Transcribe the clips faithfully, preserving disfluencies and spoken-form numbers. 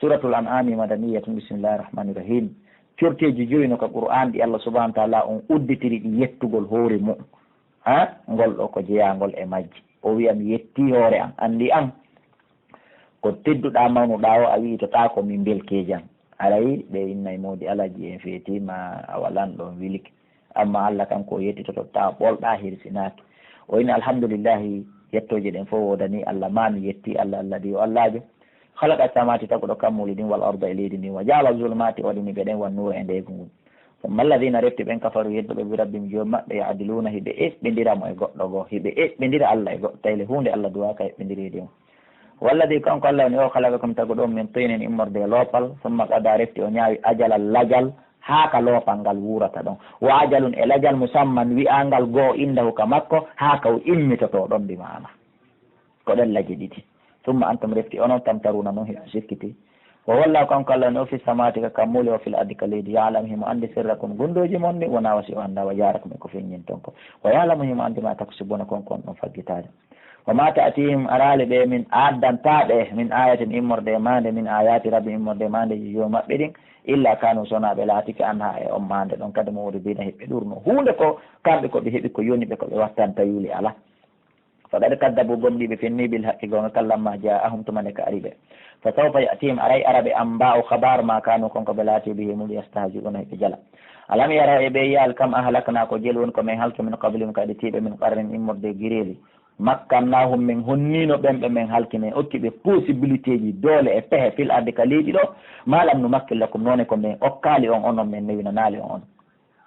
Suratul An'ami madaniyatun, bismillahir rahmanir rahim. Corteeji joyi no ka Qur'an ɗi Allah subhanahu wa ta'ala on udditiri ɗi yettugol hoore mu'un. Ha? Ngol ɗo ko jeyaangol e majji. O wi'a mi yetti hoore an, andi an. Ko tedduɗaa mawnuɗaa o a wi'itotaako min belkeejan. Aray ɓe innay moodi alaji en feeti ma a walan ɗon wiliki. Amma Allah kanko o yettitoto ta ɓolɗaa hirsinaaki. O inni alhamdulillahi yettooje ɗen fof woodani Allah ma mi yetti Allah alladi o Allaajo. Khalaqa samawati taguɗo kammuuli ɗin wal arda e leydi ndin wa jaala zulumati o waɗini ɓe ɗen wan nuura e ndeygu ngun. Summa alladina refti ɓen kafaru yedduɓe bi rabbihim joom maɓɓe yaadiluuna hiɓe eɓɓindira mo e goɗɗo goo hiɓe eɓɓindira Allah e goɗɗo tayle huunde Allah duwaaka eɓɓindireede on. Walladi kanko Allah woni o khalaqakum taguɗo on min tinin immorde e loopal summa qada refti o ñaawi ajalal lajal haa ka loopal ngal wuurata ɗon. Wa ajalun e lajal musamman wi'angal goo indahu ka makko haa ka o immitotoo ɗon bi maana. Ko ɗen laje ɗiɗi. Summa antum refti onon tamtaruna non hiɓe sikkiti. Wa wallahu kanko Allah woni o fi samawati ka kammuuli o fil ardi ka leydi ya'lamu himo anndi sirrakum gunndooji mon ɗin wona wasi o annda wa jaharakum e ko feññinton ko. Wa ya'lamu himo anndi ma taksibuna kon ko on ɗon faggitaade. Wa ma ta'tihim araali ɓe min addantaa ɓe min ayatin immorde e maande min ayati rabbi immorde e maandeeji joom maɓɓe ɗin illa kanu sona ɓe laatike anha e on maande ɗon kadi mu'ridina hiɓe ɗurno huunde ko kamɓe ko ɓe heɓi ko yoni ɓe ko ɓe wattanta yuuli ala. Faqad kaddabu gomɗiiɓe fenni bil haqqi goonga kan lamma ja'ahum tuma nde ka ari ɓe. Fa sawfa ya'tihim aray ara ɓe amba'u khabar ma kanu kon ko ɓe laati bihi mum yastahzi'una hiɓe jala. Alam yaraw e ɓe yi'al kam ahlakna ko jelu woni ko min halki min qablihim kadi tiiɓe min qarnin immorde gireeli. Makkannahum min honnino ɓen ɓe min halki min okki ɓe possibilité ji doole e pehe fil ardi ka leydi ɗo. Ma lam numakkin lakum noone ko min okkaali on onon min newinanaali on on.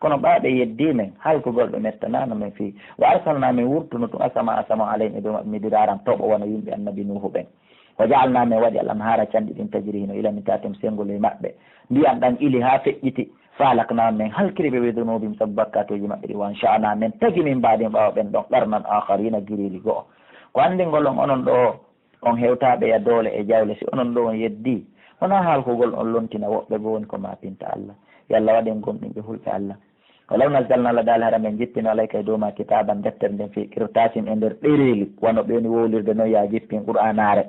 Kono ɓaawo ɓe yeddii men, halkugol ɓe mettanaano men fii. Wa arsalnaa min wurtuno tun asama asama alayhim e dow maɓɓe midiraran toɓo wano yimɓe annabi Nuuhu ɓen. Wa ja'alnaa min waɗi al anhaara canɗi ɗin tajiri hino ila min tahtihim senngol e maɓɓe. Ndiyan ɗan ili haa feƴƴiti. Fa ahlaknaahum min halkiri ɓe bi dunuubihim sabu bakkaatuuji maɓɓe ɗi. Wa ansha'naa min tagi min ba'dihim ɓaawo ɓen ɗon qarnan aakhariina gireeli go'o. Ko anndingol on onon ɗoo on hewtaaɓe ya doole e jawle, si onon ɗo on yeddii, wonaa halkugol on lontina woɓɓe goo woni ko maatinta Allah. Yo Allah waɗ en gomɗinɓe hulɓe Allah. Walaw nazzalnaa la daali hara men jippino alayka e dow maa kitaaban deftere nden fii qirtaasin e nder ɗereeli, wano ɓe woni wowlirde non yaa jippin Qur'aanaare.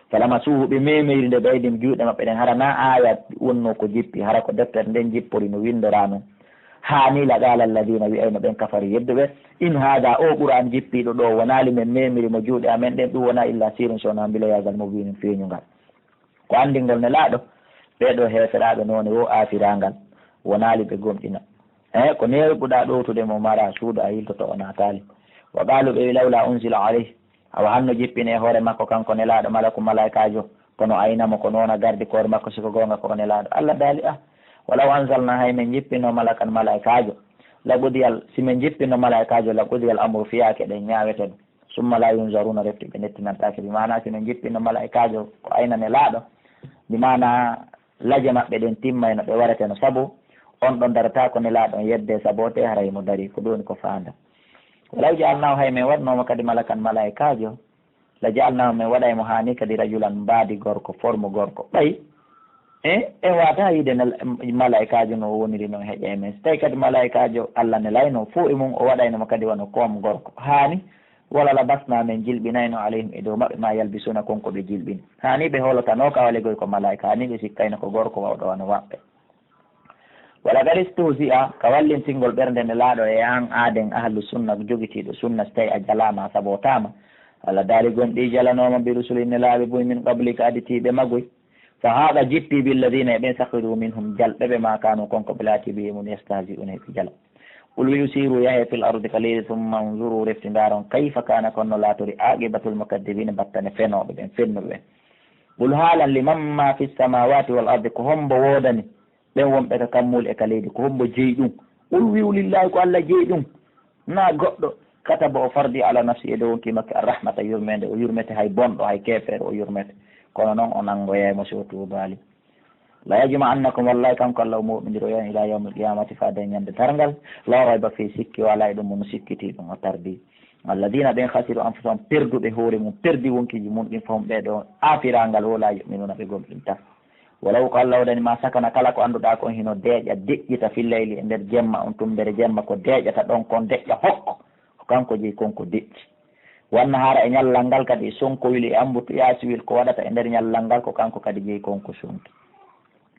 Falamasuuhu ɓe meemeyri nde bi aydihim juuɗe maɓɓe ɗen hara naa aaya wonnoo ko jippi, hara ko deftere nden jippori no winndoraa non. Haani la qaala alladina wi'ayno ɓen kafari yedduɓe, in haada o Qur'an jippiiɗo ɗo wonaali men meemiri mo juuɗe amen ɗen ɗum wonaa illa sirun so wonaa mbiloyaagal mubinun feeñungal. Ko anndingol nelaaɗo ɓee ɗoo heeferaaɓe noone woo aafirangal wonaali ɓe gomɗina. E ko neeɓuɗaa ɗowtude mo mara suudu a yiltoto o naataali. Wa qaalu ɓe wi lawla unzila alayhi, awa hanno jippine e hoore makko kanko nelaaɗo malaku malaykaajo. Kono ayna mo ko noona gardi koore makko siko goonga ko nelaaɗo Allah daali a walaw anzalna hay min jippino malakan malaykaajo. Laqudiyal si min jippino malaykaajo laqudiyal amru fiyaake ɗen ñaaweten. Summa la yunzaruna refti ɓe nettinantaake bi maana si min jippino malaykaajo ko ayna nelaaɗo. Bi maana laje maɓɓe ɗen timmayno ɓe wareteno sabu on ɗon darata ko nelaaɗo on yedde sabote hara himo dari ko ɗoni ko faanda. Walaw ja'alnahu hay min waɗnooma kadi malakan malaykaajo. La ja'alnahu min waɗay mo haani kadi rajulan mbaadi gorko forme gorko ɓay. E en wata yiide malaykaajo no woniri noon heƴa e men si tawi kadi malaykaajo Allah nelayno fo e mum o waɗayno mo kadi wano koom gorko haani. Wala la basna min jilɓinayno alayhim e dow maɓɓe ma yalbisuna kon ko ɓe jilɓini haani ɓe holotano ka walegoy ko malayka haani ɓe sikkayno ko gorko wawɗo wano maɓɓe. Wala qad istuhzi'a ka wallintingol ɓernde nelaaɗo e an aaden ahlu sunna jogitiiɗo sunna si tawi a jalaama a sabootaama. Allah daali gomɗii jalanooma bi rusuli nelaaɓe buy min qablika aditiiɓe magoy. Fa haaqa jippi billadina e ɓen sakhiru minhum jalɓe ɓe ma kanu kon ko ɓe laati bi e mum yastahzi'una e ɓe jala. Qul wi'u siru yahe fil ardi ka leydi summa unzuru refti ndaaron kayfa kana konno laatori aqibatul mukaddibina battane fenooɓe ɓen fennuɓe ɓen. Qul haalan liman ma fi samawati wal ardi ko hombo woodani ɓen wonɓe ka kammuuli e ka leydi ko hombo jeyi ɗum. Qul wi'u lillahi ko Allah jeyi ɗum. Na goɗɗo kataba o fardi ala nafsi e dow wonki makki arrahmata yurmende o yurmete hay bonɗo hay keefeero o yurmete. Kono noon o nanngoyay mo si o tuubaali. La yajma'annakum wallahi kanko Allah o moɓindiroyan ila yawmil qiyamati faade ñande tarngal. La rayba fi sikki wala e ɗum mo no sikkiti ɗum o tardi. Alladina ɓen khasiru anfusahum perduɓe hoore mum perdi wonkiji mum ɗin fahum ɓe ɗo afirangal wo la yu'minuna ɓe gomɗinta. Walaw ko Allah waɗani ma sakana kala ko annduɗaa kon hino deeƴa deƴƴita fil layli e nder jemma on tumbere jemma ko deeƴata ɗon kon deƴƴa hokko ko kanko jeyi kon ko deƴƴi. Wanna hara e ñallal ngal kadi e sonkowil e ambutu yaasiwil ko waɗata e nder ñallal ngal ko kanko kadi jeyi kon ko sonki.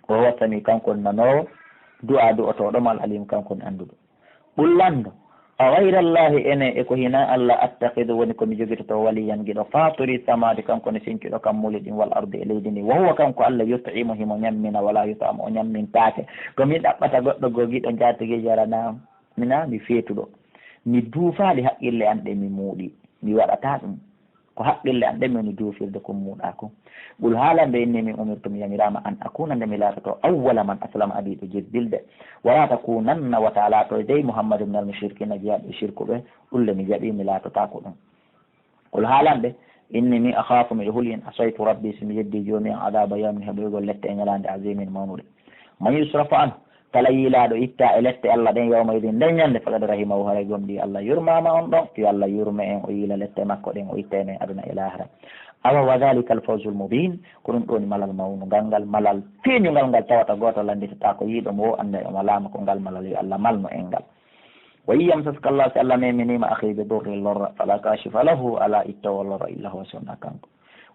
O huwa sami kanko woni nanoowo du'a du'otooɗo mo al alim kanko woni annduɗo. Ɓullanɗo. A ghayra Allahi ene e ko hinaa Allah attaqidu woni ko mi jogitoto waliyan giɗo fatiri samawati kanko woni sinkiɗo kammuuli ɗin wal ardi e leydi ndi. Wa huwa kanko Allah yut'imu himo ñammina wala yut'amu o ñammintaake. Ko mi ɗaɓɓata goɗɗo goo giɗo njaatigi jaranaam. Mina mi feetuɗo. Mi duufaali haqqille an ɗe mi muuɗi. Mi waɗataa ɗum. Ko haqqille an ɗen mi woni duufirde ko muuɗaa ko. Qul haalan ɓe inni min umirtu mi yamiraama an akuna nde mi laatoto awwala man aslama adiiɗo jebbilde. Wala takunanna wata laato dey Muhammadu minal mushrikina jeyaaɓe shirkuɓe. Ɗum le mi jaɓi mi laatotaako ɗum. Qul haalan ɓe inni min akhaafu miɗo huli in asaytu rabbi si mi yeddi joomi an adaba yawmin heɓoygol lette e ñalaande azimin mawnuɗe. Man yusrafu anhu kala yiilaaɗo itta e lette Allah ɗen yawma idin nden ñande faqad rahimahu haray gomɗi Allah yurmaama on ɗon yo Allah yurme en o yiila lette makko ɗen o itta en e aduna e lahara. Awa wa dhalika alfawzul mubin ko ɗum ɗoni malal mawnungal ngal malal feeñungal ngal tawata gooto lannditata ko yiiɗo mo o annda o malaama ko ngal malal yo Allah malno en ngal. Wa in yamsaska Allah si Allah meminiima akhi bi durri lorra fala kashifa lahu ala ittowo lorra illa huwa sonna kanko.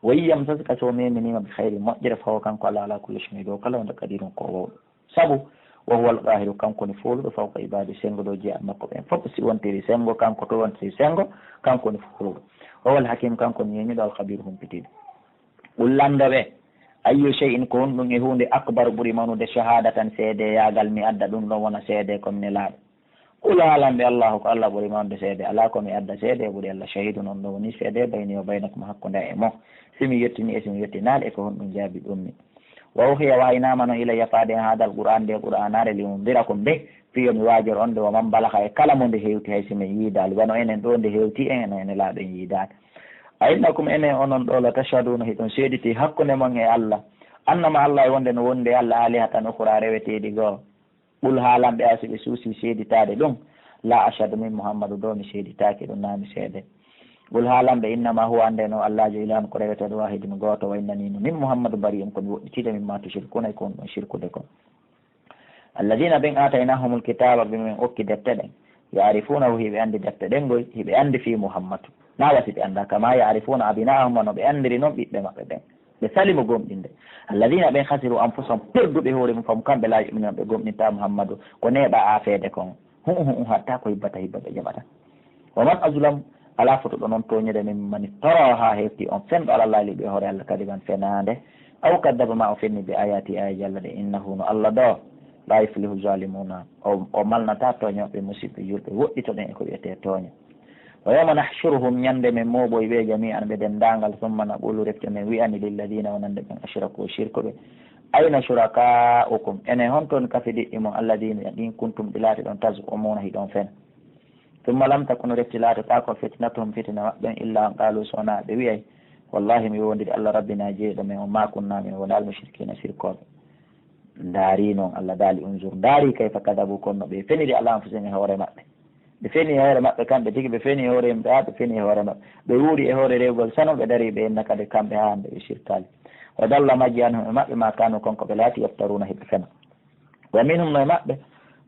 Wa in yamsaska so meminiima bi khayri moƴƴere fawo kanko Allah ala kulli shay'in dow kala wonde qadirun ko wowɗo. Sabu wa huwa al-qahiru kanko woni foluɗo fawqa ibadi sengo dow jeya makko ɓen fof si wontiri sengo kanko to wontiri sengo kanko woni foluɗo. Wa huwa al-hakim kanko woni ñeñuɗo al-khabir humpitiɗo. Qul lanndo ɓe ayyu shay'in ko honɗum e huunde akbaru ɓuri mawnude shahadatan seedeyagal mi adda ɗum ɗon wona seede ko mi nelaaɗo. Qul haalan ɓe Allahu ko Allah ɓuri mawnude seede alaa ko mi adda seede e ɓuri Allah shahidun on ɗon woni seede bayni wa baynakum hakkunde e mon si mi yettini e si mi yettinaali e ko honɗum jaabi ɗum mi. Wa uhiya wahaynaama noon ilayya faade en haadal qur'aan nde qur'aanaare li unzirakum bih fii yo mi waajor on nde wa man balagha e kala mo nde hewti hay si men yiidaali wano enen ɗoo nde hewti en enen e nelaaɗo en yiidaali. A innakum enen onon ɗoo la tashhaduuna hiɗon seediti hakkunde mon e Allah annama Allah e wonde no wondi e Allah aalihatan ukhraa reweteeɗi goo. Qul haalan ɓe a si ɓe suusi seeditaade ɗum la ashhadu min Muhammadu ɗoo mi seeditaaki ɗum naa mi seede. Qul haalan ɓe innama huwa annde no Allaajo ilahun ko reweteeɗo waahidun gooto wa innani no min Muhammadu bari'un ko mi woɗɗitiiɗo mimma tushrikuuna e ko on ɗon shirkude kon. Alladina ɓen aataynahumul kitaaba ɓe men okki defte ɗen yaarifuunahu hiɓe anndi defte ɗen goy hiɓe anndi fii Muhammadu naa wasi ɓe annda kama yaarifuuna abinaahum wano ɓe anndiri non ɓiɓɓe maɓɓe ɓen. Ɓe sali mo gomɗinde. Alladina ɓen khasiru anfusahum perduɓe hoore mum fam kamɓe la yuminuna ɓe gomɗinta Muhammadu ko neeɓa aafeede kon. Hu'u hu'u hatta ko hibbata hibba ɓe jaɓata. Wa man azlam alaa fotuɗo noon tooñude min man iftara haa hefti on fenɗo ala Laahi liɓi e hoore Allah kadiban fenaande aw kaddaba ma o fenni bi ayati ayaji Allah ɗe innahu no Allah ɗo la yuflihu zalimuna o malnata tooñooɓe musiɓɓe julɓe woɗɗito ɗen e ko wiyetee tooña. Wa yawma nahshuruhum ñande men mooɓoy ɓe jami'an ɓe denndaangal summa naqulu refti men wi'ani lilladina wonande ɓen ashraku shirkuɓe ayna shuraka'ukum ene honton kafidiɗɗi mon alladina ɗin kuntum ɗi laatiɗon taz'umuna hiɗon fena. Summa lam takun refti laatotaako fitnatuhum fitina maɓɓen illa an qaalu so wonaa ɓe wi'ay wallahi mi wowondiri Allah rabbina jeyɗo men o ma kunna min wonaa al mushrikina sirkooɓe. Ndaari noon Allah daali unzur ndaari kayfa kadabu kono no ɓe feniri ala anfusihim e hoore maɓɓe. Ɓe feni e hoore maɓɓe kamɓe tigi ɓe feni e hoore yimɓe haa ɓe feni e hoore maɓɓe ɓe wuuri e hoore rewgol sano ɓe darii ɓe inna kadi kamɓe haa hannde ɓe sirkaali. Wa dalla majji anhum e maɓɓe ma kanu kon ko ɓe laati yaftaruna hiɓe fena. Wa minhum no e maɓɓe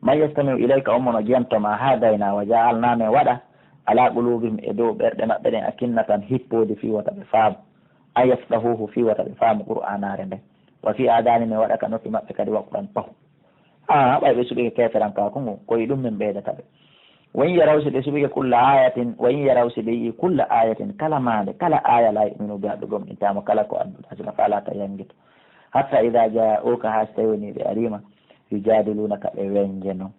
man yastamiu ilayka on mo no jento ma haa gayna wa jaalna men waɗa ala qulubihim e dow ɓerɗe maɓɓe ɗen akinnatan hippoode fii wota ɓe faamu. An yafqahuhu fii wata ɓe faamu qur'aanaare nden. Wa fii aadaani min waɗa ka noppi maɓɓe kadi waqran pahu. Haa ɓay ɓe suɓike keeferankaaku ngun ko e ɗum min ɓeydata ɓe. Wa in yaraw si ɓe suɓike kulla ayatin wa in yaraw si ɓe yi'i kulla ayatin kala maande kala aaya la yu'minu biha ɓe gomɗintaamo kala ko adduɗa sila faalata yangito. Hatta ida ja'uka haa si tawi woni ɓe ariima yujadilunaka ɓe wenjeno.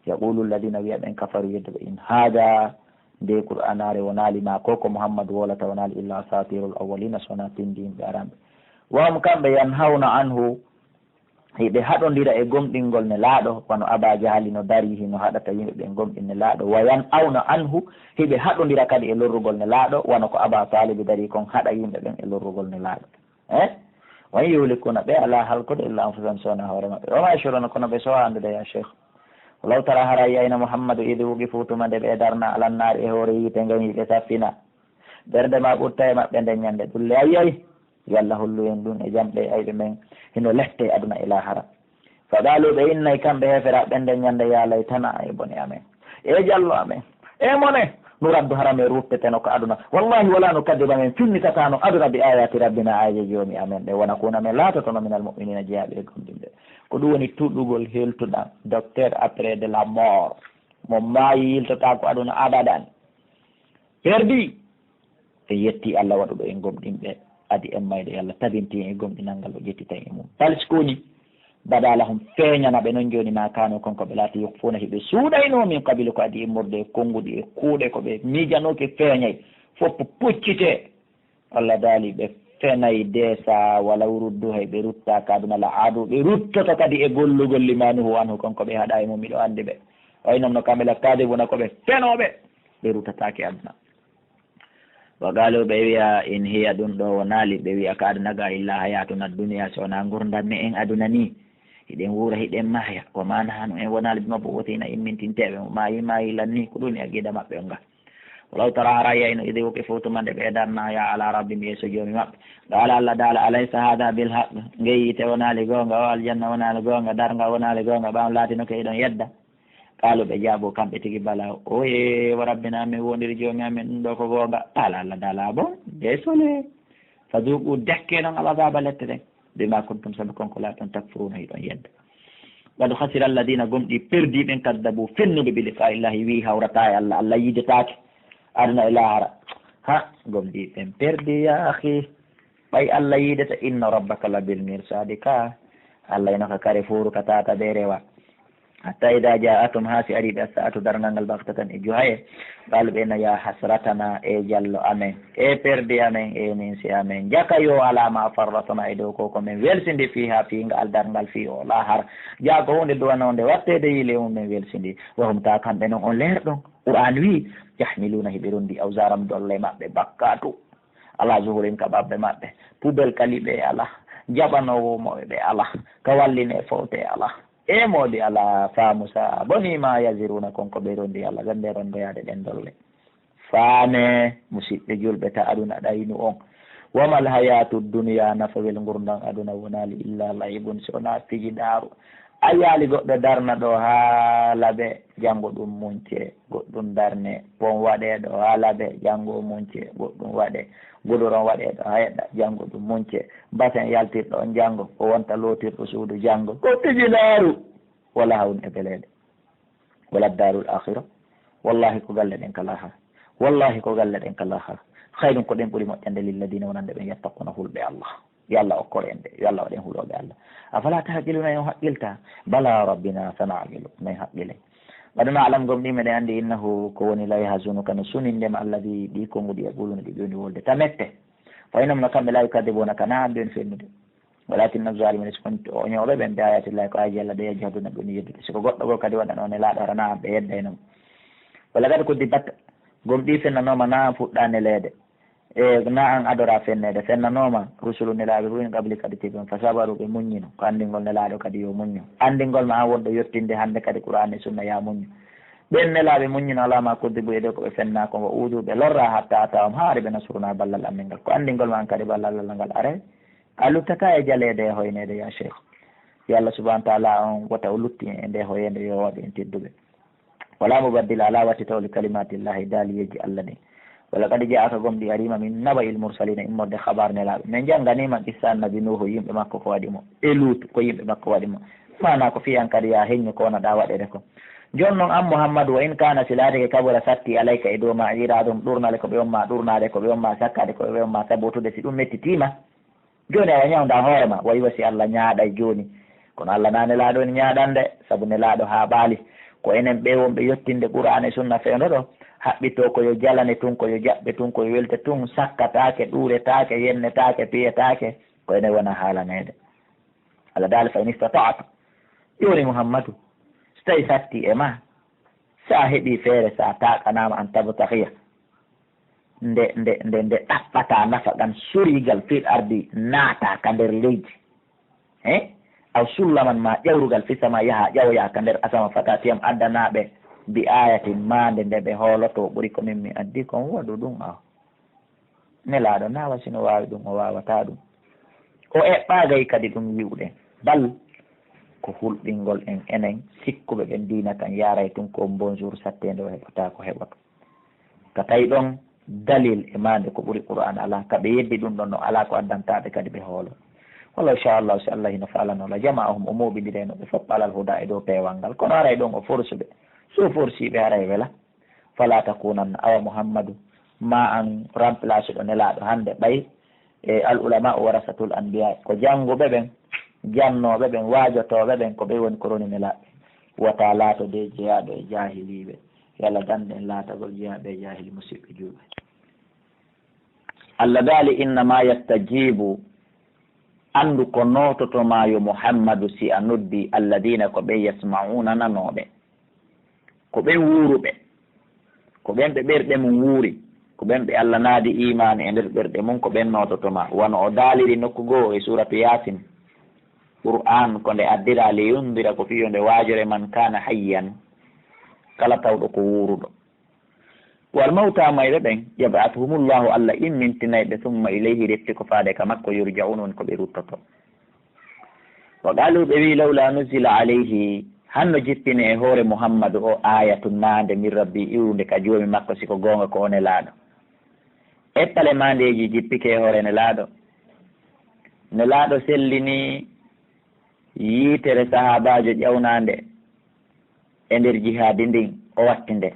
Yaqulu alladina wiya ɓen kafaru yedduɓe in hada nde qur'anare wonaali ma ko ko muhammadu wolata wonaali illa asatirul awwalina sona tindi yimɓe aranɓe. Wa hum kamɓe yanhawna anhu hiɓe haɗodira e gomɗingol ne laaɗo wano aba jahali no dari hino haɗata yimɓe ɓen gomɗinne laaɗo wa yan awna anhu hiɓe haɗodira kadi e lorrugol ne laaɗo wano ko aba talibi dari kon haɗa yimɓe ɓen e lorrugol ne laaɗo. E wa in yuhlikuna ɓe ala halkude illa anfusahum sona hoore maɓɓe wama yashuruna kono ɓe sowa anndude ya cheikh. Walaw tara hara yiyayno muhammadu idi wuqifu tuma nde ɓe darna alannaari e hoore yiite ngen hiɓe saffina ɓernde ma ɓurta e maɓɓe nden ñande ɗulle a yiyay. Yo allah hollu en ɗum e jamɗe ayɓe men hino lette aduna e lahara. Fa qaalu ɓe innay kamɓe heeferaɓe ɓen nden ñande ya laytana e bone amen e jallo amen e mone. Nuraddu, hara men rutteteno ko aduna. Wallahi, wala nukaddiba, men finnitataano aduna, bi ayati rabbina, aayeeje joomi amen ɗe, wa nakuna, men laatotono, minal mu'minina, jeyaaɓe e gomɗinɓe. Ko ɗum woni tuɗugol heltuɗan, docteur après de la mort. Mo maayi yiltotaako aduna abadan. Perdi. En yetti Allah waɗuɗo en gomɗinɓe, adi en mayde, Allah tabinti en e gomɗinal ngal, o ƴettita en e mum. Bal sikoni, bada lahum, feeñana ɓe non jooni, ma kanu, kon ko ɓe laati, yukhfuna, hiɓe suuɗayno, min qabilu, ko adi immorde e konnguɗi e kuuɗe ko ɓe miijanoke feeñay, fof puccite. Allah daali ɓe fenay deesa, walaw ruddu, hay ɓe rutta ka aduna, la aadu, ɓe ruttoto kadi e gollugol, lima nuhu anhu, kon ko ɓe haɗa e mum, miɗo anndi ɓe. Way non no kamɓe la kadibuna, ko ɓe fenooɓe, ɓe ruttataake aduna. Wa qaalu, ɓe wi'a, in hiya, ɗum ɗo wonaali, ɓe wi'a, ka aduna ga, illa hayatuna dunya, so wonaa ngurndan me'en aduna ni. Hiɗen wuura, hiɗen mahya. Wa ma nahnu, en wonaali, bi mab'uthina, immintinteeɓe. Mo maayi, maayi lan ni, ko ɗum e aqida maɓɓe on nga. Walaw tara, hara yayno, idh wuqifu, tuma nde ɓe darna, ya ala rabbihim, yeeso joomi maɓɓe. Qala, Allah daala, alaysa hadha bil haqq? Nge yiite wonaali goonga, o aljanna wonaali goonga, darnga wonaali goonga, ɓam laatino ke hiɗon yedda? Qaalu, ɓe jaabo kamɓe tigi, bala, oye, wa rabbina, min wondiri joomi amen, ɗum ɗo ko goonga. Qala, Allah daala, bon, désolé, fadhuqu, dekke non al azaba, lette ɗen, bima kuntum, sabu kon ko laaton, takfuruna, hiɗon yedda. Qad khasira alladhina, gomɗi perdi ɓen, kaddabu, fennuɓe, bi liqa'i llahi, wi hawrata e Allah, Allah yiidetaake aduna e lahara. Ha, gomɗi ɓen perdi, ya akhi. Ɓay Allah yiidete, inna rabbaka la bil mirsadi ka. Allah ino ka kare fooru ka tata ɓe rewa. Hatta idha ja'athum, haa si ari ɓe, as-sa'atu, darngal ngal, baghtatan, e juhaye. Qalu, ɓe na, ya hasratana, e jallo amen, e perdi amen, e ninsi amen. Jaka yo ala ma farratna, e dow ko ko men welsindi, fiha, fi ngal darngal, fi o lahar. Jaa ko hunde duwanonde wattede yile mum men welsindi. Wa hum, ta kamɓe non on leer ɗon. Qur'an wi, yahmiluna, hiɓe rondi, awzaram, dolle maɓɓe, bakkatu. Ala zuhurin, ka ɓaɓɓe maɓɓe. Pubel ka liɓe e ala. Jaɓanoowo mo ɓe ala. Ka walline fowte e ala. E moodi ala faamu sa boni ma yaziruna, kon ko ɓe rondi Allah, ɓe ɓe rondoyaade ɗen dolle. Faame, musiɓɓe julɓe ta aduna ɗaynu on. Wa mal hayatu dunya, nafawel ngurndan aduna wonaali illa laibun, si wonaa fijidaaru. A yaali goɗɗo darna ɗo haa laɓe, janngo ɗum munce, goɗɗum darne, pon waɗee ɗo haa laɓe, janngo munce, goɗɗum waɗee, guduron waɗee ɗo haa yeɗɗa, janngo ɗum munce, basen yaltirɗo on janngo, ko wonta lootirɗo suudu janngo, ko fijinaaru, wala hawn e beleeɗe. Wala daarul akhira, wallahi ko galle ɗen ka lahara, wallahi ko galle ɗen ka lahara, khayrun, ko ɗen ɓuri moƴƴande, lilladina, wonande ɓen, yattaquna, hulɓe Allah. Yo Allah okkor en ɓe, yo Allah waɗ en hulooɓe Allah. Afala ta'qiluna, en haqqilta? Bala rabbina sana'qilu, men haqqilay. Qad na'lamu, gomɗii meɗen anndi, innahu, ko woni, la yahzunuka, no suninde ma, alladhi, ɗi konnguɗi, yaquluna, ɗi ɓe woni wolde, ta mette. Fa innahum, no kamɓe, la yukadhibunaka, na an ɓe woni fennude. Walakinna zalimina, si kon o ñooɓe ɓen, bi ayatillahi, ko aayeeji Allah ɗe, yajhaduna, ɓe woni yeddude. Si ko goɗɗo goo kadi waɗano nelaaɗo, hara na an ɓe yeddayno mo. Wala qad kudhibat, gomɗii fennanooma, na an fuɗɗaa neleede. E na an adora fenneede, fennanooma rusulu, nelaaɓe fof, min qabli, kadi tigi on, fa sabaru, ɓe muññino, ko anndingol nelaaɗo kadi yo muñño, anndingol ma an wonɗo yettinde hannde kadi Qur'aana e Sunna, ya muñño. Ɓen nelaaɓe muññino, ala ma kuddibu, e dow ko ɓe fenna kon, wa udu, ɓe lorra, hatta ataahum, haa ari ɓe, nasruna, ballal amen ngal, ko anndingol ma an kadi ballal Allah ngal aray, a luttataa e jaleede e hoyneede, ya Sheikh. Yo Allah subhanahu wa taala on wota o lutti en e nde hoyeende, yo waɗ en tedduɓe. Wala mubaddila, alaa wattitoowo, li kalimatillahi, daaliyeeji Allah ɗin. Wala qad ja'aka, gomɗii arii ma, min naba'il mursalina, immorde habaar nelaaɓe. Men jannginii ma qissa annabi Nuuhu, yimɓe makko ko waɗi mo, e Luutu, ko yimɓe makko waɗi mo. Maanaa ko fii an kadi yo a heññu ko wonoɗaa waɗeede kon. Jooni non an Muhammadu, wa in kaana, si laatike, kabura, satti, alayka, e dow maa, i'raaduhum, ɗuurnale ko ɓe on maa ɗuurnaade, ko ɓe on maa sakkaade, ko ɓe on maa sabootude, si ɗum mettitii ma. Jooni awa ñawnda hoore ma, wa iwa si Allah ñaaɗay jooni. Kono Allah na nelaaɗo en ñaaɗande, sabu nelaaɗo haaɓaali. Ko enen ɓee wonɓe yettinde Qur'aana e Sunna fewndo ɗo, haɓɓitoo ko yo jalane tun, ko yo jaɓɓe tun, ko yo welte tun, sakkataake, ɗuuretaake, yennetaake, piyetaake, ko enen wona haalaneede. Allah daali, fa in istata'ta, jooni Muhammadu, si tawi satti e ma, si a heɓii feere, si a taaƙanaama, an tabtahiya, nde, nde, nde, nde ɗaɓɓataa nafa kan soriigal fil ardi, naataa ka nder leydi. He? Aw sullaman, ma ƴawrugal, fi sama, yaha ƴawoyaa ka nder asama, fatatiyam, addanaa ɓe, bi ayatin, maande nde ɓe hoolotoo ɓuri ko min mi addi kon, waɗu ɗum aw. Nelaaɗo na wasi no waawi ɗum, o waawataa ɗum. O eɓɓaagay kadi ɗum wi'uɗen. Bal ko hulɓingol en enen sikkuɓe ɓen diina kan yaaray tun ko bonjour satteendu o heɓata ko heɓoto. Ka tawi ɗon dalil e maande ko ɓuri Qur'aan alaa, ka ɓe yeddi ɗum ɗon no alaa ko addanta ɓe kadi ɓe hoolo. Walaw sha Allah, si Allah hino faalano, la jama'ahum, o mooɓindirayno ɓe fof alal huda e dow peewal ngal. Kono haray ɗon o forsu ɓe. So o forsi ɓe haray wela. Fala takunanna, awa Muhammadu, ma an remplace ɗo nelaaɗo hannde ɓay e al ulama warasatul anbiya, ko jannguɓe ɓen, jannooɓe ɓen, waajotooɓe ɓen, ko ɓe woni ko roni nelaaɓe. Wata laato de jeyaaɗo e jaahiliiɓe. Yo Allah dandu en laatagol jeyaaɓe e jaahili, musiɓɓe juulɓe. Allah daali, innama yastajibu, anndu ko noototo ma yo Muhammadu si a noddi, alladina, ko ɓe, yasma'una, nanooɓe, ko ɓen wuuruɓe, ko ɓen ɓe ɓerɗe mum wuuri, ko ɓen ɓe Allah naadi iimaani e nder ɓerɗe mum, ko ɓen noototo ma. Wano o daaliri nokku goo e suuratu Yaasin, Qur'aan ko nde addira liyundira, ko fii yo nde waajore man kaana hayyan, kala tawɗo ko wuuruɗo. Wal mawta, mayɓe ɓen, yab'athuhumullahu, Allah immintinay ɓe, summa ilayhi, refti ko faade ka makko, yurja'un, woni ko ɓe ruttoto. Wa qaalu, ɓe wi'i, lawla nuzzila alayhi, hanno jippine e hoore Muhammadu o, ayatun, maande, min rabbi, iwrunde ka joomi makko, si ko goonga ko o nelaaɗo. Eppale maandeeji jippike e hoore nelaaɗo. Nelaaɗo sellini yiitere sahaabaajo ƴawnaande e nder jihaadi ndin, o watti nde.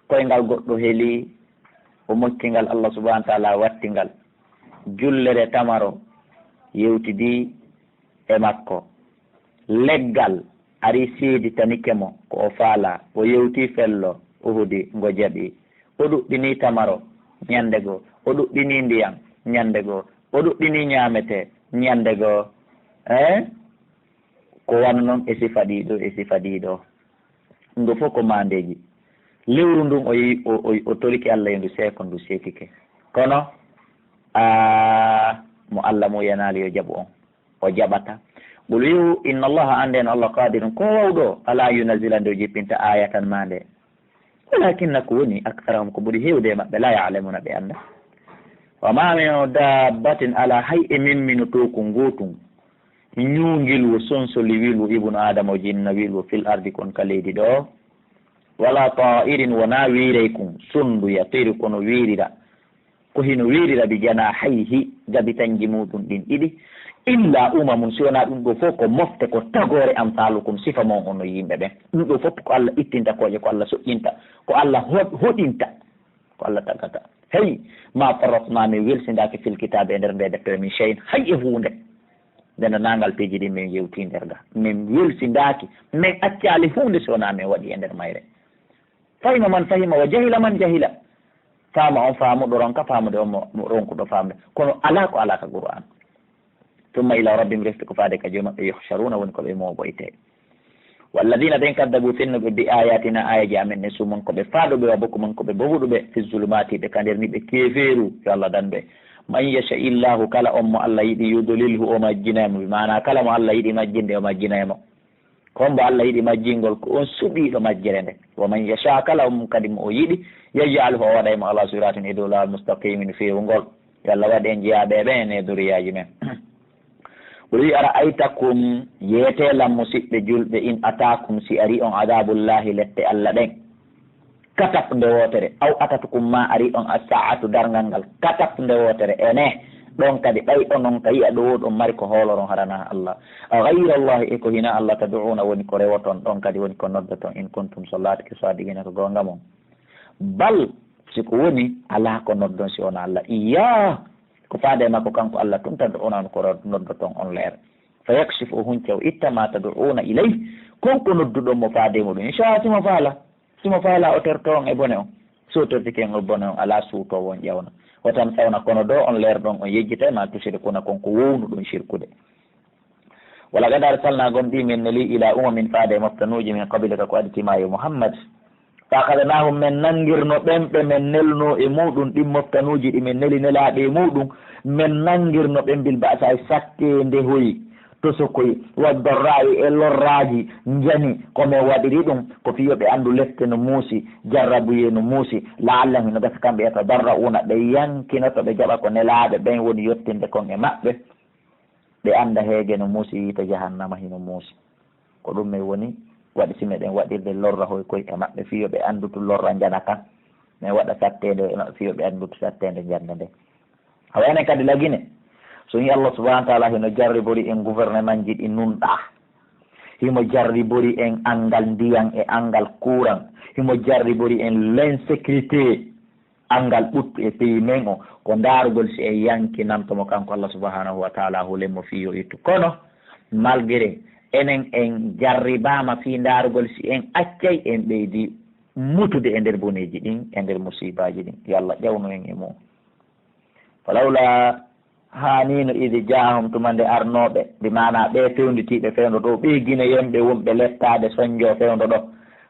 Koyngal goɗɗo heli, o mocci ngal, Allah subhanahu wa taala watti ngal. Jullere tamaro yewtidi e makko. Leggal ari seeditanike mo ko o faalaa, o yewti fello Uhudi ngo jaɓi. O ɗuɗɗini tamaro ñande goo, o ɗuɗɗini ndiyan ñande goo, o ɗuɗɗini ñaamete ñande goo. Eh? Ko wano non e sifa ɗiɗo, e sifa ɗiɗo. Ɗum ɗo fof ko maandeeji. Lewru ndun o yi-, o, o, o torike Allah yo ndu seeko, ndu seekike. Kono, aa, mo Allah muyanaali yo jaɓu on, o jaɓata. Qul, wi'u, inna Allaha, annden Allah, qadirun, ko wawɗo, ala yunazzila, nde o jippinta ayatan maande. Walakinna, ko woni, aktharahum, ko ɓuri heewde e maɓɓe, la ya'lamuna, ɓe annda. Wa ma min dabbatin, ala hay e mimminotooku ngootun, ñuungilwu, sonsoliwilwu, ibnu Adama, o jinnawiilwu, fil ardi, kon ka leydi ɗo, wala ta'irin, wona wiiraykun, sundu, yatiru, kono wiirira, ko hino wiirira, bi janahayhi, gabitanji muɗum ɗin ɗiɗi, illa umamun, si wonaa ɗum ɗo fof ko mofte, ko tagoore, amsalukum, sifa mon on no yimɓe ɓen. Ɗum ɗo fof ko Allah ittinta kooƴe, ko Allah soƴƴinta, ko Allah ho-, hoɗinta, ko Allah tagata. Hey, ma farratna, min welsindaaki fil kitaabi, e nder nde deftere, min shay'in, hay e huunde. Nde nanangal peeji ɗin min yewti nder ga. Min welsindaaki, min accaali huunde si wonaa min waɗi e nder mayre. Fahima man fahima wa jahila man jahila. Faama on faamuɗo ronka faamude, on mo, mo ronkuɗo faamde. Kono alaa ko alaa ka Qur'aan. Thumma ila rabbihim, refti ko faade ka Joomi maɓɓe, yuhsharuna, woni ko ɓe mooɓoytee. Walladina, ɓen, kaddabu, fennuɓe, bi ayatina, aayeeji amen ɗen, summun, ko ɓe faaɗuɓe, wa bukmun, ko ɓe bobuɗuɓe, fi zulumaati, ɓe ka nder ni ɓe keefeeru, yo Allah dan ɓe. Man yasha illahu, kala on mo Allah yiɗi, yudlilhu, o majjinay mo, bi maana kala mo Allah yiɗi majjinde, o majjinay mo. Ko hombo Allah yiɗi majjingol, ko on suɓiiɗo majjere nde. Wa man yasha, kala on kadi mo o yiɗi, yaj'alhu, o waɗay mo ala siratin, e dow laawol, mustaqimin, feewungol. Yo Allah waɗ en jeyaaɓe e ɓen e duriyaaji men. O wi'i, ara'aytakum, yeetee lan, musiɓɓe julɓe, in ataakum, si ari on, adaabullahi, lette Allah ɗen, katap nde wootere, aw atatkum, ma ari on, as-saa'atu, darngal ngal, katap nde wootere, ene, ɗon kadi, ɓay onon ka yi'a ɗo, ɗon mari ko hooloron harana Allah. A ghayra Allahi, e ko hinaa Allah, tad'uuna, woni ko rewoton, ɗon kadi woni ko noddoton, in kuntum, so laatike, saadiqiina, ko goonga mon. Bal, si ko woni, alaa ko noddon si wonaa Allah. Iyyaa, ko faade e makko kanko Allah tun, tad'uuna, on ko ro-, noddoton on leer. Fa yakshifu, o hunca, o itta, ma tad'uuna ilayhi, kon ko nodduɗon mo faade e muɗum. Insha Allah, si mo faala, si mo faala, o terto on e bone on. Si o tertike on e bone on, alaa suutoowo on ƴawna. Wa tansawna, kono do on leer ɗon, on yejjitay, ma tushrikuuna, kon ko wownuɗon shirkude. Walaqad arsalnaa, gomɗii men neli, ilaa umamin, faade e moftanuuji, min qablika, ko aditi ma yo Muhammad. Fa akhadnaahum, men nanngirno ɓen ɓe men nelnoo e muuɗum, ɗin moftanuuji ɗi men neli nelaaɓe e muuɗum, men nanngirno ɓen bil ba'saa'i, sakkeende hoyi, tosokoy, wad darraa'i, e lorraaji, njani, ko men waɗiri ɗum, ko fii yo ɓe anndu lette no muusi, jarrabuyee no muusi, la'allahum, hino gasa kamɓe, yatadarra'uuna, ɓe yankinoto, ɓe jaɓa ko nelaaɓe ɓen woni yettinde kon e maɓɓe. Ɓe annda heege no muusi, yiite jahannama hino muusi. Ko ɗum men woni waɗi si meɗen waɗirde lorra hoy koy e maɓɓe, fii yo ɓe anndu tun lorra njana kan. Mais waɗa satteende e maɓɓe fii yo ɓe anndu satteende njannde nde. Awa enen kadi lagine. So ni Allah subhanahu wa taala hino jarribori en gouvernement ji ɗi nunɗaa. Himo jarribori en anngal ndiyan e anngal kuuran. Himo jarribori en l'insécurité. Anngal ɓuttu e pays men o. Ko ndaarugol si en yankinanto mo kanko Allah subhanahu wa taala, hulen mo fii yo ittu. Kono, malgré enen en jarribaama fii ndaarugol si en accay en ɓeydi mutude e nder boneeji ɗin, e nder musiibaaji ɗin. Yo Allah ƴawnu en e mum. Falawla haaniino idi jaahum tuma nde arnooɓe, bi maanaa ɓee fewnditiiɓe fewndo ɗo, ɓee Gineyenɓe wonɓe lettaade sonjoo fewndo ɗo.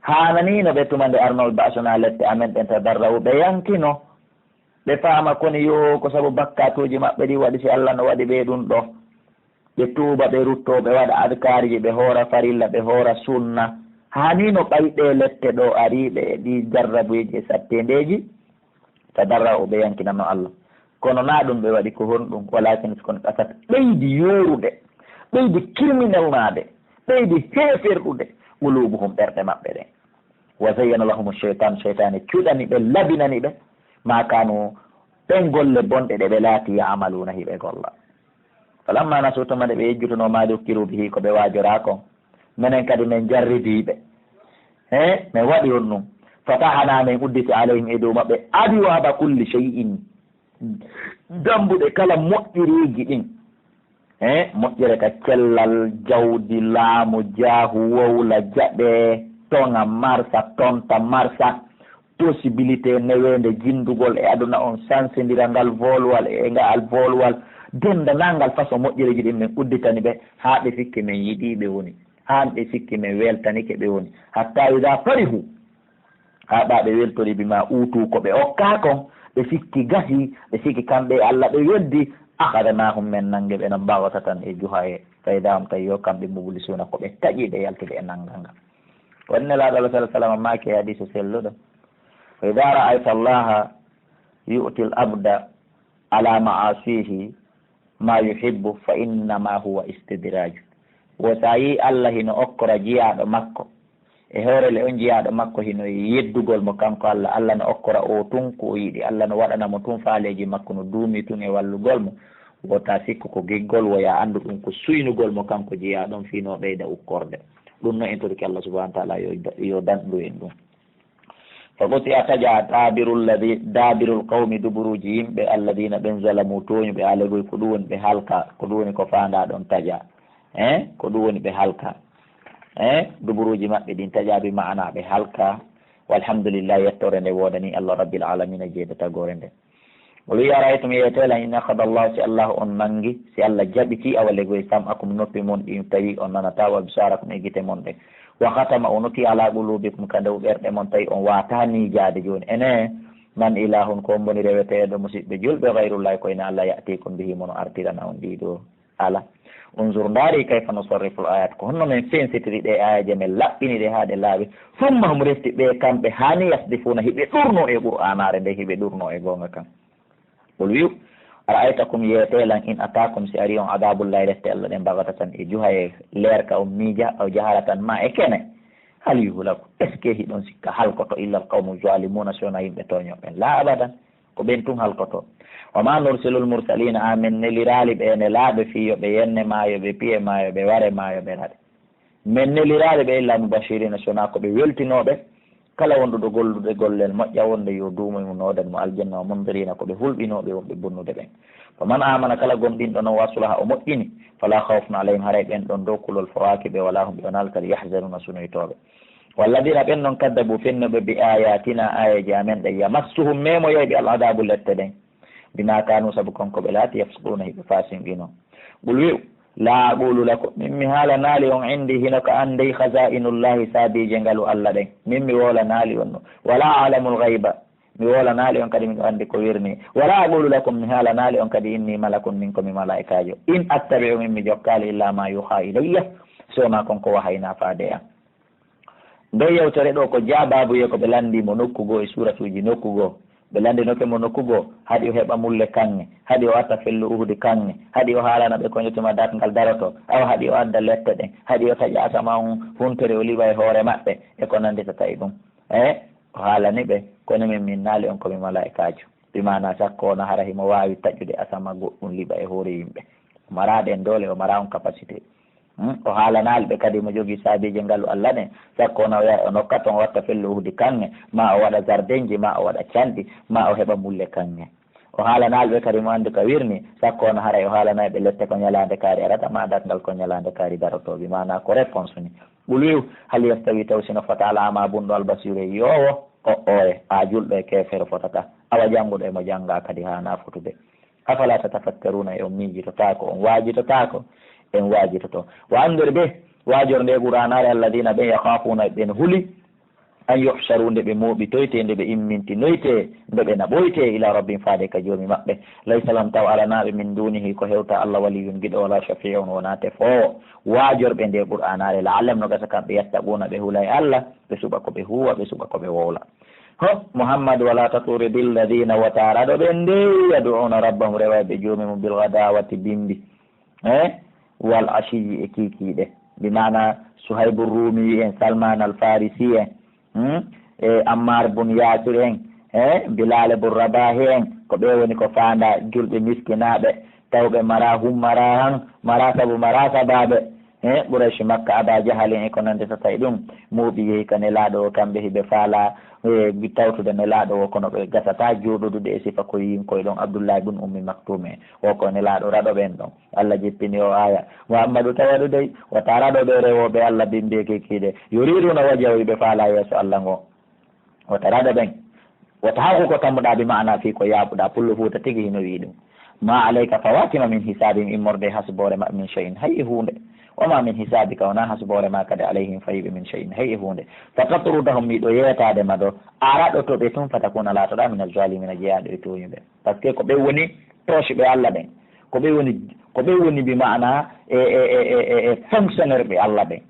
Haananiino ɓe tuma nde arnooɓe ba'sunaa lette amen ɗen tadarra'u, ɓe yankino. Ɓe faama koni yo ko sabu bakkaatuuji maɓɓe ɗi waɗi si Allah no waɗi ɓe ɗum ɗo. Ɓe tuuba, ɓe ruttoo, ɓe waɗa adkaariji, ɓe hoora farilla, ɓe hoora sunna. Haa nii no ɓay ɗee lette ɗo ariiɓe e ɗii jarrabuuji e satteendeeji, tadarra'u, ɓe yankinano Allah. Kono naa ɗum ɓe waɗi, ko honɗum? Walaakin, kono qasat, ɓeydi yoorude, ɓeydi kirminelnaade, ɓeydi heeferɗude, quluubuhum, ɓerɗe maɓɓe ɗen. Wa zayyana lahumu shaytan, shaytaane cuɗani ɓe, labinani ɓe, ma kanu, ɓen golle bonɗe ɗe ɓe laati, ya'maluuna, hiɓe golla. Falamma nasu, tuma nde ɓe yejjutunoo, ma dukkiru bihi, ko ɓe waajoraa kon, menen kadi men jarribii ɓe. He, men waɗi on ɗum. Fatahana, men udditi, alayhim, e dow maɓɓe, abwaaba kulli shay'in, dambuɗe kala moƴƴiriiji ɗin. He, moƴƴere ka cellal, jawdi, laamu, jaahu, wowla, jaɓe, toŋa, marsa, tonta, marsa, possibilité neweende jinndugol e aduna on, sansindiral ngal vooluwal e ngaal vooluwal, denndanangal façon moƴƴereeji ɗin men udditani ɓe, haa ɓe sikki men yiɗii ɓe woni, haa ɓe sikki men weltanike ɓe woni. Hatta idaa farihu, haa ɓaa ɓe weltori, bimaa uutuu, ko ɓe okkaa kon, ɓe sikki gasii, ɓe sikki kamɓe e Allah ɓe weddi, akhadnaahum, men nanngi ɓe non, baghtatan, e juhaye, fa idaa hum, tawi yo kamɓe, mublisuuna, ko ɓe taƴiiɓe yaltude e nanngal ngal. Wonno Nelaaɗo Allah, sallallahu alaihi wasallam, maaki e hadiisu selluɗo, wa idaa ra'ayta Allaha yu'til abda ala ma'asihi ma yuhibbu fa innama huwa istidraj. Wo so a yii Allah hino okkora jiyaaɗo makko, e hoore le on jiyaaɗo makko hino yeddugol mo kanko Allah, Allah no okkora o tun ko o yiɗi, Allah no waɗana mo tun faaleeji makko, no duumi tun e wallugol mo. Wota sikku ko giggol, wo ya anndu ɗum ko suynugol mo kanko jiyaaɗo on fii no ɓeyda ukkorde. Ɗum no en torki Allah subhanahu wa taala yo, yo dandu en ɗum. Fa quti'a, taƴa, daabirul ladhi, daabirul qawmi, duburuuji yimɓe, alladhina, ɓen, zalamu, tooñuɓe, alayhi, ko ɗum woni ɓe halka, ko ɗum woni ko faandaa ɗon taƴa. Eh, ko ɗum woni ɓe halka. Eh, duburuuji maɓɓe ɗin taƴa bi ma'ana ɓe halka. Walhamdulillah, yettoore nde woodani Allah Rabbil Alamina, jeeɗa tagoore nde. O wi'i, ara'aytum, yeetee lan, in akhadha Allah, si Allah on nangi, si Allah jaɓiti, awa legoy, sam'akum, noppi mon ɗin, tawi on nanataa, wa absarakum, e gite mon ɗen. Wa khatama, o noti, ala qulubikum, ka dow ɓerɗe mon, tawi on waataa miijaade jooni. Ene, man ilahun, ko on woni reweteeɗo, musiɓɓe julɓe, ghayrullahi, ko ina Allah, ya'tikum bihi, mo no artirana on ɗiɗo. Ala. Unzur, ndaari, kayfa nusarrifu l-ayat, ko honno men fensitiri ɗe aayeeje, men laɓɓini ɗe haa ɗe laaɓi. Summa hum, refti ɓe kamɓe, hani yasdifuna, hiɓe ɗurno e Qur'aanaare nde, hiɓe ɗurno e goonga kan. Qul, wi'u, ara'aytakum, yeetee lan, in ataakum, si ari on, adaabullahi, refte Allah ɗen, bagatatan, e juhaye, leerka on miija, aw jaharatan, ma e kene. Hal yuhlaku, est-ce que hiɗon sikka halkoto, illa l-qawmu zalimuna, si wonaa yimɓe tooñooɓe ɓen? La abadan. Ko ɓen tun halkoto. Wa ma nursilul mursalina, amen neliraali ɓe nelaaɓe fii yo ɓe yenne maa, yo ɓe piye maa, yo ɓe ware maa, yo ɓe raɗe. Men neliraali ɓe illa mubashirina, si wonaa ko ɓe weltinooɓe kala wonɗuɗo gollude gollel moƴƴa, wonde yo duumo e mum, no waɗan mo aljanna, wa mundirina, ko ɓe hulɓinooɓe wonɓe bonnude ɓen. Fa man amana, kala gomɗinɗo non, wa aslaha, o moƴƴini, fala khawfun alayhim, haray ɓen ɗon dow kulol fawaaki ɓe, wala hum, ɓe wonaa kadi, yahzanuna, sunoytooɓe. Walladina, ɓen non, kaddabu, fennuɓe, bi ayatina, aayeeje amen ɗen, yamassuhum, memoyay ɓe, al adabu, lette ɗen, bima kanu, sabu kon ko ɓe laati, yafsuquna, hiɓe fasinqino. Qul, wi'u, la aqulu lakum, min mi haalanaali on, indi, hino ka an dey, khazainullahi, saabiije ngalu Alla ɗen, min mi woolanaali on ɗum. Wala a'lamul ghayba, mi woolanaali on kadi, miɗo anndi ko wirnii. Wala aqulu lakum, mi haalanaali on kadi, inni malakun, min ko mi malaa'ikaajo. In attabi'u, min mi jokkaali, illa ma yuha ilayya, so wonaa kon ko wahaynaa faade e an. Ndee yewtere ɗoo ko jaabaabu e ko ɓe lanndii mo nokku goo e suuratuuji nokku goo. Ɓe lanndinoke mo nokku goo, haɗi o heɓa mulle kaŋŋe, haɗi o arta fello Uhudi kaŋŋe, haɗi o haalana ɓe ko ñotima darngal darotoo, awa haɗi o adda lette ɗen, haɗi o taƴa asama on huntere o liɓa e hoore maɓɓe, e ko nannditata e ɗum. E O haalani ɓe, kono min, min naali on ko mi malaa'ikaajo. Bi maanaa, sakko wona hara himo waawi taƴude asama goɗɗum liɓa e hoore yimɓe. O maraa ɗen doole, o maraa on capacité. Hmm? O haalanaali ɓe kadi mo jogii saabiije ngalu Alla ɗen, sakko wona o yaha o nokka ton, o watta fello Uhudi kaŋŋe, maa o waɗa zardenji, maa o waɗa canɗi, maa o heɓa mulle kaŋŋe. O haalanaali ɓe kadi mo anndi ka wirni, sakko wona haray o haalanay ɓe lette ko ɲalaande kaari arata, maa darngal ko ɲalaande kaari darotoo. Bi maanaa ko réponse ni. Qul wi'u, hal yastawi, taw sino fota, al a'ma, bunɗo, al basiru, e yi'oowo? O'oye, aa julɗo e keefeero fotata. Awa jannguɗo e mo janngaa kadi haanaa fotude. Afala tatafakkaruna, e on miijitotaako, on waajitotaako? En waajitoto. Wa andir, be waajor nde Qur'aanaare, alladina, ɓen, yakhafuna, ɓen huli, an yuhsharu, nde ɓe mooɓitoytee, nde ɓe immintinoytee, nde ɓe naɓoytee, ila rabbihim, faade ka Joomi maɓɓe. Laysa lahum, taw alanaaɓe, min dunihi, ko hewta Alla, waliyun, giɗo, wala shafi'un, wonaa tefoowo. Waajorɓe nde Qur'aanaare, la'allahum, no gasa kamɓe, yattaquna, ɓe hula e Alla, ɓe suɓa ko ɓe huuwa, ɓe suɓa ko ɓe wowla. Ho, Muhammad, wala taturidi alladina, wota raɗo ɓen dey, yad'una rabbahum, rewayɓe Joomi mum, bil ghadawati, bimbi, eh, wal ashiyi, e kiikiiɗe. Bi maana Suhaybu Rumi en, Salman al Farisi en, hmm? E Ammar bun Yasir en, eh, Bilal bun Rabahi en, ko ɓe woni ko faanda julɓe miskinaaɓe, tawɓe mara hummara han, mara sabu mara sabaaɓe. Eh, Quraysh Makka, Aba Jahal en e ko nandi so tawi ɗum, mooɓi yehi ka Nelaaɗo o, kamɓe hiɓe faala, eh, tawtude Nelaaɗo o, kono ɓe gasata jooɗodude e sifa ko yinkoy ɗon, Abdullahi bun Ummi Maktum en, o ko Nelaaɗo raɗo ɓen ɗon. Alla jippini o aya, Muhammadu, tawa ɗu dey, wota raɗo ɓe rewooɓe Alla bimbi e kiikiiɗe, yuriduna wajhahu, hiɓe faala yeeso Alla ngo. Wota raɗo ɓen. Wota hawku ko tammuɗaa, bi maana fii ko yaaɓuɗaa. Pullo Fuuta tigi hino wi'i ɗum. Ma alayka, fawatima, min hisabihim, immorde e hasiboore maɓɓe, min shay'in, hay e huunde. Wa ma min hisabika, wonaa hasiboore maa kadi, alayhim, fayɓe, min shay'in, hay e huunde. Fa tatrudahum, miɗo yeetaade ma ɗo, a raɗoto ɓe tun, fa takuna, laatoɗaa, min azzalimina, jeyaaɗo e tooñuɓe. Parce que ko ɓe woni proche ɓe Alla ɓen. Ko ɓe woni, ko ɓe woni bi maana e, e, e, e, e fonctionnaire ɓe Alla ɓen.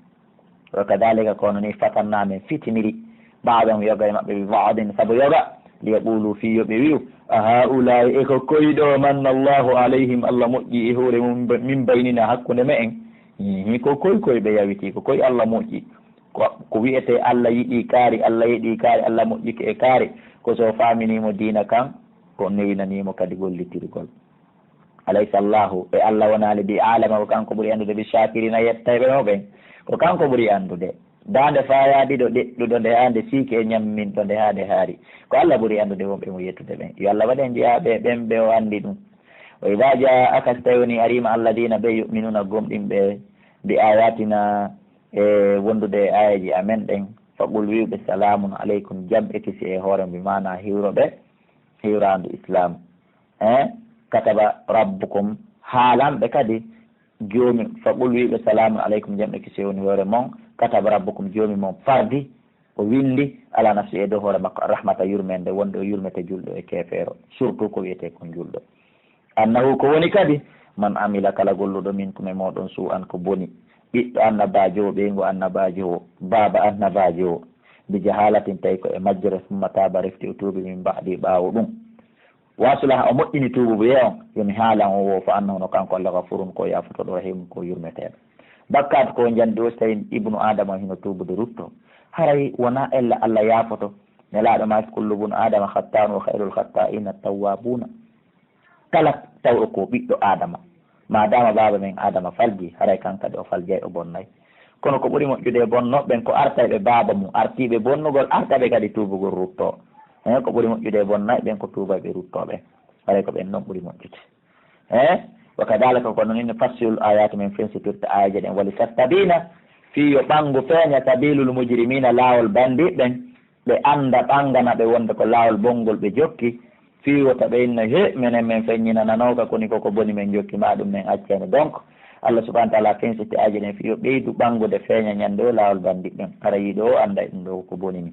Wa kadhalika, kono ni, fatanna, min fitiniri, ba'dahum, yoga e maɓɓe, bi ba'din, sabu yoga, liyaqulu, fii yo ɓe wi'u, a haa'ulaa'i, e ko koy ɗo, manna Allahu alayhim, Alla moƴƴi e hoore mum, min baynina, hakkunde me'en. Hihi, ko koy koy ɓe yawiti, ko koy Alla moƴƴi. Ko, ko wi'etee Alla yiɗi kaari, Alla yiɗi kaari, Alla moƴƴike e kaari, ko so faaminiimo diina kan, ko newinaniimo kadi gollitirgol. Alaysa Allahu, e Alla wonaali, bi a'lama, ko kanko ɓuri anndude, bi shakirina, yettayɓe mo ɓen. Ko kanko ɓuri anndude. Daande faayaa ɗiɗo ɗeɗɗuɗo nde haa nde siiki e ñamminɗo nde haa nde haari. Ko Alla ɓuri anndude wonɓe mo yettude ɓen. Yo Alla waɗ en jeyaaɓe e ɓen ɓe o anndi ɗum. Wa idha ja'aka, so tawi woni ariima, alladhina, ɓe, yu'minuna, gomɗinɓe, bi ayatina, e wondude e aayeeji amen ɗen, fa qul, wi'u ɓe, salamun alaykum, jam e kisi e hoore, bi maana hiwro ɓe, hiwraandu Islam. Eh, kataba rabbukum, haalanɓe kadi joomi, fa qul, wi'ɓe, salamun alaykum, jam e kisi woni hoore mon, kataba rabbukum, joomi mon fardi, o windi, ala nafsi, e dow hoore makko, arrahmata, yurmende, wonde o yurmete julɗo e keefeero, surtout ko wi'etee kon julɗo. Annahu, ko woni kadi, man amila, kala golluɗo, minkum, e mooɗon, su'an, ko boni, ɓiɗɗo annabaajo o, ɓeyngu annabaajo o, baaba annabaajo o, bi jahalatin, tawi ko e majjere, summa taaba, refti o tuubi, min ba'di, ɓaawo ɗum. Wa aslaha, o moƴƴini tuubu, wi'e on, yo mi haalan on wo, fa annahu, no kanko Alla, gafurun, ko yaafotooɗo, rahimun, ko yurmeteeɗo. Bakkaatu ko njandi o, so tawi ibnu Adama hino tuubude rutto, haray wonaa ella Alla yaafoto. Nelaaɗo maaki, kullu bun Adama khatta'un wa khayrul khatta'ina tawwabuna. Kala tawɗo ko ɓiɗɗo Adama, maadaama baaba men Adama falji, haray kan kadi o faljay, o bonnay. Kono ko ɓuri moƴƴude e bonnooɓe ɓen ko artayɓe baaba mum, artiiɓe bonnugol, artaɓe kadi tuubugol, ruttoo. Heen ko ɓuri moƴƴude e bonnayɓe ɓen ko tuubayɓe, ruttooɓe. Haray ko ɓen non ɓuri moƴƴude. Eh? Wa kadhalika, ko non nufassilu l-ayati, min fensitirta aayeeje ɗen, wa litastabina, fii yo ɓanngu, feeña, sabilul mujrimina, laawol banndiiɓe ɓen, ɓe annda, ɓanngana ɓe wonde ko laawol bonngol ɓe jokki, fii wota ɓe inno, he, menen men feññinananooka, koni koko boni men jokki, maa ɗum men accayno. Donc, Allah subhanahu wa ta'ala fensiti aayeeje ɗen fii yo ɓeydu ɓanngude, feeña ñande o laawol banndiiɓe ɓen. Hara yiɗo o annda ɗum ɗo ko boni ni.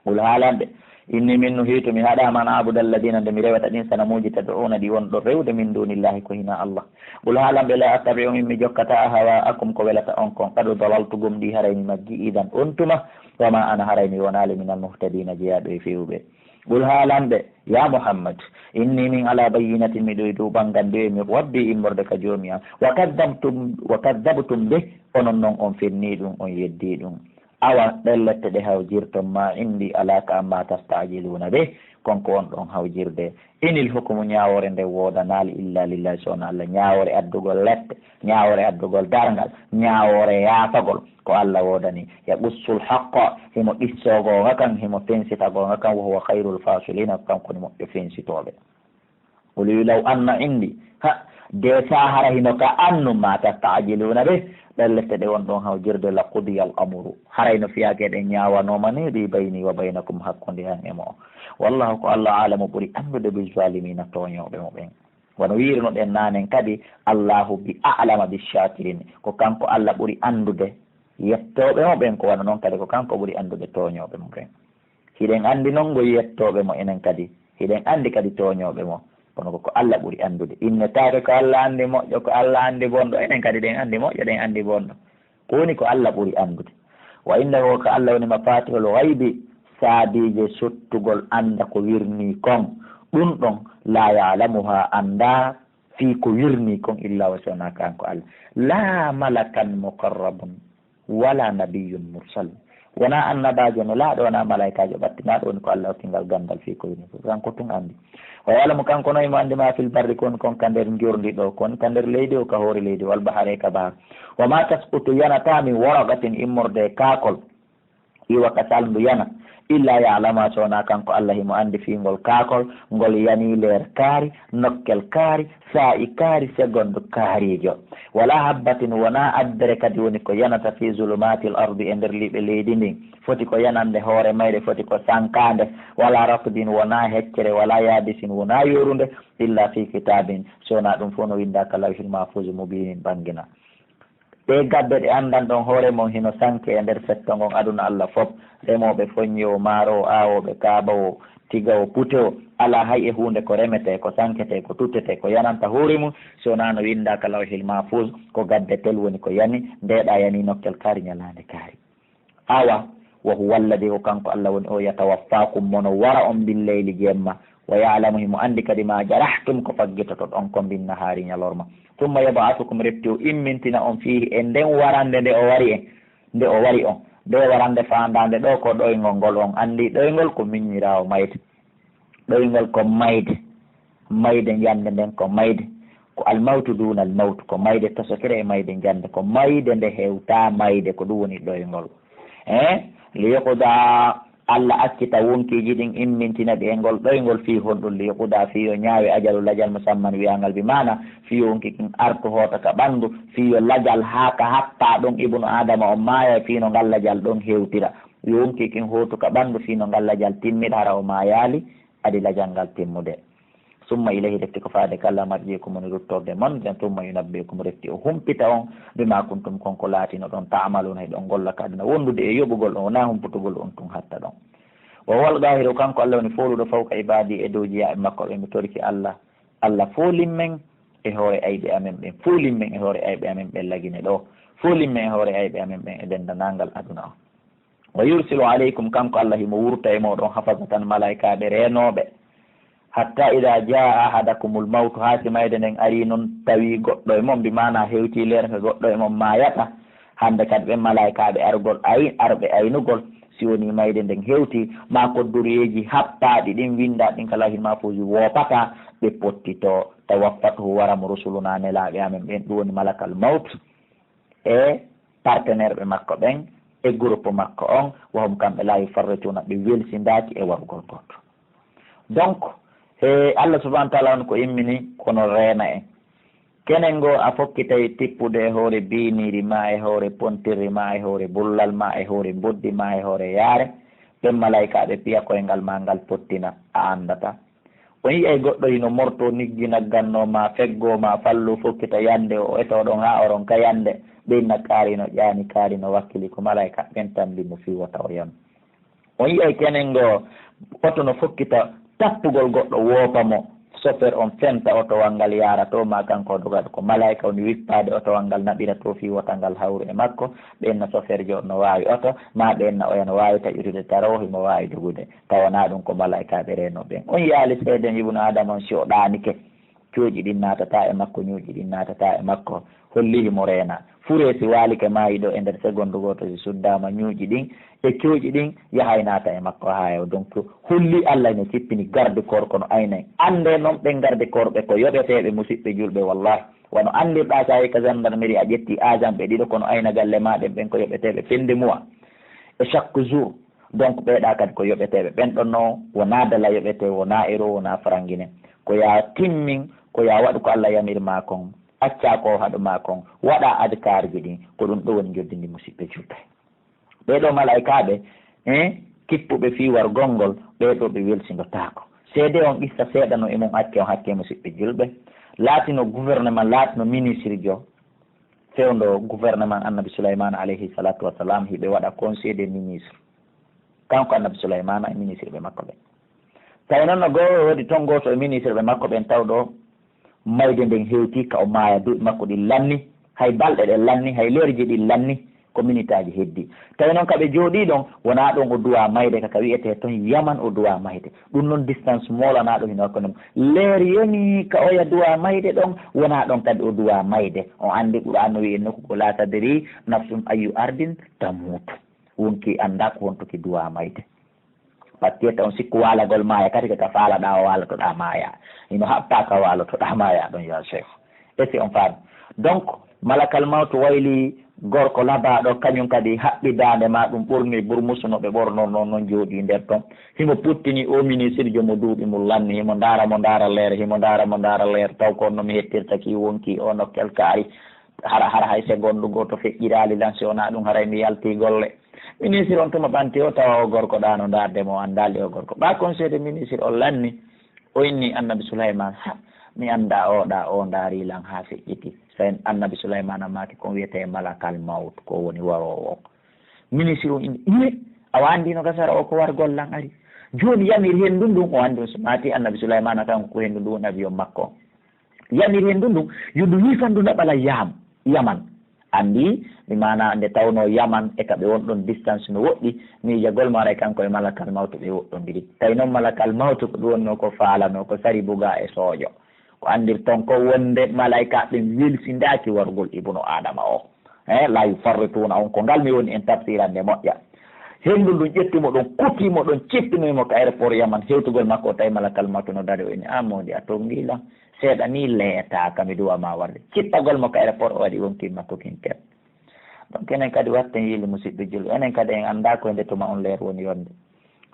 Qul, haalan ɓe, inni min nuhiitu, mi haɗaama, an a'buda alladina, nde mi rewata ɗin sanamuuji, tad'una, ɗi wonɗon rewde, min dunillahi, ko hinaa Allah. Qul, haalan ɓe, la attabi'u, min mi jokkataa, ahwa'akum, ko welata on kon, qad dalaltu, gomɗii haray mi maggii, idan, on tuma, wa ma ana, haray mi wonaali, minal muhtadina, jeyaaɗo e feewuɓe. Qul, haalan ɓe, ya Muhammad, inni, min, ala bayyinatin, miɗo e dow ɓanngandeejo, min rabbi, immorde ka Joomi am, wa kaddabtum, wa kaddabtum bih, onon non on fennii ɗum, on yeddii ɗum. Awa ɗen lette ɗe hawjirton ma indi alaa ka amma tastaajiluuna bih, kon ko on ɗon hawjirde. Inil hukumu, ñaawoore nde woodanaali illa lillahi, so wonaa Allah. Ñaawoore addugol lette, ñaawoore addugol darngal, ñaawoore yaafagol, ko Allah woodani. Yaqussul haqqa, himo qissoo goonga kan, himo fensita goonga kan, wa huwa khayrul faasiliina, kanko woni moƴƴo fensitooɓe. Qul law anna indi, ha, de sa hara hino ka annu ma tastaajiluuna bih, ɗen lette ɗe on ɗon hawjirde, la qudiya al amru, haray no fiyaake ɗen ñaawanooma ni, ɗi bayni wa baynakum, hakkunde an e mo'o. Wallahu, ko Allah, aalamu, ɓuri anndude, bi zaalimiina, tooñooɓe mo ɓen. Wano wiirno ɗen naanen kadi, Allahu bi a'lama bi shaakiriin, ko kanko Allah ɓuri anndude yettooɓe mo ɓen, ko wano non kadi ko kanko ɓuri anndude tooñooɓe mo ɓen. Hiɗen anndi non ngo yettooɓe mo enen kadi, hiɗen anndi kadi tooñooɓe mo. Kono ko, ko Allah ɓuri anndude. Innetaake ko Allah anndi moƴƴo, ko Allah anndi bonɗo. Enen kadi ɗen anndi moƴƴo, ɗen anndi bonɗo. Ko woni ko Allah ɓuri anndude. Wa indahu, ko Allah woni mafatihul ghaybi, saabiije sottugol annda ko wirnii kon. Ɗun ɗon, la ya'lamuha, anndaa fii ko wirnii kon, illa huwa, si wonaa kanko Allah. La malakan muqarrabun, wala nabiyyun mursal. Wonaa annabaajo nelaaɗo, wonaa malaa'ikaajo ɓattinaaɗo woni ko Allah hokki ngal ganndal fii ko woni fof. Kanko tun anndi. Wa ya'lamu, kanko no himo anndi, ma fil barri, ko woni kon ka nder njorndi ɗoo, ko woni ka nder leydi o, ka hoore leydi, wal bahari, e ka bahar. Wa ma tasqutu, yanataa, min waraqatin, immorde e kaakol, iwa ka salndu yana, illa ya'lamuha, so wonaa kanko Allah himo anndi fii ngol kaakol, ngol yanii leer kaari, nokkel kaari, saa'i kaari, segondu kaariijo. Wala habbatin, wonaa abbere kadi woni ko yanata, fi zulumaatil ardi, e nder liɓe leydi ndin. Foti ko yanande hoore mayre, foti ko sankaande. Wala ratbin, wonaa heccere, wala yaabisin, wonaa yoorunde, illa fi kitaabin, so wonaa ɗum fof no winndaa ka lawhil mahfuuz, mubiinin, ɓanngina. Ɗee gabbe ɗe anndan ɗon hoore mon hino sanke e nder setto ngon aduna Allah fof, remooɓe foññe o, maaro o, aawooɓe kaaba o, tiga o, pute o, alaa hay e huunde ko remetee, ko sanketee, ko tuttetee, ko yananta hoore mum, so wonaa no winndaa ka lawhil mahfuuz, ko gabbe tel woni ko yani, ndeeɗaa yani nokkel kaari ñalaande kaari. Awa, wa huwa alladhi, ko kanko Allah woni o, yatawaffaakum, mo no wara on bil layli, jemma, wa ya'lamu, himo anndi kadi, ma jarahtum, ko faggitotoɗon kon, bin nahaari, ñalorma. Thumma yab'athukum, refti o immintina on, fiihi, e nden warande nde o wari en, nde o wari on. Nde warande faandaande ɗoo ko ɗoyngol ngol, on anndi ɗoyngol ko miñiraawo mayde. Ɗoyngol ko mayde. Mayde njande nden ko mayde. Ko almawtu duuna almawtu, ko mayde tosokere e mayde njande, ko mayde nde hewtaa mayde, ko ɗum woni ɗoyngol. Eh? Liyuqda, Allah accita wonkiiji ɗin, immintina ɗi e ngol ɗoyngol, fii honɗum? Liyuqda, fii yo ñaawe, ajalu, lajal, musamman, wi'angal, bi maana fii yo wonki kin artu hoota ka ɓanndu, fii yo lajal haa ka happaa ɗon ibnu Aadama on maaya, fii no ngal lajal ɗon hewtira. Yo wonki kin hootu ka ɓanndu fii no ngal lajal timmira, hara o maayaali, adi lajal ngal timmude. Summa ilayhi, refti ko faade ka Allah, marji'ukum, woni ruttorde mon, nden summa yunabbi'ukum, refti o humpita on, bima kuntum, kon ko laatinoɗon, ta'maluna, hiɗon golla ka aduna, wondude e yoɓugol on, wonaa humputugol on tun hatta ɗon. Wa huwal qaahiru, kanko Allah woni fooluɗo, fawqa ibaadi, e dow jiyaaɓe makko ɓen. Mi torike Allah, Allah foolin men e hoore ayɓe amen ɓen, foolin men e hoore ayɓe amen ɓen lagine ɗoo, foolin men e hoore ayɓe amen ɓen e denndanangal aduna on. Wa yursilu alaykum, kanko Allah himo wurta e mooɗon, hafazatan, malaa'ikaaɓe reenooɓe. Hatta ida jaa ahadakumul mawtu, haa si mayde nden arii non, tawi goɗɗo e mon, bi maana hewtii leer ka goɗɗo e mon maayata. Hande kadi ɓen malaa'ikaaɓe argol ay-, arɓe aynugol, si wonii mayde nden hewtii, maa koddureeji happaaɗi ɗin winndaaɗi ɗin ka lawhil mahfuuzi woopataa, ɓe pottitoo, tawaffathu, wara mo, rusulunaa, nelaaɓe amen ɓen, ɗum woni malakal mawt e partenaire ɓe makko ɓen e groupe makko on, wa hum, kamɓe, laa yufarrituuna, ɓe welsindaaki e warugol gooto. Donc, e Allah subhanahu wa taala on ko immini, kono reena en. Kenen ngo a fokkitay tippude e hoore biiniiri ma, e hoore pontirri ma, e hoore bullal ma, e hoore mboddi ma, e hoore yaare, ɓen malaykaaɓe piya koyngal ma ngal pottina, a anndata. On yi'ay goɗɗo hino mortoo, niggi naggannoo ma, feggoo ma, falloo, fokkita yande o, etoo ɗon haa oron ka yande, ɓe inna kaari no ƴaani, kaari no wakkili, ko malaykaaɓe ɓen tambi mo fii wota o yam. On yi'ay kenen ngo oto no fokkita tappugol goɗɗo, woopa mo, chauffeur on fenta otowal ngal yaara to ma, kanko o dogaɗo, ko malaayka woni wippaade otowal ngal, naɓira to fii wota ngal hawru e makko, ɓe inna chauffeur jo no waawi oto, ma ɓe inna oya no waawi taƴutude tarawo, himo waawi dogude. Tawa naa ɗum, ko malaa'ikaaɓe reenooɓe ɓen. On yi'aali seeden Ibnu Aadama on, si o ɗaanike, Cooƴi ɗin naatataa e makko, ñuuƴi ɗin naatataa e makko. Holli himo reena. Furee si waalike maayi ɗoo e nder segondu gooto, si suddaama ñuuƴi ɗin e cooƴi ɗin, yahay naata e makko haa heewa. Donc, holli Alla hino cippini garde corps kono aynay. Anndee non ɓen garde corps ɓe ko yoɓeteeɓe, musiɓɓe julɓe, wallahi. Wano anndirɗaa si a yehi ka gendarmerie a ƴetti agent ɓe ɗiɗo kono ayna galle maa ɗen ɓen ko yoɓeteeɓe fin de mois. E chaque jour. Donc ɓeeɗaa kadi ko yoɓeteeɓe. Ɓen ɗon no wonaa dala yoɓetee, wonaa euro, wonaa farangine. Ko yaa timmin, ko yaa waɗu ko Alla yamir maa kon, accaa ko haɗu maa kon, waɗaa adkaarji ɗin, ko ɗum ɗoo woni njoddi ndi musiɓɓe julɓe. Ɓee ɗoo malaykaaɓe, eh, kippuɓe fii wargol ngol, ɓee ɗoo ɓe welsindotaako. Seede on qissa seeɗa no e mum acce on hakke musiɓɓe julɓe. Laatino gouvernement, laatino ministre jo, fewndo gouvernement Annabi Sulaymana alayhi salatu wassalam, hiɓe waɗa conseil des ministres. Kanko Annabi Sulaymana e ministre ɓe makko ɓen. Tawi noon no goo woodi toon gooto e ministre ɓe makko ɓen tawɗo mayde nden hewti ka o maaya, duuɓi makko ɗin lanni, hay balɗe ɗen lanni, hay leerji ɗin lanni, ko minitaaji heddi. Tawi noon ka ɓe jooɗii ɗon, wonaa ɗon o duwaa mayde ka, ka wi'etee toon Yaman o duwaa mayde. Ɗum noon distance moolanaaɗo hino hakkunde mum. Leer yonii ka oya duwaa mayde ɗon, wonaa ɗon kadi o duwaa mayde. On anndi Qur'aan no wi'i e nokku ko, "Laa tadri nafsun ayyu ardin tamuutu." Wonkii anndaa ko honto ki duwaa mayde. Pakketa on sikku waalagol maaya, kadi ko ka faalaɗaa o waalotoɗaa maaya. Hino haɓɓaa ka waalotoɗaa maaya ɗon, yaa Cheikh. Est-ce que on faami? Donc, malakal mawtu wayli gorko labaaɗo, kañum kadi haɓɓi daande maa, ɗum ɓorni burmusu no ɓe ɓornornoo non, jooɗii nder ton. Himo puttini o ministirjo mo duuɓi mum lanni, himo ndaara mo ndaara leer, himo ndaara mo ndaara leer, taw ko on no mi hettirta ki wonkii o nokkel kaari. Hara, hara hay segondu gooto feƴƴiraali lan, si wonaa ɗum haray mi yaltii golle. Ministre on tuma ɓanti o, tawa o gorko ɗaa no ndaarde mo, o anndaali o gorko. Ɓaa conseil de ministre on lanni, o inni Annabi Sulaymaan, "Ha, mi anndaa o ɗaa, o ndaari lan haa feƴƴiti." Tawi Annabi Sulaymaana maaki, "Ko on wi'etee malakal mawt, ko woni waroowo on." Ministre on inni, "Iye, awa anndi no gasara o ko wargol lan ari. Jooni yamir henndu ndun." O anndi on so maati Annabi Sulaymaana kanko ko henndu ndun woni avion makko on. Yamir henndu ndun, yo ndu yiifan ndu naɓala Yaam, Yaman. Anndi, mi maana nde tawnoo Yaman e ka ɓe won ɗon distance no woɗɗi, miijagol mo aray kanko e malakal mawtu ɓe woɗɗondiri. Tawi noon malakal mawtu ko ɗum wonnoo ko faalanoo, ko sari bugaa e soojo. Ko anndirton ko wonde malaykaaɓe ɓen welsindaaki warugol Ibnu Aadama o. Eh, laa yufarrituuna on, ko ngal mi woni en tafsirande moƴƴa. Henndu ndun ƴetti mo ɗon, kuti mo ɗon, cippini mo ka aéroport Yaman. Hewtugol makko o tawi malakal mawtu no dari, o inni, "An moodi, a tonngii lan. Seeɗa nii leetaaka, mi duwa ma warde." Cippagol mo ka aéroport, o waɗi wonkii makko kin ket. Donc enen kadi watten yiili, musiɓɓe julɓe. Enen kadi en anndaa ko e nde tuma on leer woni yonde.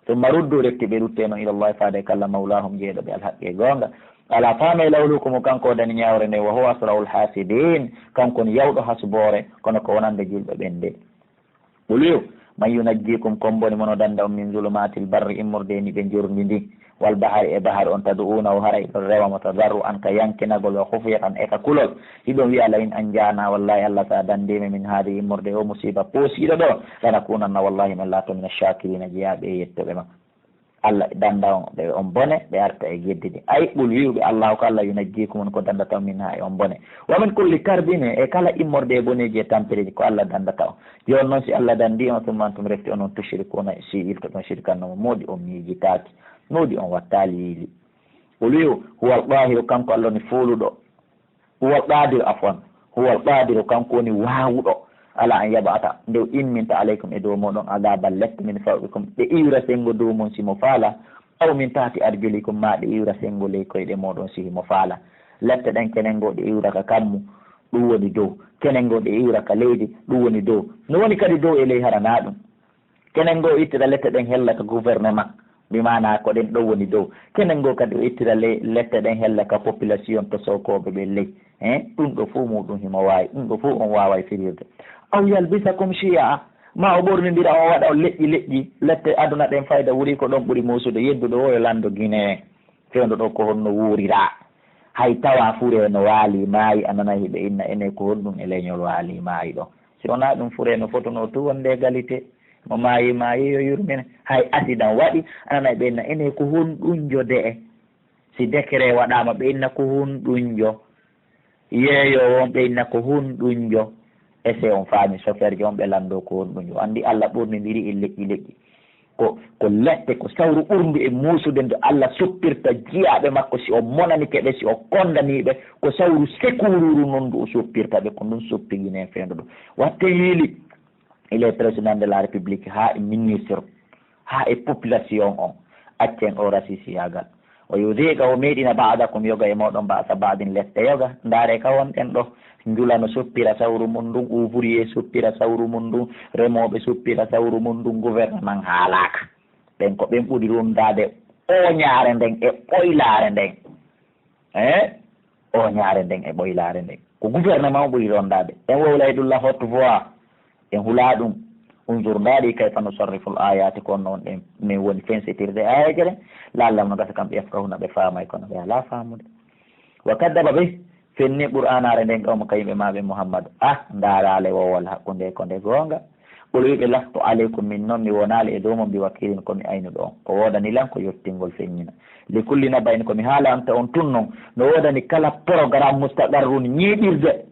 Summa ruddu, refti ɓe ruttee non, ilallahi, faade ka Alla, mawlaahum, jeyɗo ɓe alhaqqi e goonga. Alaa, faamee, lawluukumu, kanko o dani ñaawre nde, wa huwa asra'ul haasidiin, kanko woni yawɗo hasboore, kono ko wonande julɓe ɓen de. Qul, wi'u, man yunajjiikum, ko on boni mo no dannda on, min zulumaatil barri, immorde e niɓe njorndi ndin, wal bahari, e bahari on, tad'uunahu, hara hiɗon rewa mo, tadarru'an, ka yankinagol, wa khufyatan, e ka kulol, hiɗon wi'a, la in anjaanaa, wallaahi Alla, si a danndii men, min haadihi, immorde e oo musiiba poosiiɗo ɗoo, lanakuunanna, wallaahi men laatoto, mina shaakiriina, jeyaaɓe e yettuɓe ma. Alla dannda on, ɓe on bone, ɓe arta e geddi ɗin. Ay, qul, wi'u ɓe, Allaahu ko Alla, yunajjiikum, on ko danndata on, minhaa, e on bone. Wa min kulli karbin, e kala immorde e boneeji e tampereeji, ko Alla danndata on. Jooni non, si Alla danndii on, summa antum, refti onon, tushrikuuna, si iltoɗon shirkanno mo, moodi on miijitaaki, moodi on wattaali yiili. Qul, wi'u, huwal qaahiru, kanko Alla woni fooluɗo. Huwal qaadiru, afwan, huwal qaadiru, kanko woni waawuɗo, ala an yab'ata, nde o imminta, alaykum, e dow mooɗon, adaaban, lette, min fawqikum, ɗe iwra senngo dow mon si mo faala, aw min tahti arjulikum, maa ɗe iwra senngo ley koyɗe mooɗon si himo faala. Lette ɗen, kenen goo ɗe iwra ka kammu, ɗum woni dow, kenen goo ɗe iwra ka leydi, ɗum woni dow. No woni kadi dow e ley, hara naa ɗum? Kenen goo ittira lette ɗen hella ka gouvernement, bi maanaa ko ɗen ɗon woni dow. Kenen goo kadi o ittira le-, lette ɗen hella ka population, to sokooɓe ɓen ley. Hein? Ɗum ɗo fof muɗum himo waawi, ɗum ɗo fof on waaway firirde. Aw yalbisakum shiya'a, ma o ɓornindira on, waɗa on leƴƴi leƴƴi, lette aduna ɗen fayda wuri ko ɗon ɓuri muusude, yedduɗo o yo lanndo Guinée, fewndo ɗo ko honno wuuriraa. Hay tawa furee no waali maayi, a nanay hiɓe inna ene ko honɗum e leñol waali maayi ɗo. Si wonaa ɗum, furee no fotunoo tun wonde égalité. Mo maayi, maayi, yo yurmine. Hay accident waɗi, a nanay ɓe inna, ene ko honɗunjo de'e? Si décret waɗaama, ɓe inna ko honɗunjo? Yeeyoowo on, ɓe inna ko honɗunjo? Est-ce que on faami? Chauffeur jo on, ɓe lanndoo ko honɗunjo. Anndi Alla ɓornindiri en leƴƴi leƴƴi. Ko, ko lette, ko sawru ɓurndu e muusude ndu Allah soppirta jiyaaɓe makko, si o monanike ɓe, si o kondanii ɓe, ko sawru sekuruuru non ndu o soppirta ɓe, ko ndun soppi Guinée fendu ɗo. Watte yiili, il est président de la République, haa e ministre, haa e population on, accen o rasisiyaagal. O yudiqa, o meeɗina ba'dakum, yoga e mooɗon, ba'sa ba'din, lette yoga. Ndaare ka wonɗen ɗo, njula no soppira sawru mun ndun, ouvrier soppira sawru mun ndun, remooɓe soppira sawru mun ndun, gouvernement haalaaka. Ɓen ko ɓen ɓuri rondaade ooñaare nden e ɓoylaare nden. Eh? Ooñaare nden e ɓoylaare nden. Ko gouvernement o ɓuri rondaade. En wowlay ɗum la haute voix. En hulaa ɗum. Unzur, ndaari, kayfa nusarrifu l-ayaati, ko on non ɗen min woni fensitirde aayeeje ɗen. La'allahum, no gasa kamɓe, yafqahuna, ɓe faamay, kono ɓe alaa faamude. Wa kaddaba bih, fenni Qur'aanaare nden, qawmuka, yimɓe maa ɓen, Muhammadu. Ah, ndaaraale wowal hakkunde ko nde goonga. Qul, wi'ɓe, lastu alaykum, min non mi wonaali e dow mon bi wakiilin, ko mi aynuɗo on. Ko woodani lan ko yottingol feññina. Li kulli naba'in, ko mi haalanta on tun non, no woodani kala programme mustaqarrun, ñiiɓirde.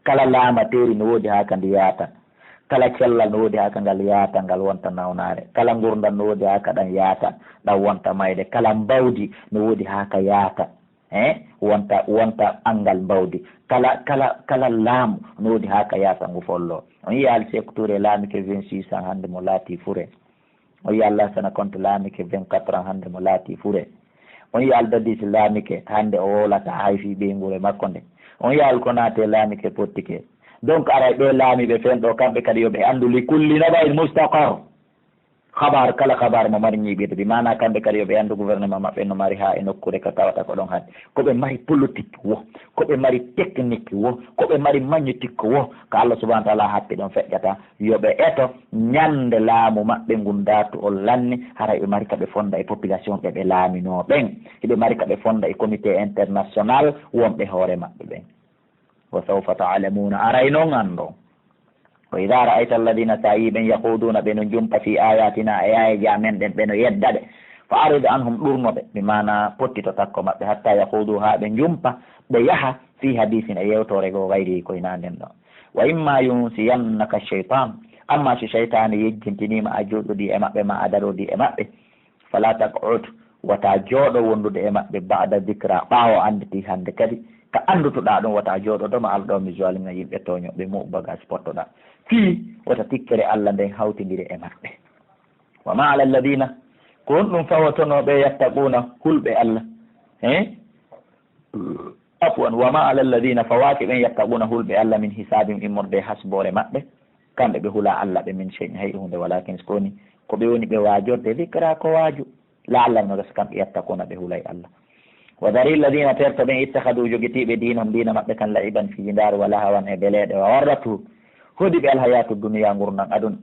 Kala laamateeri no woodi haa ka ndi yaata. Kala cellal no woodi haa ka ngal yaata, ngal wonta nawnaare. Kala ngurndan no woodi haa ka ɗan yaata, ɗan wonta mayde. Kala mbawdi no woodi haa ka yaata, eh, wonta, wonta anngal mbawdi. Kala, kala, kala laamu no woodi haa ka yaata ngu follo. On yi'a Al Seeku Tuure laamike vingt-six ans, hannde mo laatii fure. On yi'a Laasana Konte laamike vingt-quatre ans, hannde mo laatii fure. On yi'a Al Dadis laamike, hannde o wowlataa hay fii ɓeynguure makko nde. On yi'a Al Konaate laamike pottike. Donc, aray ɓee laamiiɓe fen ɗoo, kamɓe kadi yo ɓe anndu li kulli naba'in mustaqar. Habar, kala habar mo mari ñiiɓirde, bi maanaa kamɓe kadi yo ɓe anndu gouvernement maɓɓe no mari haa e nokkuure ka tawata ko ɗon hannde. Ko ɓe mari politique wo, ko ɓe mari technique wo, ko ɓe mari magnétique wo, ko Allah subhanahu wa ta'ala happi ɗon feƴƴata. Yo ɓe eto ñande laamu maɓɓe ngun daatu on lanni, hara ɓe mari ka ɓe fonda e population ɓe ɓe laaminoo ɓen. Hiɓe mari ka ɓe fonda e comité international wonɓe hoore maɓɓe ɓen. Wa sawfa ta'lamuuna, aray non anndon. Wa idha ra'ayta alladhina, si a yi'i ɓen, yakhuduuna, ɓe no jumpa, fi ayatina, e aayeeje amen ɗen, ɓe no yedda ɗe. Fa a'rid anhum, ɗurno ɓe, bi maanaa pottito takko maɓɓe, hatta yakhudu, haa ɓe jumpa, ɓe yaha, fi hadiisin, e yewtoore goo, ghayrihi, ko hinaa nden ɗon. Wa imma yunsiyannaka shaytan, amma si shaytaani yejjintiniima a jooɗodii e maɓɓe, ma a darodii e maɓɓe, fala taq'ud, wata jooɗo wondude e maɓɓe, ba'da dhikra, ɓaawo annditi hannde kadi, ka anndutuɗaa ɗum, wata jooɗodo ma alɗo mi zalimina yimɓe tooñooɓe, mu'u bagage pottoɗaa. Fii wata tikkere Allah nden hawtindire e maɓɓe. Wa ma ala alladhina, ko honɗum fawotonoo ɓe yattaquuna hulɓe Allah? He? Afwan, wa ma ala alladhina, fawaaki ɓen yattaquuna hulɓe Allah min hisaabihim immorde e hasboore maɓɓe, kamɓe ɓe hulaa Allah ɓe min shay'in hay huunde, walakin ko woni ko ɓe woni ɓe waajorde dhikra ko waaju, la'allahum, no gasa kamɓe yattaquuna ɓe hulay Allah. Wa dhari alladhina, terto ɓen, ittakhadhu, jogitiiɓe, diinahum, diina maɓɓe kan, la'iban, fijindaaru, wa lahawan, e beleeɗe, wa gharrathum, hodi ɓe, alhayatu dunya, ngurndan aduna.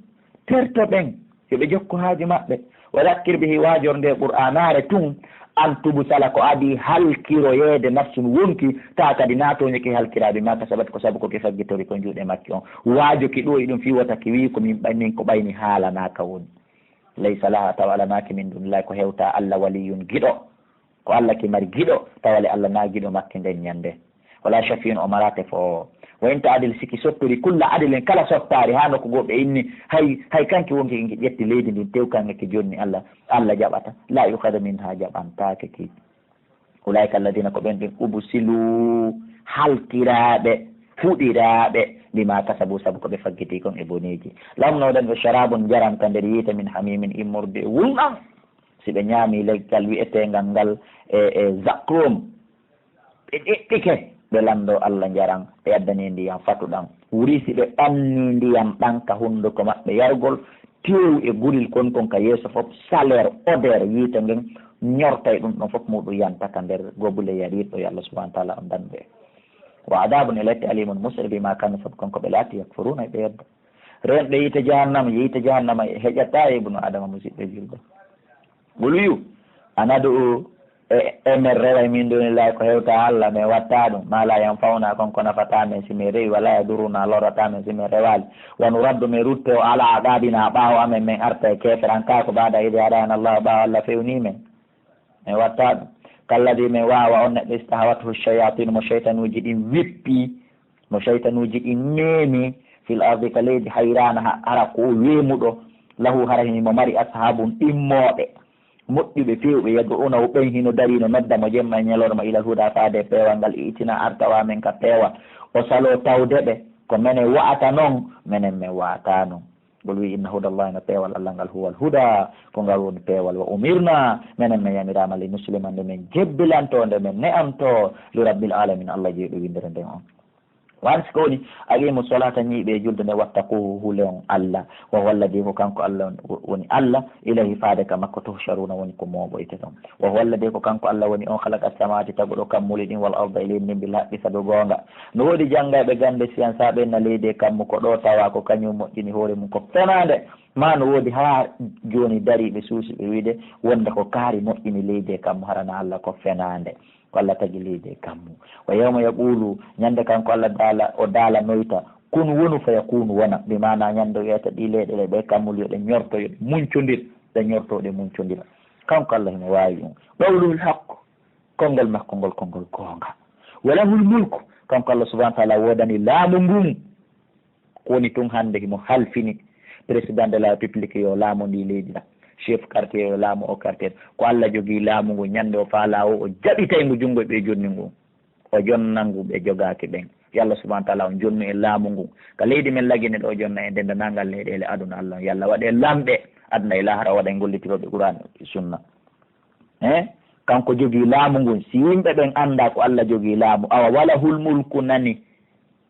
Terto ɓen, yo ɓe jokku haaju maɓɓe. Wa dhakkir bihi, waajor nde Qur'aanaare tun, an tubsala, ko adii halkiroyeede, nafsun wonki, taa kadi naa tooñuki halkiraa, bima kasabat, ko sabu ko ki faggitori ko juuɗe makki on. Waajo ki ɗoo e ɗum fii wota ki wii ko min ɓay-, min ko ɓay mi haalanaaka woni. Laysa laha, tawa alanaaki min dunillahi, ko hewtaa Allah, waliyun, giɗo. Ko Allah ki mari giɗo, tawa le Allah naa giɗo makki nden ñande. Wala shafi'un, o maraate fo. Wa in ta'dil, si ki sottori, kulla adlin, kala sottaari, haa nokku goo ɓe inni, hay, hay kanki wonki ki ƴetti leydi ndin, tew kanki ki jonni Allah, Allah jaɓata. La yu'khadhu minha, jaɓantaake ki. Ulaa'ika alladhina, ko ɓen ɓen, ubsilu, halkiraaɓe, fuɗiraaɓe, bima kasabu, sabu ko ɓe faggiti kon e boneeji. Lahum, no ɗen ɓe, sharabun, njaram ka nder yiite, min hamimin, immorde e wulnam. Si ɓe ñaami leggal wi'eteengal ngal e, e zaqqum, ɓe ɗeɗɗike, ɓe lanndoo Allah njaram, ɓe addanii ndiyam fatuɗam. Wuri si ɓe ɓannii ndiyam ɗam ka hunnduko maɓɓe yargol, teewu e guril kon kon ka yeeso fof, chaleur, odeur yiite ngen, ñortay ɗum ɗon fof, muɗum yanta ka nder gobule yariiɗo, yo Allah subhanahu wa ta'ala on dandu en. Wa adabun, e lette, alimun, musɗe, bima kanu, sabu kon ko ɓe laati, yakfuruna, ɓe yedda. Renɗe yiite jahannama, yiite jahannama heƴataa e ibnu Adama, musidɓe julɓe. Qul, wi'u, anad'u, e, e men reway min dunillahi ko hewtaa Allah, men watta ɗum, ma la yanfa'una, kon ko nafataa men si men rewi, wala yadurruna, lorrataa men si men rewaali. Wa nuraddu, men ruttoo, ala aqabina, ɓaawo amen, men arta e keeferankaaku, ba'da idh hadana Allah, ɓaawo Allah fewnii men. Men watta ɗum. Kalladhi, men waawa on neɗɗo, istahawathu shayatin, mo shaytanuuji ɗin wippi, mo shaytanuuji ɗin meemi, fil ardi, ka leydi, hayraana, ha-, hara ko o weemuɗo, Lahu, hara himo mari, ashaabun, ɗimmooɓe, moƴƴuɓe, feewɓe, yad'uunahu, ɓen hino darii no nodda mo jemma e ñalorma, ilal hudaa, faade e peewal ngal, i'tinaa, artawa men ka peewal, o saloo tawde ɓe, ko menen wa'ata non, menen men wa'ataa non. Ngol wi'i, inna hudallahi, no peewal Allah ngal, huwal hudaa, ko ngal woni peewal, wa umirnaa, menen men yamiraama, li nuslima, nde men jebbilantoo, nde men ne'amtoo, li rabbil aalamiin, Allah jeyɗo winndere nden on. Wa hansi ko woni, aqiimu salaata, ñiiɓe e julde nde, wattaquuhu, hule on Allah. Wa huwa alladhi, ko kanko Allah woni Allah, ilayhi, faade ka makko, tuhsharuuna, woni ko mooɓoyte ton. Wa huwa alladhi, ko kanko Allah woni on, khalaqa as-samaawaati, taguɗo kammuuli ɗin, wal arda, e leydi ndin, bil haqqi, sabu goonga. No woodi janngayɓe gannde siyansaaɓe na leydi e kammu, ko ɗoo tawa ko kañum moƴƴini hoore mum, ko fenaande. Ma no woodi haa jooni dariiɓe suusi ɓe wiide wonde ko kaari moƴƴini leydi e kammu, hara na Allah, ko fenaande. Ko Allah tagi leydi e kammu. Wa yawma yaqulu, ñande kanko Allah daala, o daalanoyta, kun, wonu, fa yakunu, wona. Bi maana ñande o wi'ata ɗi leyɗe ɗe, ɓe kammuuli, yo ɗe ñorto, yo ɗe muncondir, ɗe ñorto, ɗe muncondira. Kanko Allah himo waawi ɗum. Qawluhul haqq, konngol makko ngol, konngol goonga. Wa lahul mulku, kanko Allah subhanahu wa ta'ala woodani laamu ngun. Ko woni tun hannde himo halfini président de la république yo laamu ndi leydi na, chef quartier yo laamu o quartier. Ko Allah jogii laamu ngu, ñande o faalaa o, o jaɓitay ngu junngo ɓe jonni ngun. O jonna ngu ɓe jogaaki ɓen. Yo Allah subhanahu wa ta'ala on jonnu en laamu ngun. Ka leydi men Lagine ɗo, jonna en denndanangal leyɗeele aduna Allah on. Yo Allah waɗe lamɓe aduna e lahara, o waɗa e gollitirooɓe Qur'an e sunna. Eh? Kanko jogii laamu ngun. Si yimɓe ɓen anndaa ko Allah jogii laamu, awa, walahul mulku nani.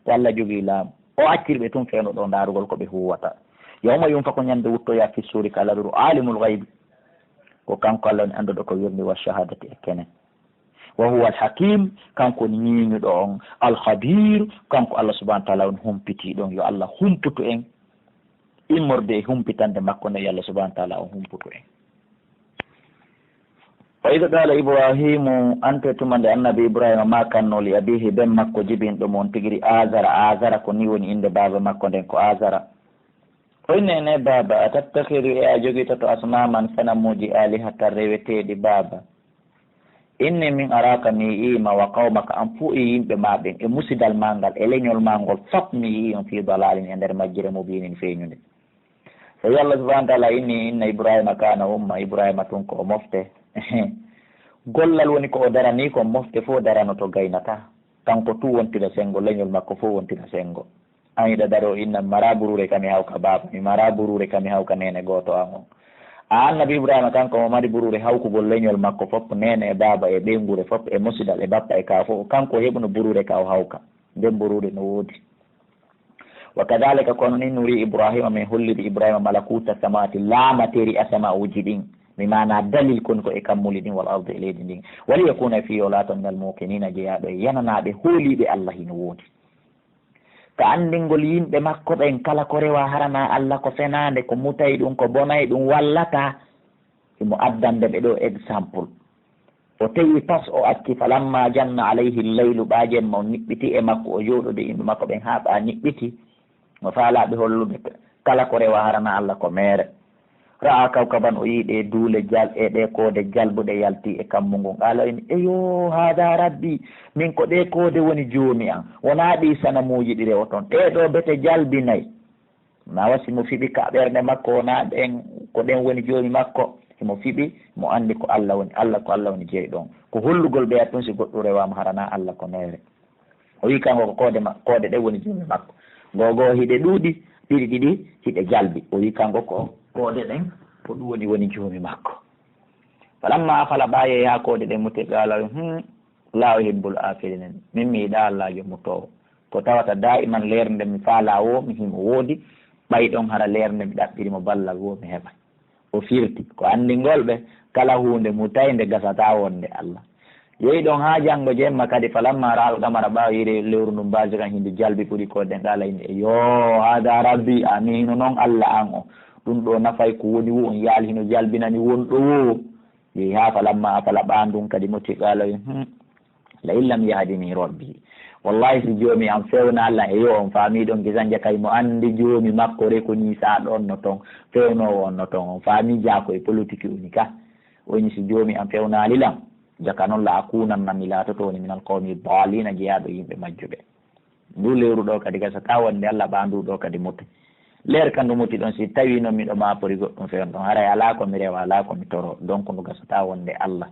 Ko Allah jogii laamu. O acciri ɓe tun fewndo ɗo ndaarugol ko ɓe huuwata. Yawma yunfaku, ñande wuttoya, fi suuri, ka laruru, aalimul ghaybi. Ko kanko Allah woni annduɗo ko wirndi, wa shahadati, e kene. Wa huwa al hakim, kanko woni ñiiñuɗo on, al khabir, kanko Allah subhanahu wa ta'ala woni humpitiiɗo on. Yo Allah humputu en immorde e humpitande makko nde, yo Allah subhanahu wa ta'ala on humputu en. Wa idh qala Ibrahimu, ante tuma nde annabi Ibrahima maakannoo li abiihi, ben makko jibinɗo mo on tigi ri, Azara, Azara, ko ni woni innde baaba makko nden, ko Azara. O inni, ne baaba, atattakhidu, e a jogitoto, asnaman, sanamuuji, alihatan, reweteeɗi, baaba? Inni min araka, mi yi'ii ma, wa qawmaka, an fuu e yimɓe ma ɓen, e musidal ma ngal, e leñol ma ngol, fop mi yi'ii on, fii dalalin, e nder majjere, mubinin, feeñunde. So Allah subhanahu wa ta'ala inni inna Ibrahima kana umma, Ibrahima tun ko o mofte. Gollal woni ko o darani kon, mofte fof daranoto gaynata. Kanko tun wontira sengo, leñol makko fof wontira sengo. An hiɗa daro inna, mi mara burure ka mi hawka baaba, mi mara burure ka mi hawka nene gooto an on. A annabi Ibrahima kanko mo mari burure hawkugol leñol makko fof, nene e baaba e ɓeynguure fof, e musidal e bappa e ka fof, kanko heɓuno burure ka o hawka. Nden burure no woodi. Wa kadhalika, kono ni, nuri Ibrahima, min holliri Ibrahima malakuta samawati, laamateri asama'uji ɗin, mi maana dalil kon ko e kammuli ɗin, wal ardi, e leydi ndin, waliyakuna, fii o laato, minal muqinina, jeyaaɗo e yananaaɓe hooliiɓe Allah hino woodi. Ka anndingol yimɓe makko ɓen, kala ko rewa harana Allah ko fenaande, ko mutay ɗum, ko bonay ɗum, wallataa. Himo addande ɓe ɗo exemple. O tewi tas, o acci, falamma janna alayhi llaylu, ɓaa jemma on niɓɓiti e makko, o jooɗodi e yimɓe makko ɓen haa ɓaa niɓɓiti. Mo faalaa ɓe hollude kala ko rewa harana Allah ko meere. Ra'a kawkaban, o yii ɗe duule jal-, e ɗe koode jalbuɗe yalti e kammu ngun. Qaala, o inni, eyo, haada rabbi, min ko ɗe koode woni joomi an. Wonaa ɗi sanamuuji ɗi rewoton. Ɗee ɗoo bete jalbi nay. Nawa si mo fiɓi ka ɓernde makko, wonaa ɗen, ko ɗen woni joomi makko. Himo fiɓi, mo anndi ko Allah woni Allah, ko Allah woni jeyɗo on. Ko hollugol ɓeya tun si goɗɗum rewaama harana Allah ko meere. O wi'i kanko ko koode ma-, koode ɗen woni joomi makko. Goo goo hiɗe ɗuuɗi, ɗiɗi ɗiɗi hiɗe jalbi. O wi'i kanko ko koode ɗen, ko ɗum woni, woni joomi makko. Falamma afala, ɓaa yehi haa koode ɗen muti, qaala, hmm, laa uhibbul aafiliin. Min mi yiɗaa Allaajo mutoowo. Ko tawata daa'iman leerde nde mi faalaa woo, mi himo woodi. Ɓay ɗon hara leerde nde mi ɗaɓɓiri mo ballal woo, mi heɓay. O firti ko anndingol ɓe kala huunde mutaynde gasataa wonde Allah. Yehi ɗon haa janngo jemma kadi, falamma ra'al qamara, ɓaawo yiide lewru ndun baasiqan, hindu jalbi ɓuri ko ɗen, qaala, inni, eyo, haada rabbi, a mi hino non Allah an o. Ɗum ɗo nafay ko woni woo, on yaali hino jalbinani wonɗo woo. Yehi haa falamma afala, ɓaa ndun kadi muti, qaala, hmm, la in lam yahdini rabbi. Wallahi, si joomi am fewnaali lan, eyo, on faami ɗon, gisa jaka himo anndi joomi makko, rekonii saa ɗon no ton, fewnoowo on no ton, on faami jaka ko e politique woni ka. O inni, si joomi am fewnaali lan, jaka non la akunanna, mi laatoto woni minal qawmi daalina, jeyaaɗo yimɓe majjuɓe. Ndu lewru ɗo kadi gasataa wonde Allah, ɓaa ndu ɗo kadi muti. Leer ka ndu muti ɗon, si tawi noon miɗo maapori goɗɗum feewndo ɗon, haray alaa ko mi rewa, alaa ko mi toro, donc ndu gasata wonde Allah.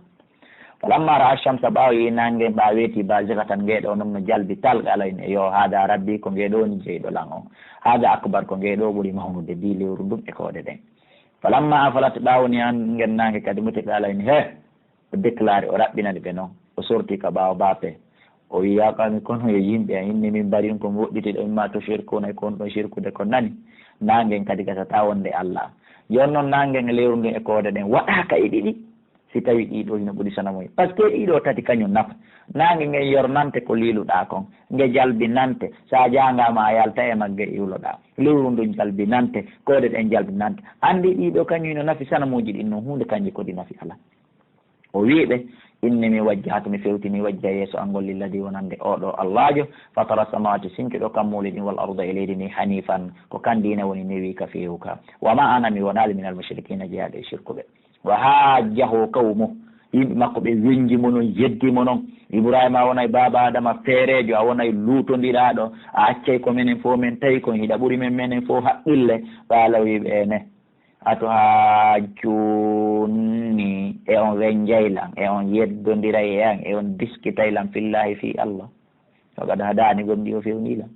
Falamma ra'a shamsa, ɓaawo yi naange, ɓa weeti, bazigatan, nge ɗo noon no jalbi tal, qala ine, yo, hada rabbi, ko nge ɗo woni jeyɗo lan on. Hada akbar, ko nge ɗo ɓuri mawnude, bi lewru ndun e koode ɗen. Falamma afalat, ɓaawo ni an ngen naange kadi muti, qala ine, he, o déclaré, o raɓɓinani ɓe noon, o sorti ka ɓaawo baafe. O wi'i, ya qawmi, kono yo yimɓe an, inni min bari'un, ko mi woɗɗitiiɗo, mimma tushrikuna, e ko on ɗon shirkude ko nani. Naangen kadi gasata wonde Allah. Jooni noon naangen e lewru ndun e koode ɗen waɗaaka e ɗiɗi. Si tawi ɗiɗo hino ɓuri sanamuji. Parce que ɗiɗo tati kañum nafa. Naange ngen yornante ko liiluɗaa kon. Nge jalbinante. Sa jaangaama a yalta e magge iwloɗaa. Lewru ndun jalbinante. Koode ɗen jalbinante. Anndi ɗiɗo kañum hino nafi sanamuji ɗin non huunde kanji ko ɗi nafi ala. O wi'i ɓe, inni mi wajjahtu, mi fewtini wajja yeeso an ngol lilladi wonande oɗo Allaajo, fatara samawati sinkiɗo kammuuli ɗin wal arda e leydi ndi hanifan, ko kan diina woni newi ka feewuka. Wa ma ana mi wonaali minal mushrikina jeyaaɗo e shirkuɓe. Wa hajjahu qawmu, yimɓe makko ɓe wenji mo non, yeddi mo non. Ibrahima wonay baaba Adama feereejo, a wonay luutondiraaɗo, a accay ko menen fof men tawi kon hiɗa ɓuri men menen fof haqqille. Qala wi'i ɓe ene, atuhajjunni, e on wenjay lan, e on yeddondiray e an, e on diskitay lan fillahi fi Allah. Faqad hadani, gomɗi o fewni lan.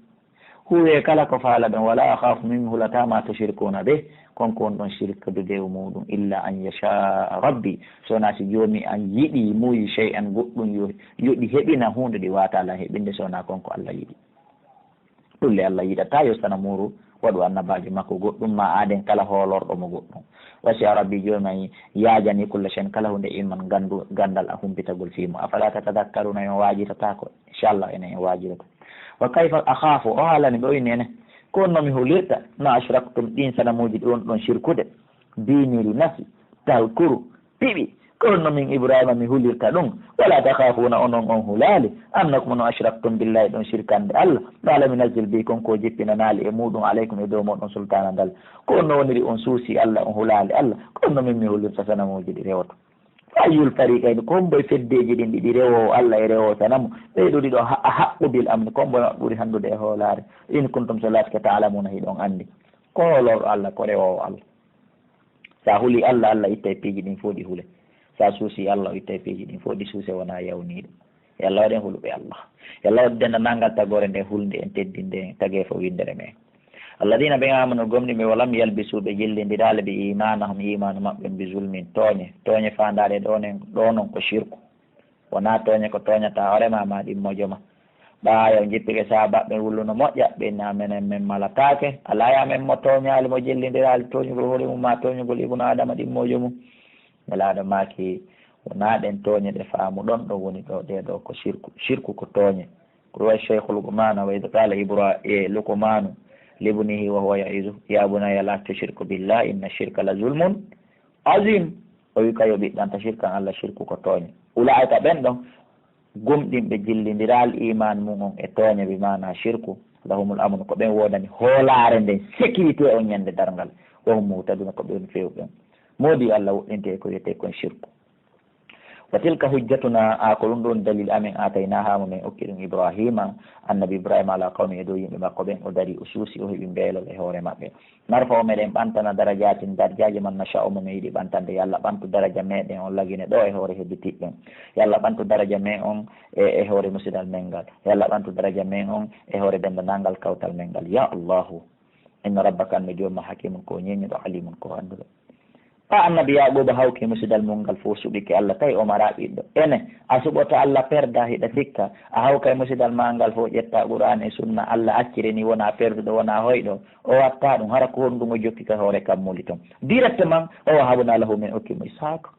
Huwe kala ko faalaɗon, wala akhafu, min mi hulata ma tushrikuna bih, kon ko on ɗon shirkude e muɗum, illa an yasha rabbi, so wona si joomi an yiɗi, muuyi shay'an, goɗɗum yo, yo ɗi heɓina huunde ɗi waata lan heɓinde, so wona kon ko Allah yiɗi. Ɗulle Allah yiɗata yo sanamuuru waɗu annabaajo makko goɗɗum, ma aaden kala hoolorɗo mo goɗɗum. Wasi'a rabbi, joomi an yaajani kulla shay'in, kala huunde ilman, gandu-, gandal a humpitagol fii mo. Afala tatadakkaruna, on waajitataako? Inchallah, enen en waajirata. Wa kayfa akhafu, o haalani ɓe o inni ene, ko honno mi hulirta, ma ashraktum, ɗin sanamuuji ɗi on ɗon shirkude, biiniri nasi, talkuru, piɓi, ko honno min Ibrahima mi hulirta ɗum? Wala takhafuna, onon on hulaali, annakum, onon, ashraktum billahi, ɗon shirkande Allah, ma lam yunazzil bihi, kon ko jippinanaali e muɗum, alaykum, e dow moɗon, sultana ngal. Ko honno woniri on suusi Allah, on hulaali Allah? Ko honno min mi hulirta sanamuuji ɗi rewoto? Fa ayyul fariqayni, ko hombo e feddeeji ɗin ɗiɗi, rewoowo Allah e rewoowo sanamu, ɓee ɗo ɗiɗo ha-, ahaqqu bil amni, ko hombo e maɓɓe ɓuri hanndude e hoolaare? In kuntum, so laatike, ta'lamuna, hiɗon anndi. Ko hoolorɗo Allah, ko rewoowo Allah. Sa huli Allah, Allah ittay piiji ɗin fof ɗi hule. Sa suusi Allah, o ittay piiji ɗin fof ɗi suuse, wona yawniiɗo. Yo Allah waɗen huluɓe Allah. Yo Allah waɗu denndaangal tagoore nde hulnde en, teddinde en, tagee fof winndere men. Alladina ɓe amanu gomɗi ɓe, walam yalbisu ɓe jillindiraali ɓe imanahum imaanu maɓɓe bi zulmin tooñe. Tooñe faandaare ɗo nen, ɗo non ko shirku. Wona tooñe ko tooñata hoore ma, ma ɗimmojo ma. Ɓaawo o jippike sahaabaaɓe wulluno moƴƴa, ɓe inna menen men malataake. Alaa ya men mo tooñaali, mo jillindiraali tooñugol hoore mum, ma tooñugol ibnu Adama ɗimmojo mum. Nelaaɗo maaki, wonaa ɗen tooñe ɗe faamuɗon ɗon woni ɗo, ɗee ɗo ko shirku. Shirku ko tooñe. Ko wayi Shaykhul Luqmaana, wa idh qala Ibra-, e, Luqmaanu libnihi wa huwa ya'izuhu, ya bunayya la tushrik billah, inna shirka la zulmun azim. O wi kayo ɓiɗɗanta shirkan Allah, shirku ko tooñe. Ulaa'ika ɓen ɗon, gomɗinɓe jillindiraali iman mum on e tooñe, bi maana shirku, lahumul amnu, ko ɓen woodani hoolaare nden, sécurité on ñande darngal. Wa hum muhtaduna, ko ɓen feewɓe. Moodi Allah woɗɗinte ko wiyetee kon shirku. Wa tilka hujjatuna, a ko ɗum ɗon dalil amen, aataynaha mo men okki ɗum Ibrahima, annabi Ibrahima, ala qawmi, e dow yimɓe makko ɓen, o dari, o suusi, o heɓi mbeelol e hoore maɓɓe. Narfa'u, meɗen ɓantana, darajaatin, darjaaji, man nasha'u, mo men yiɗi ɓantande. Yo Allah ɓantu daraja meɗen on lagine ɗo e hoore hedditiiɓe ɓen. Yo Allah ɓantu daraja men on e, e hoore musidal men ngal. Yo Allah ɓantu daraja men on e hoore denndanangal kawtal men ngal. Ya Allahu, inna rabbaka, anne joomma, hakimun, ko ñeeñuɗo, alimun, ko annduɗo. Ɓa annabi Yaquuba hawki e musidal mum ngal fof, suɓike Allah, tawi o maraa ɓiɗɗo. Ene, a suɓoto Allah, perda, hiɗa sikka a hawka e musidal ma ngal fof, ƴetta Qur'aan e Sunna, Allah acciri ni, wona perduɗo, wona hoyɗo, o watta ɗum, hara ko honɗum o jokki ka hoore kammuli ton? Directement, o wahabna lahu, min okki mo Ishaqa.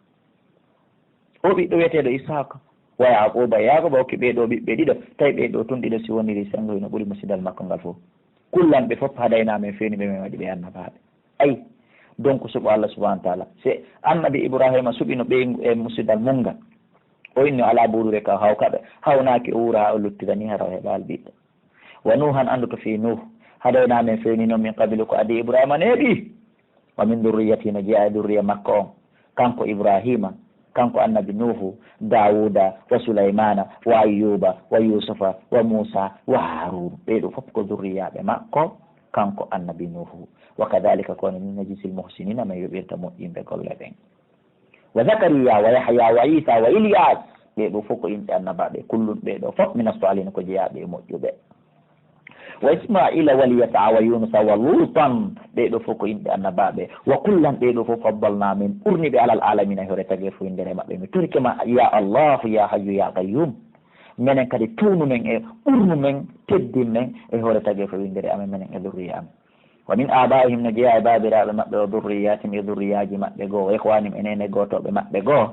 O ɓiɗɗo wiyeteeɗo Ishaqa, wa Yaquuba, Yaquuba okki ɓee ɗoo ɓiɓɓe ɗiɗo, tawi ɓee ɗoo tun ɗiɗo si woniri senngo hino ɓuri musidal makko ngal fof. Kullan ɓe fof, hadayna, min fewni ɓe, min waɗi ɓe annabaaɓe. Ayi, donc suɓo Allah subhanahu wa taala. Se annabi Ibrahima suɓino ɓeyngu e musidal mum ngal, o inni o alaa buuruure ka hawka ɓe, hawnaaki o wuura haa o luttira ni hara o heɓaali ɓiɗɗo. Wa Nuuhan, anndu to fii Nuuh, hadayna, min fewnino, min qabilu, ko adii Ibrahima neeɓi. Wa min durriyati, no jeyaa e durriya makko on, kanko Ibrahima, kanko annabi Nuuhu, Daawuda, wa Sulaymana, wa Ayyuba, wa Yusufa, wa Muusa, wa Haaruun. Ɓee ɗoo fof ko durriyaaɓe makko. kanko annabi Nuuhu. Wa kadhalika, ko ni najzil muhsinina, men yoɓirta moƴƴinɓe golle ɓen. Wa Zakariya, wa Yahya, wa Isa, wa Ilyas, ɓee ɗoo fof ko inɗe annabaaɓe, kullun ɓee ɗoo fof mina salihina ko jeyaaɓe e moƴƴuɓe. Wa Ismaila, wal Yasa, wa Yunusa, wa Lutan, ɓee ɗoo fof ko inɗe annabaaɓe. Wa kullan, ɓee ɗoo fof faddalna, men ɓurni ɓe alal alamina e hoore tagee fof winndere maɓɓe. Mi torike ma, ya Allahu, ya Hayyu, ya Qayyum, menen kadi tuunu men e ɓurnu men, teddin men e hoore tagee fof winndere amen, menen e durriya amen. Wa min abaihim, no jeyaa e baabiraaɓe maɓɓe, wa durriyatihim, e durriyaaji maɓɓe goo, wa ikhwanihim, e neene gootooɓe maɓɓe goo.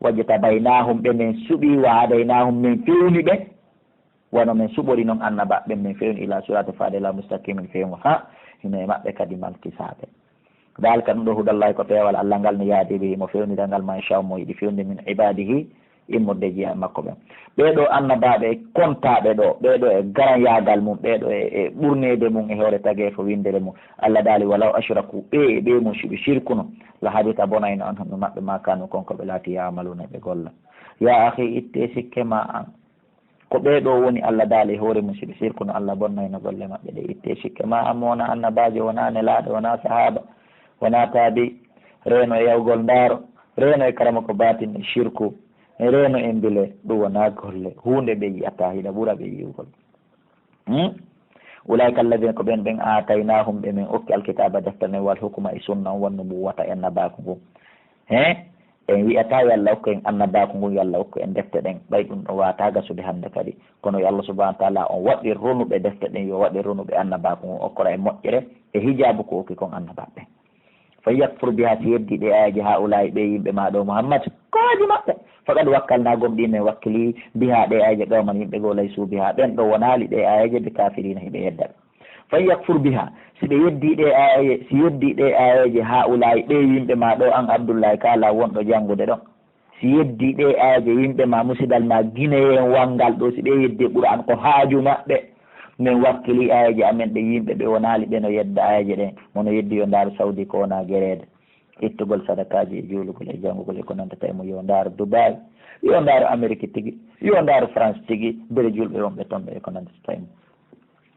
Wajtabaynahum, ɓe men suɓii, wa hadaynahum, men fewni ɓe. Wano men suɓori non annabaaɓe ɓen, men fewni ila sirati faade la mustaqimin fewmo ha hino e maɓɓe kadi malkisaaɓe. Dalika, ɗum ɗoo hudallahi ko peewal Allah ngal, no yahdi bihi, mo fewnira ngal, man yashaa'u, mo yiɗi fewnude, min ibadihi, immorde e jiyaaɓe makko ɓen. Ɓee ɗoo annabaaɓe e kontaaɓe ɗoo, ɓee ɗoo e garanyaagal mum, ɓee ɗoo e, e ɓurneede mum e hoore tageefo winndere mum. Allah daali, walaw ashraku, ɓee e ɓee mum si ɓe sirkuno, la habita, bonayno, anhum, e maɓɓe, ma kanu, kon ko ɓe laati, ya'maluna, ɓe golla. Ya akhi, itte sikke ma an. Ko ɓee ɗoo woni Allah daali e hoore mum, si ɓe sirkuno Allah bonnayno golle maɓɓe ɗe. Itte sikke ma an, mo wonaa annabaajo, wonaa nelaaɗo, wonaa sahaaba, wonaa taabi, reeno e yawgol ndaaro, reeno e karamoko baatin e sirku, reeno e mbile, ɗum wonaa golle, huunde ɓe yi'ataa, hiɗa ɓura ɓe yi'ugol. Hmm? Ulaika alladhina, ko ɓen ɓen, aataynahum, ɓe men okki alkitaaba, deftere nden, wal hukma, e sunna on, wan nubuwwata, e annabaaku ngun. He? En wi'ataa yo Allah okku en annabaaku ngun, yo Allah okku en defte ɗen. Ɓay ɗum ɗo waawataa gasude hannde kadi. Kono yo Allah subhanahu wa taala on waɗir ronuɓe defte ɗen, yo waɗir ronuɓe annabaaku ngun, okkora en moƴƴere e hijaabu ko okki kon annabaaɓe ɓen. Fa yakfur biha, si yeddi ɗe aayeeje, haa'ulaa'i, ɓe yimɓe maa ɗo Muhammad, ko waaji maɓɓe. Faqad wakkalnaa, gomɗii men wakkilii, biha, ɗe aayeeje, qawman, yimɓe goo, laysu biha, ɓen ɗo wonaali ɗe aayeeje, bi kafirina, hiɓe yedda. Fa yakfur biha, si ɓe yeddii ɗee aaye-, si yeddii ɗee aayeeje, haa'ulaa'i, ɓee yimɓe maa ɗoo, an Abdullahi, kaalaa wonɗo janngude ɗon. Si yeddii ɗee aayeeje, yimɓe maa, musidal maa, Guinéen wanngal ɗoo, si ɓe yeddii Qur'aan, ko haaju maɓɓe? Men wakkilii aayeeje amen ɗe yimɓe ɓe wonaali ɓe no yedda aayeeje ɗen. Mo no yeddi yo ndaaru Saudi ko wonaa gereede. Ittugol sadakaaji e juulugol e janngugol e ko nanndata e mum, yo ndaaru Dubai, yo ndaaru Amerique tigi, yo ndaaru France tigi, bere juulɓe wonɓe ton ɓe e ko nanndata e mum.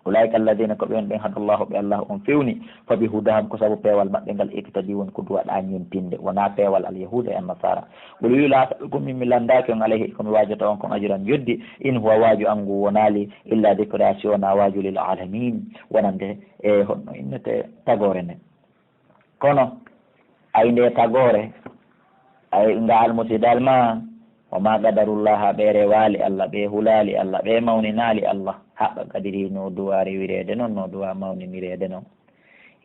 Ulaika alladhina, ko ɓen ɓen, hadallahu, ɓe Allah on fewni, fa bi hudahum, ko sabu peewal maɓɓe ngal, iqtadi, woni ko duwaɗaa ñintinde, wonaa peewal al yahuda e annasara. Qul, wi, la as'alukum, min mi lanndaaki on, alayhi, ko mi waajoto on kon, ajran, yeddi, in huwa, waaju an ngu wonaali, illa dhikra, si wonaa waaju, lil alamin, wonande e honno innete tagoore nden. Kono ay nde tagoore, ay ngaal musidal ma, wa ma qadarullaha, ɓe rewaali Allah, ɓe hulaali Allah, ɓe mawninaali Allah, haqqa qadrihi, no duwa rewireede non, no duwa mawninireede non.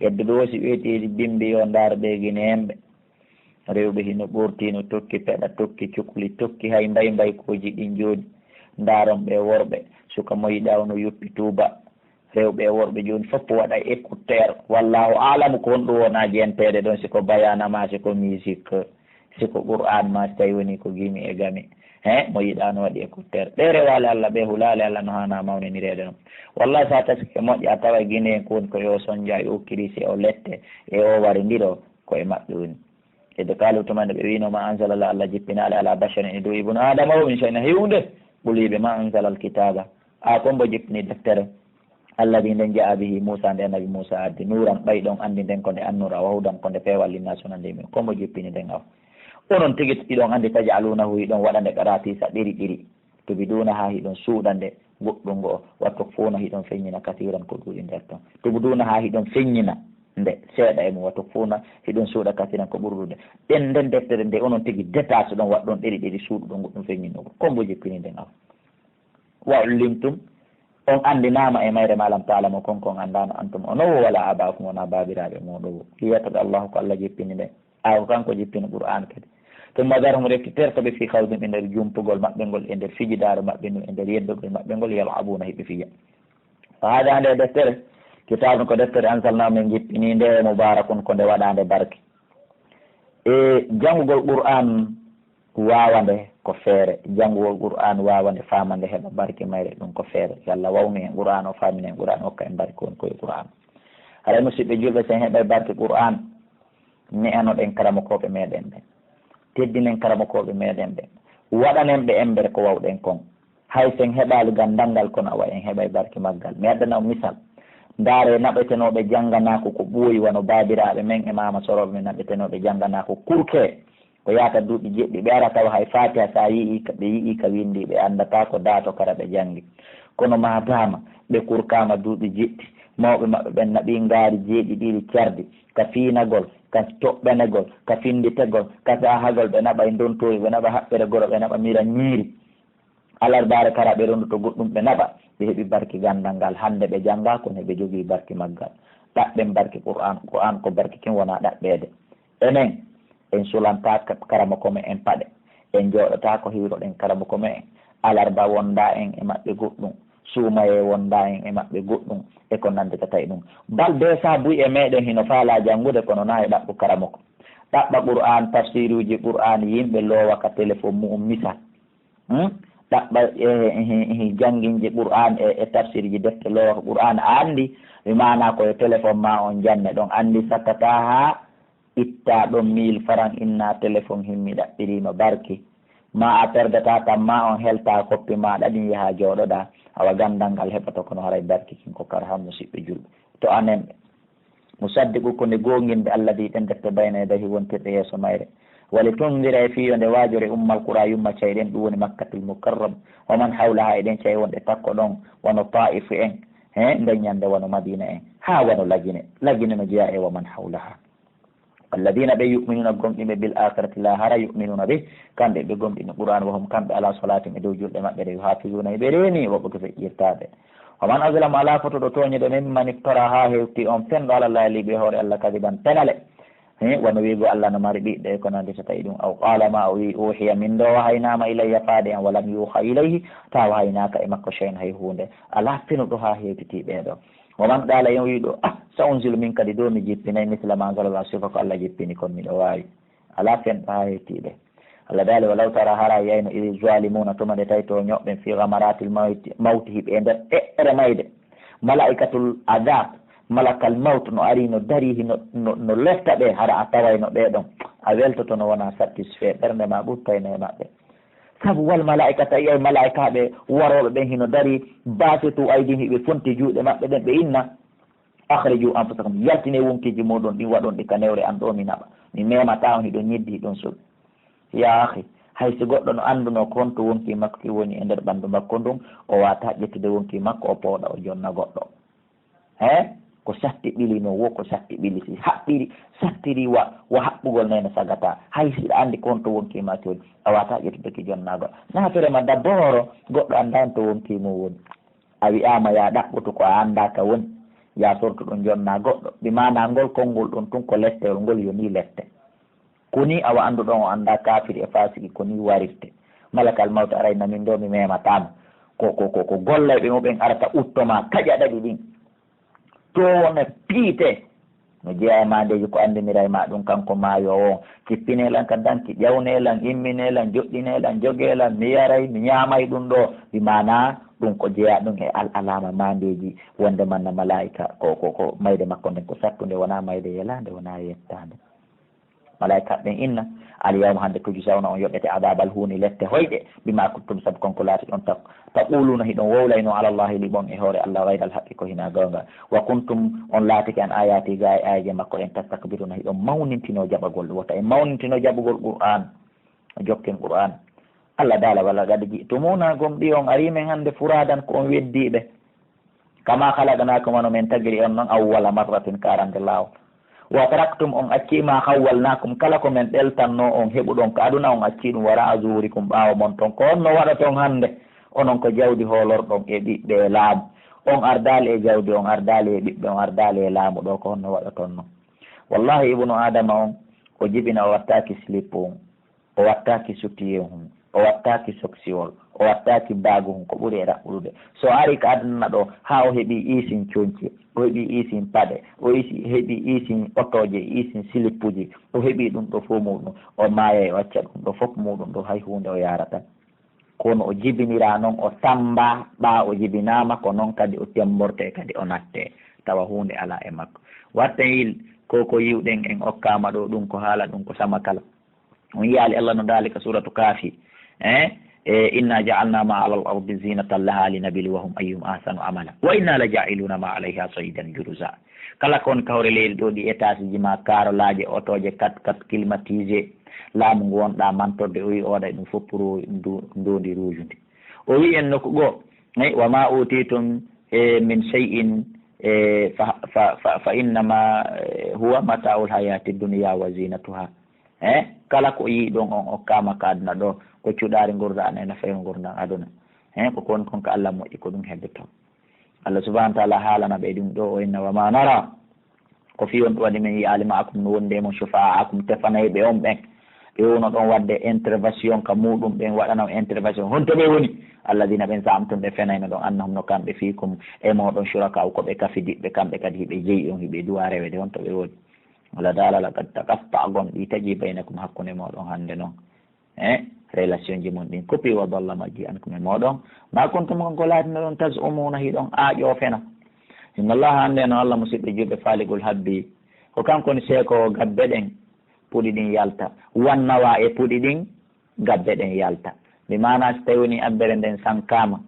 Hedduɓe wo si ɓe ƴeewi bimbi yo ndaar ɓe Gineyen ɓe. Rewɓe hino ɓorti, no tokki peɗa, tokki cukli, tokki hay mbaymbaykuuji ɗin jooɗi. Ndaaron ɓe worɓe, suka mo yiɗaa o no yuppi tuuba. Rewɓe e worɓe jooni fof waɗa écouteur. Wallahu aalamu ko honɗum wona jenteede ɗon, si ko bayaana maa, si ko musique, si ko Qur'aan maa, si tawi woni ko gimi e gami. He, mo yiɗaa no waɗi écouteur. Ɓe rewaali Allah, ɓe hulaali Allah no haanaa mawninireede non. Wallahi, so a taskike moƴƴa, a tawa Guinéen ko woni ko yo sonja, yo kirisi, o lette, e o warindiro, ko e maɓɓe woni. Idh qaalu, tuma nde ɓe wi'no, ma anzalallahu, Allah jippinaali ala basharin e dow ibnu Aadama o min shay'in, huunde. Qul, wi'e ɓe, ma anzalal kitaaba, a ko mbo jippini deftere? Alladhi, nden, ja'a bihi Muusa, nde annabi Muusa addi, nuuran, ɓay ɗon anndi nden ko nde annuura, wa hudan, ko nde peewal, linnaasi, wonande yimɓe. Ko mbo jippini nden awa? Onon tigi hiɗon anndi, taj'aluunahu, hiɗon waɗa nde qaraatiisa, ɗiri ɗiri. Tubduunaha, hiɗon suuɗa nde goɗɗum ngo, wa tukhfuuna, hiɗon feññina, kasiiran, ko ɗuuɗi nder ton. Tubduunaha, hiɗon feññina nde seeɗa e mum, wa tukhfuuna, hiɗon suuɗa, kasiiran, ko ɓuri ɗuuɗude. Ɗen, nden deftere nde onon tigi détache ɗon waɗɗon ɗeri ɗeri suuɗuɗon goɗɗum feññinno ko. Ko mbo jippini nden awa? Wa ullimtum, on anndinaama e mayre ma lam ta'lamu, kon kon anndaano, antum onon wo, wala aba'ukum, wona baabiraaɓe mooɗon wo. Liyataga Allahu, ko Allah jippini nde. Aw ko kanko jippini Qur'aan kadi. Thumma dharhum, refti terto ɓe, fi khawdihim, e nder jumpugol maɓɓe ngol, e nder fijidaaru maɓɓe ndun, e nder yeddugol maɓɓe ngol, yal'abuuna, hiɓe fija. Fa haada, nde deftere, kitaabun, ko deftere, anzalnaahu, men jippini nde, mubaarakun, ko nde waɗaande barke. E janngugol Qur'aan waawande ko feere, janngugol Qur'aan waawande faamande heɓa barke mayre, ɗum ko feere. Yo Allah wawnu en Qur'aan o, faamina en Qur'aan o, hokka en barke woni ko e Qur'aan. Haray, musiɓɓe julɓe, si en heɓay barke Qur'aan, ne'anoɗen karamokooɓe meɗen ɓen, teddinen karamokooɓe meɗen ɓen, waɗanen ɓe embere ko wawɗen kon. Hay si en heɓaali ganndal ngal, kono awa en heɓay barke maggal. Mi addana on misal. Ndaaree naɓetenooɓe jannganaaku ko ɓooyi, wano baabiraaɓe men e maama sorooɓe men naɓetenooɓe jannganaaku kurke. Ko yaata duuɓi jeɗɗi, ɓe ara tawa hay Faatiha, so a yi'ii ka, ɓe yi'ii ka winndii, ɓe anndataa ko daato kara ɓe janngi. Kono maadaama ɓe kurkaama duuɓi jeɗɗi, mawɓe maɓɓe ɓen naɓii ngaari jeeɗiɗiri cardi, ka fiinagol, ka toɓɓenegol, ka finnditegol, ka saahagol, ɓe naɓa e ndontoori, ɓe naɓa haɓɓere goro, ɓe naɓa mira ñiiri. Alarbaare kara ɓe ronndoto goɗɗum ɓe naɓa, ɓe heɓi barki ganndal ngal. Hannde ɓe janngaa, kono ɓe jogii barki maggal. Ɗaɓɓen barki Qur'aan. Qur'aan ko barki kin, wonaa ɗaɓɓeede. Enen, en sulantaa ka-, karamoko me'en paɗe. En jooɗotaako hiwroɗen karamoko me'en. Alarba wondaa en e maɓɓe goɗɗum. Suumayee wondaa en e maɓɓe goɗɗum. E ko nannditata e ɗum. Balde sa buy e meɗen hino faalaa janngude, kono naa e ɗaɓɓu karamoko. Ɗaɓɓa Qur'aan, tafsiruuji Qur'aan, yimɓe loowa ka telefon mu'un, misal. Hmm? Ɗaɓɓa, eh, eh, eh, jannginji Qur'aan e, e tafsirji defte loowa ka Qur'aan. A anndi, mi maanaa ko e telefon maa on janne ɗon. Anndi sakkataa haa ittaa ɗon mille francs, innaa telefon himmi ɗaɓɓiriima barki. Ma a perdataa tan, ma on heltaa koppi maaɗa ɗin, yahaa jooɗoɗaa. Awa ganndal ngal heɓoto, kono haray barki kin ko kara han, musiɓɓe julɓe. To anen ɓe. Musaddiqu ko nde goonginde, alladhi ɗen defte, bayna yadayhi wontirɗe yeeso mayre. Wali tundira e fii yo nde waajore ummal qura, yumma cay ɗen, ɗum woni Makkatul Mukarram. Wa man hawlaha, e ɗen cay wonɗe takko ɗon, wano Taif en, he, nden ñande wano Madina en, haa wano Lagine. Lagine no jeyaa e wa man hawlaha. Alladhina ɓe yu'minuna gomɗinɓe bil akhirati lahara yu'minuna bih, kamɓe ɓe gomɗini Qur'an, wa hum kamɓe ala salatihim e dow julɗe maɓɓe ɗe yuhafizuna e ɓe reeni woɓɓe ko feƴƴirtaɓe. Wa man azlamu ala fotuɗo tooñuɗo mimman iftara ha hewti on fenɗo ala Allahi liɓi e hoore Allah kadiban penale. He, wano wiigo Allah no mari ɓiɓɓe e ko nandi so tawi ɗum. Aw qala ma o wi uhiya min ɗo wahaynama ilayya faade en wa lam yuha ilayhi, ta wahaynaaka e makko shay'un hay hunde. Ala fenuɗo ha hewtiti ɓeɗo. Wa man qala, yon wiɗo, ah, sa unzilu min kadi ɗo mi jippinay misla ma anzalallah, sifa ko Allah jippini kon miɗo wawi. Ala fen ɓe ha hewtiɓe. Allah daali, walaw tara hara yayno iri zalimuna tuma nde tawi to ñoɓɓen fi gamaratil mawti, mawti hiɓe e nder ɗeɗɗere mayde. Malaikatul adab, malakal mawt no ari no dari hino, no, no lefta ɓe, hara a tawayno ɓe ɗon. A weltoto no wona satisfait, ɓernde ma ɓurtayno e maɓɓe. Sabu wal malaa'ikata, yi'ay malaa'ikaaɓe warooɓe ɓen hino darii, baasitu aydihim, hiɓe fonti juuɗe maɓɓe ɗen, ɓe inna, "Akhriju anfusakum, yaltinee wonkiiji mooɗon ɗin, waɗon ɗi ka newre an ɗoo, mi naɓa. Mi meemataa on, hiɗon ñiddi, hiɗon suɓi." Yaa akhi, hay si goɗɗo no anndunoo ko honto wonkii makko ki woni e nder ɓanndu makko ndun, o waawataa ƴettude wonkii makko, o pooɗa, o jonna goɗɗo. He? Ko satti ɓili non, wo ko satti ɓili. Si haɓɓiri, sattiri wa, wa haɓɓugol nene sagata. Hay si ɗa anndi ko honto wonkii maa woni, a waawataa ƴettude ki jonnaagol. Naa fere ma dabbooro, goɗɗo anndaa honto wonkii mum woni. A wi'aama yaa ɗaɓɓutu ko a anndaa ka woni. Yaa sortu ɗum jonnaa goɗɗo. Bi maanaa ngol konngol ɗum tun ko lettewol, ngol yonii lette. Ko nii awa annduɗon o anndaa kaafiri e faasiki ko nii warirte. Malakal mawti aray na min ɗoo mi meemataa mo. Ko, ko, ko, ko gollayɓe mo ɓen arata utto maa kaƴa ɗaɗi ɗin. To wona piite. No jeyaa e maandeeji ko anndiniray maa ɗum kanko maayoowo on. Kippinee lan ka danki, ƴawnee lan, imminee lan, joɗɗinee lan, jogee lan, mi yaray, mi ñaamay ɗum ɗoo. Bi maanaa ɗum ko jeyaa ɗum e al alaama maandeeji wonde manna malaa'ika ko, ko, ko mayde makko nden ko sattunde, wonaa mayde yelaande, wonaa yettaande. Malaa'ikaaɓe ɓen inna, "Al yawma, hannde, tujzawna, on yoɓete, adabal huuni, lette hoyɗe, bima kuntum, sabu kon ko laatiɗon, ta-, taquluna, hiɗon wowlayno, ala Allahi, liɓon e hoore Allah, gayral haqqi, ko hinaa goonga. Wa kuntum, on laatike, an ayati, ga e aayeeje makko ɗen, tastakbiruna, hiɗon mawnintinoo jaɓagol ɗum." Wota en mawnintinoo jaɓugol Qur'aan, jokken Qur'aan. Allah daala, "Wala qad ji'tumuna, gomɗii on arii men hannde furaadan, ko on weddiiɓe." Kama khalaqnakum, wano men tagiri on non, awwala marratin, ka arande laawol. Wa taraktum, on accii, ma khawwalnakum, kala ko men ɗeltannoo on heɓuɗon ka aduna, on accii ɗum, wara'a zuhurikum, ɓaawo mon ton. Ko honno waɗoton hannde? Onon ko jawdi hoolorɗon e ɓiɓɓe e laamu. On ardaali e jawdi, on ardaali e ɓiɓɓe, on ardaali e laamu ɗoo, ko honno waɗoton non? Wallahi, Ibnu Aadama on, o jibina, o wattaaki slip on. O wattaaki sutiyee hun, o wattaaki soksiwol, o wattaaki baagu hun, ko ɓuri e raɓɓuɗude. So o ari ka aduna ɗoo, haa o heɓi iisin conci, o heɓi iisin paɗe, o isi-, heɓi iisin otooje, iisin silippuji, o heɓi ɗum ɗoo fof muuɗum, o maayay, o acca ɗum ɗoo fof muuɗum ɗoo, hay huunde o yaarataa. Kono o jibiniraa non, o tammbaa, ɓaa o jibinaama, ko non kadi o temmbortee, kadi o nattee, tawa huunde alaa e makko. Watten yil, ko ko yiwɗen en okkaama ɗoo, ɗum ko haala, ɗum ko sama kala. On yiyaali Allah no daali ka suuratu Kaafi, eh? E, inna ja'alna ma alal ardi zinatan laha linabluwahum ayyuhum ahsanu amala. Wa inna la ja'iluna ma alayha sa'idan juruza. Kala ko woni ka hoore leydi ɗo, ɗi étage ji ma, karolaaje, otooje, quatre-quatre climatisé, laamu ngu wonɗa mantorde, o wi oɗa ɗum fof pour ndu-, ndondi ruujundi. O wi en nokku goo, eh, wa ma utitum, eh, min shay'in, eh, fa, fa, fa, fa innama, eh, huwa mata'ul hayati dunya wa zinatuha. Eh, kala ko yii ɗon on okkama ka aduna ɗo, ko cuɗaari ngurda an ena fayi ngurdan aduna. Eh, ko kon, kon ko Allah moƴƴi, ko ɗum heddotoo. Allah subhanahu wa ta'ala haalana ɓe ɗum ɗo, o inna, "Wa ma nara." Ko fii on ɗum waɗi min yi'aali ma'akum no wondi e mon shufa'akum tefanayɓe on ɓen. Ɓe wonno ɗon waɗde intervention ka muɗum, ɓen waɗana on intervention. Honto ɓe woni? Alladhina ɓen za'amtum ɓe fenayno ɗon annahum no kamɓe fiikum e moɗon shuraka'u ko ɓe kafidiɓɓe, kamɓe kadi hiɓe jeyi on, hiɓe duwa rewede. Honto ɓe woni? Wala dala laqad taqatta'a gon ɗi taƴi baynakum hakkunde moɗon hannde non. Eh, relation ji mon ɗin coupé wa dalla majji ankum e moɗon. Ma kuntum kanko laatino ɗon taz'umuna hiɗon aaƴo fena. Inna Allah hannde no Allah musiɓɓe juɓe faligol habbi. Ko kanko ni seeko gabbe ɗen puɗi ɗin yalta. Wannawa e puɗi ɗin gabbe ɗen yalta. Bi maana si tawi woni abbere nden sankama.